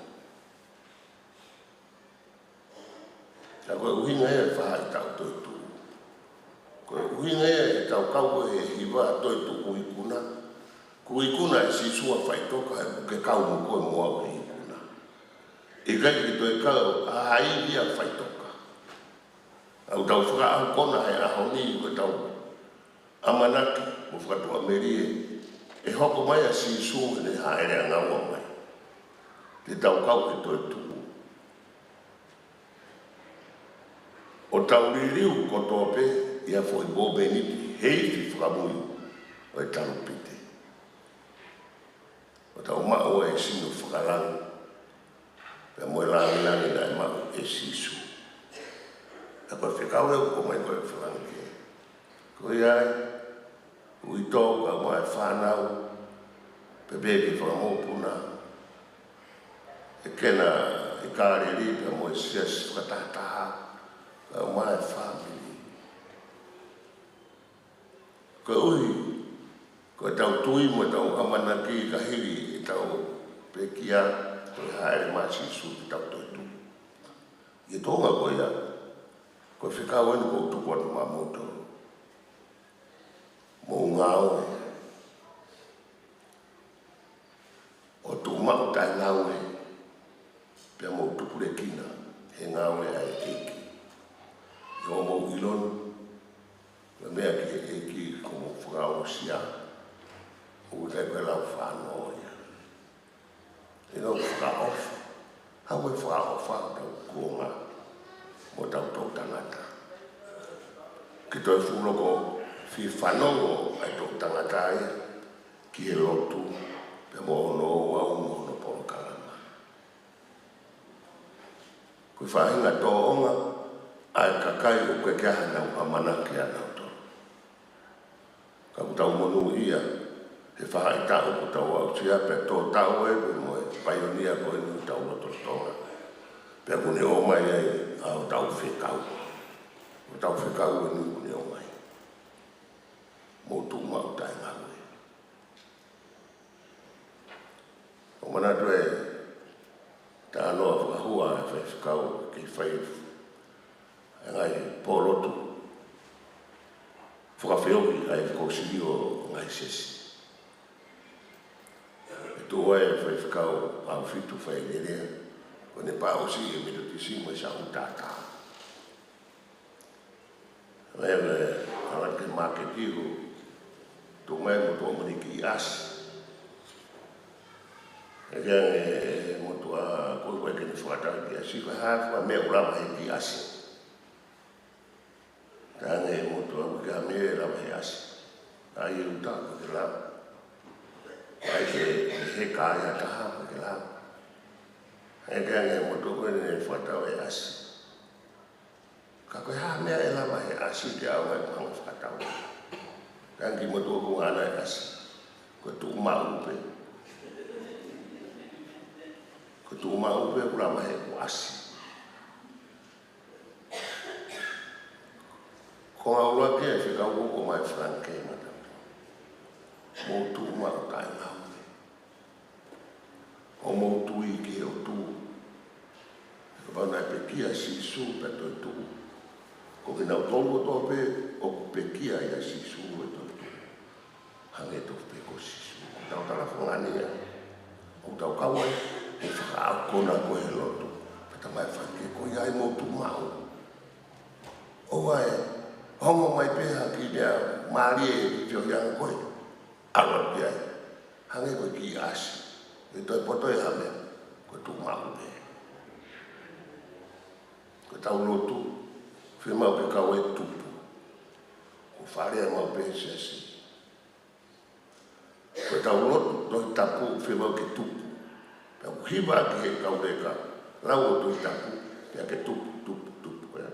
Ka ko e ʻuhinga ia e faʻahitaʻu toetuʻu. Ko e ʻuhinga ia ʻetau kau ko ē he hiva toetuʻu ikuna. Kuo ikuna ʻe Sīsū ʻa faʻitoka, he ʻoku ke kau mo koe mo au he ikuna. ʻIkai ke toe kau ha ivi ʻa faʻitoka. ʻOku tau fakaʻaho kona he ʻaho ni ko ʻetau ʻamanaki mo fakatuʻamelie ʻe hoko mai ʻa Sīsū heʻene hāʻele ʻangaua mai. Te tau kau he toetuʻu. ʻO tau liliu kotoa pē ʻi ha foʻi mōmeniti he ifi fakamui ʻo e talupite. ʻO tau maʻu ʻa e sino fakalangi, pea mo e lāngilangi naʻe maʻu ʻe Sīsū. Ka ko e fekau ē ʻoku ʻomai ko ē ʻe Falange. Ko ia ai, uitou kae ʻumaʻā e fānau, pea pehē ki he fanga mokopuna, ʻekena ʻi Kāleli pea mo e siasi fakatahataha, kae ʻumaʻā e fāmili. Koeʻuhi ko ʻetau tui mo ʻetau ʻamanaki ka hili ʻetau pekia, ko e hāʻele mai ʻa Sīsū ki heʻetau toetuʻu. ʻI he tōʻonga ko ia, ko e fekau eni ʻoku ou tuku atu maʻamoutolu. Mou ngāue ʻo tuʻu maʻu taʻengaue, pea mou tupulekina he ngāue ʻa e ʻEiki. ʻI hoʻomou ʻilo ni, ko e meʻa ki he ʻEiki ko hoʻomou fakaongosia, ʻoku ʻikai ko e lau fānau ia. ʻI hono fakaʻofa, haʻu e fakaʻofa ʻo hotau kuonga mo hotau toʻutangata. Ke toe fuʻu loko fie fanongo ʻa e toʻutangata ia ki he lotu, pea mo hono ouau mo hono polokalama. Ko e faʻahinga tōʻonga ʻa e kakai ʻoku ʻikai ke ʻi ai haʻanau ʻamanaki ʻanautolu. Ka ʻoku tau monūʻia he faʻahitaʻu kuo tau aʻusia pea tō tau ē mo e paionia ko eni ʻi hotau lotolotonga. Pea kuo ne ʻomai ai ʻa hotau fekau. Hotau fekau eni kuo ne ʻomai. Mou tuʻu maʻu taʻengaue. ʻOku ou manatu e talanoa fakahua ʻa e faifekau ke fai e ngaahi pōlotu fakafeohi ʻa e Kōsilio ʻo e ngaahi siasi. ʻE tuʻu ai e faifekau ʻAufitu Failelea, ko ʻene pāʻosi e Metotisi mo e Saʻu Tātā. Mai ʻa e, ʻalu ki he māketi ʻo tuʻu mai mo tuʻu mo ʻene kiʻi ʻasi. ʻEke ange ʻe he motuʻa ko ē ʻoku ʻikai ke ne fakatau e kiʻi ʻasi, ko e hā e fua meʻa ʻoku lava he kiʻi ʻasi. Talaange ʻe he motuʻa ʻoku ʻikai ha meʻa ʻe lava he ʻasi. ʻAi e uta ʻoku ʻikai ke lava. ʻAi ke, ke heka ai ha taha ʻoku ʻikai ke lava. ʻEke ange ʻe he motuʻa ko ē naʻe fakatau e ʻasi. Ka ko e hā e meʻa ʻe lava he ʻasi ke ʻaonga ai ke hanga ʻo fakatau. Talaange ki he motuʻa ko ē naʻe ʻasi. Ko e tuʻu maʻu pē. Ko e tuʻu maʻu pē ʻoku lava he ʻasi. Ko e ʻuluaki e fekau ʻoku ʻomai ʻe Falange ki he mata. Mou tuʻu maʻu taʻengaue. ʻO mou tui ki he ʻOtua. Kapau naʻe pekia ʻa Sīsū pea toetuʻu, ko kinautolu kotoa pē ʻoku pekia ʻia Sīsū ʻo toetuʻu, hangē tofu pē ko Sīsū. Ko ʻetau tala fungani ia. ʻOku tau kau ai ʻo fakaʻaukona ko e lotu. Pea talamai ʻe Falaite, ko ia ai mou tuʻu maʻu. ʻOua ʻe ongo mai pē ha kiʻi meʻa mālie ʻi he feohiʻanga ko ē. ʻAlu atu ki ai. Hangē ko e kiʻi ʻasi. ʻE toe poto ʻi ha meʻa. Ko e tuʻu maʻu pē. Ko ʻetau lotu, fiemaʻu ke kau ai e tupu. Ko e fale maʻu pē he siasi. Ko ʻetau lotu Tohi Tapu, fiemaʻu ke tupu. Pea ʻoku hiva ki he kau leka, lau ʻo e Tohi Tapu, pea ke tupu, tupu, tupu, ko ia.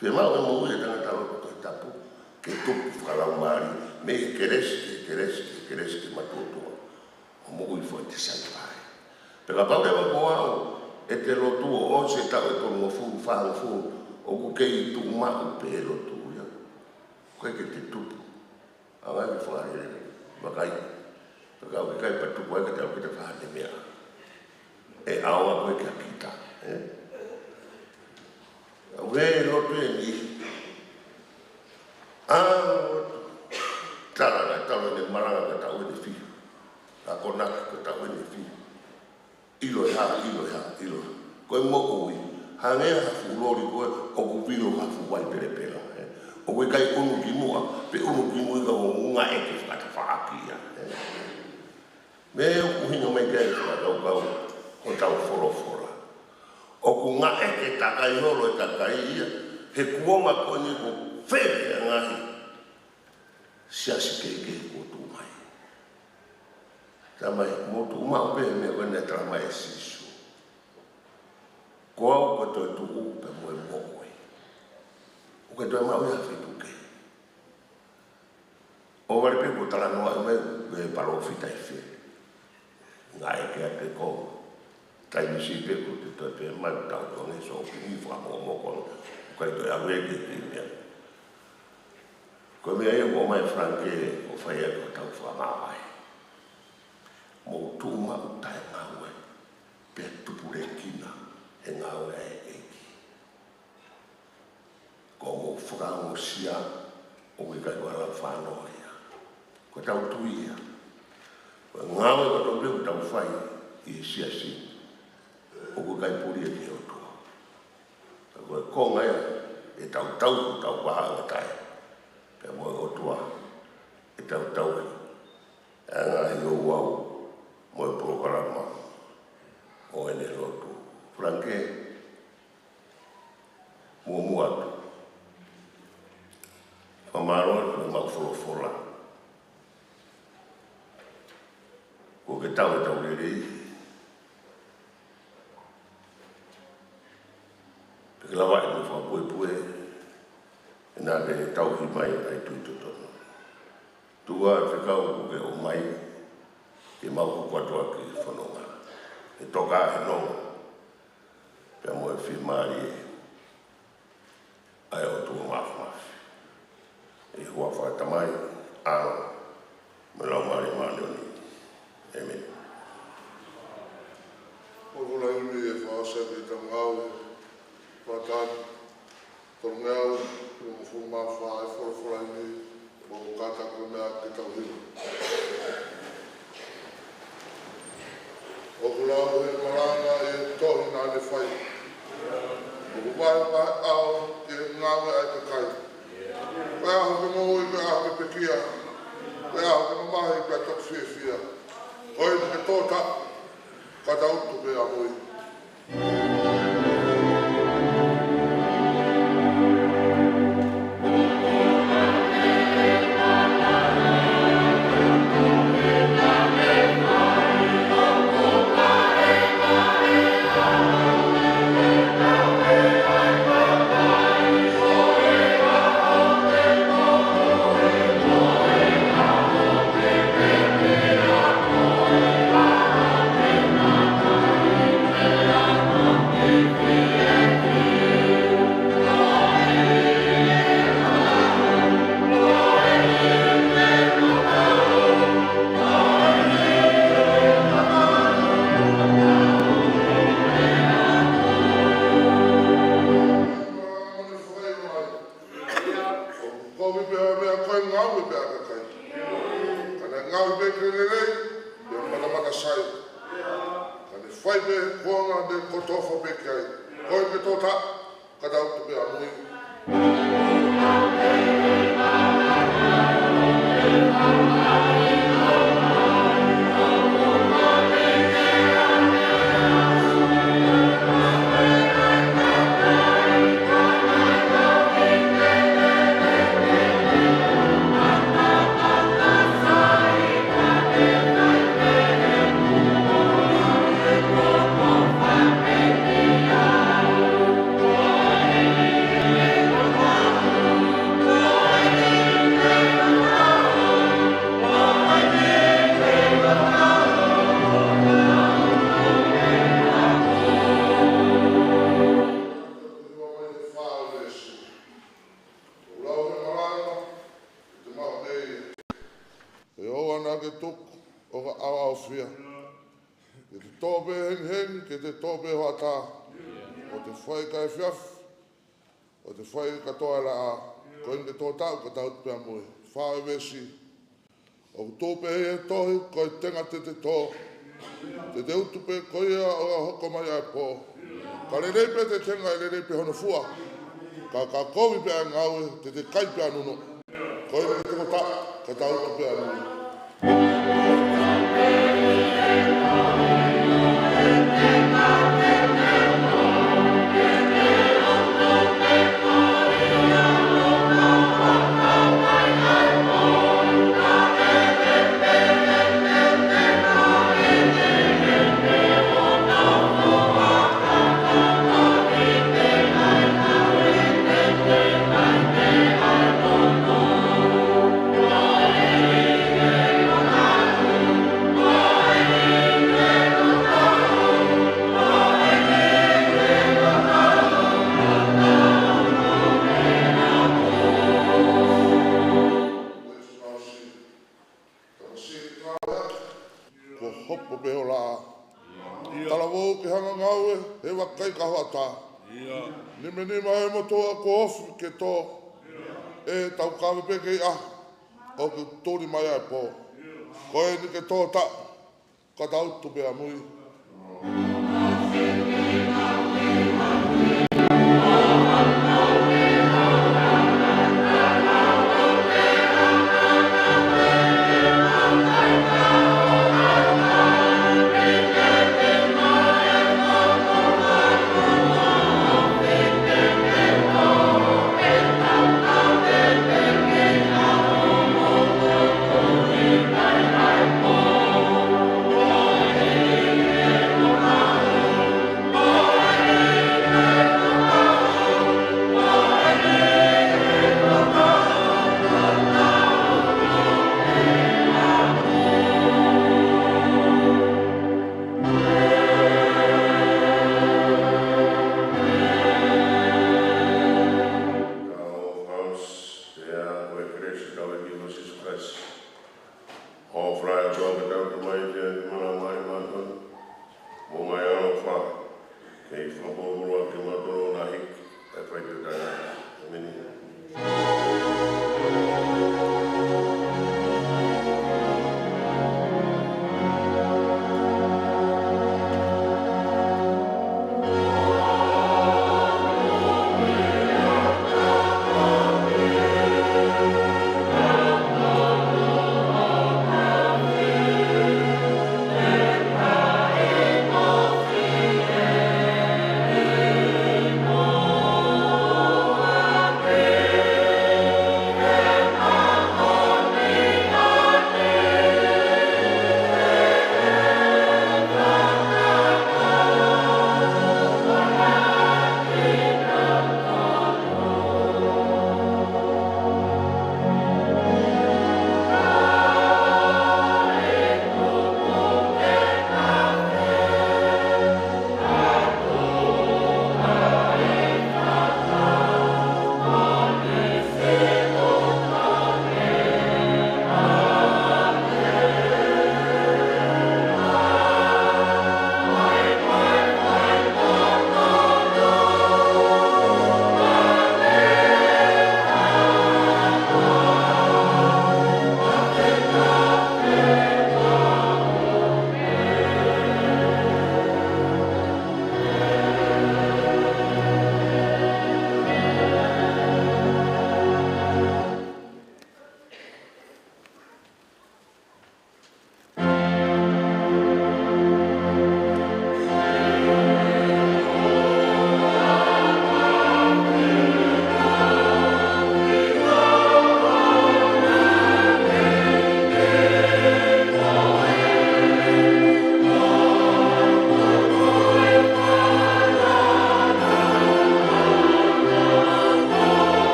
Fiemaʻu e moʻui ʻa e tangata lotu Tohi Tapu ke tupu fakalaumālie, mei he kelesi ki he kelesi ki he kelesi ki he matuʻotuʻa, ʻo moʻui foʻi te sai pai. Pea kapau leva ko au ʻete lotu ʻo ʻosi e taʻu ʻe tolungofulu, fāngofulu, ʻoku kei tuʻu maʻu pē he lotu ia, ʻoku ʻikai ke te tupu. ʻAnga ke fakalele, vakai. Ka ʻoku ʻikai pē tupu ai ka te ʻalu ke te fai ha meʻa. ʻE ʻaonga koe kia kita, ē? ʻOku ʻi ai e lotu ʻe niʻihi. ʻA, tala na, tala ne malanga ka taʻu ʻe fiha. Ka konaki ka taʻu ʻe fiha. ʻIlo ʻe hā, ʻilo ʻe hā, ʻilo ʻe hā. Ko e moʻui, hangē ha fuʻu loli ko ē ʻoku vilo ha fuʻu vai pelepela, ē. ʻOku ʻikai ʻunu ki muʻa, pe ʻunu ki mui ka ʻoku ngaʻeke fakatafaʻaki ia, ē. Meʻa ʻoku ʻuhinga mai ki ai e fakakaukau hotau folofola. ʻOku ngaʻeke takai holo e kakai ia, he kuonga ko eni kuo fele ʻa e ngaahi siasi kehekehe kuo tuʻu mai. Talamai, mou tuʻu maʻu pē he meʻa ko ē naʻe talamai ʻe Sīsū. Ko au ko e toetuʻu pea mo e moʻui. ʻOku ʻikai toe maʻu ia ha feituʻu kehe. ʻOua leva pē kuo talanoaʻi mai ko e palōfita ʻi fē. Ngaʻeke atu e konga. Taimi siʻi pē kuo te toe pehē mai, tau tuange so ki ni fakamokomoko. ʻOku ʻikai toe ʻalu ia ki he kiʻi meʻa. Ko e meʻa ia ʻoku ʻomai ʻe Frank ʻo fai ʻaki hotau fakamāvae. Mou tuʻu maʻu taʻengaue, pea tupulekina he ngāue ʻa e ʻEiki. Ko hoʻomou fakaongosia ʻoku ʻikai ko ha lau fānau ia. Ko ʻetau tui ia. Ko e ngāue kotoa pē ʻoku tau fai ʻi he siasi, ʻoku ʻikai puli ia ki he ʻOtua. Ka ko e konga ia ʻetau tauhi hotau vahaʻangataʻa pea mo e ʻOtua, ʻetau tauhi ʻa e ngaahi ouau mo e polokalama ʻo ʻene lotu. Frank, muʻomuʻa atu, fakamālō atu he maʻu folofola. Kuo ke tau e tau lelei, pea ke lavaʻi mo fakapuepue, ʻe naʻa ke tauhi mai ʻa e tui totonu. Tuku ā fekau kuo ke ʻomai, ke mau hoko atu ʻaki e fononga. ʻE toka he nonga, pea mo e fiemālie ʻa e ʻOtua Māfimafi. ʻI he huafa ʻo e Tamai, ʻAlo, mo e Laumālie Māʻoniʻoni. ʻĒmeni. Folofola ʻi he ʻEiki, ʻe fakaʻosi ʻaki ʻetau ngāue, fakataha, tolungeau, hongofulu mā fā e folofola ʻi he ʻEiki, ʻoku kātaki meʻa ke tau hiva. ʻOku lau ʻe he malanga ʻa e tohi naʻa ne fai. ʻOku vahevahe ʻa e ʻao ki he ngāue ʻa e kakai. Ko e ʻaho ke moʻui, ko e ʻaho ke pekia. Ko e ʻaho ke mamahi, ko e toki fiefia. Ko e ʻaho ke tō taʻu, ka tau tuku pē ʻa mui. ʻAne kotofa pē ki ai. Ko e ke tō taʻu, ka tau tupe a mui. ʻE ʻoua naʻa ke tuku ʻo ka ʻaoʻaofia. Ke te tō pē hengihengi, ke te tō pē hoʻatā. ʻO te fai ka efiafi, ʻo te fai ka toa laʻā. Ko eni ke tō taʻu ka tau tupe a mui. Fā e veesi. ʻOku tupe ʻi he tohi, ko e tenga te te tō, te te utu pē ko ia ʻo ka hoko mai ʻa e pō. Ka lelei pē te tenga ʻe lelei pē hono fua. Ka, ka kovi pē ʻa e ngāue, te te kai pē ʻa e nunu. Ko eni ke tō taʻu, ka tau tupe a mui. Kuo hopo pē ho laʻā. Talavou ke hanga ngāue he vakai ka hoʻatā. Nimanima e motuʻa kuo ofi ke tō. ʻE tau kave pē kei ʻaho ʻoku tuli mai ʻa e pō. Ko eni ke tō taʻu ka tau tupe a mui.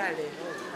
Hale.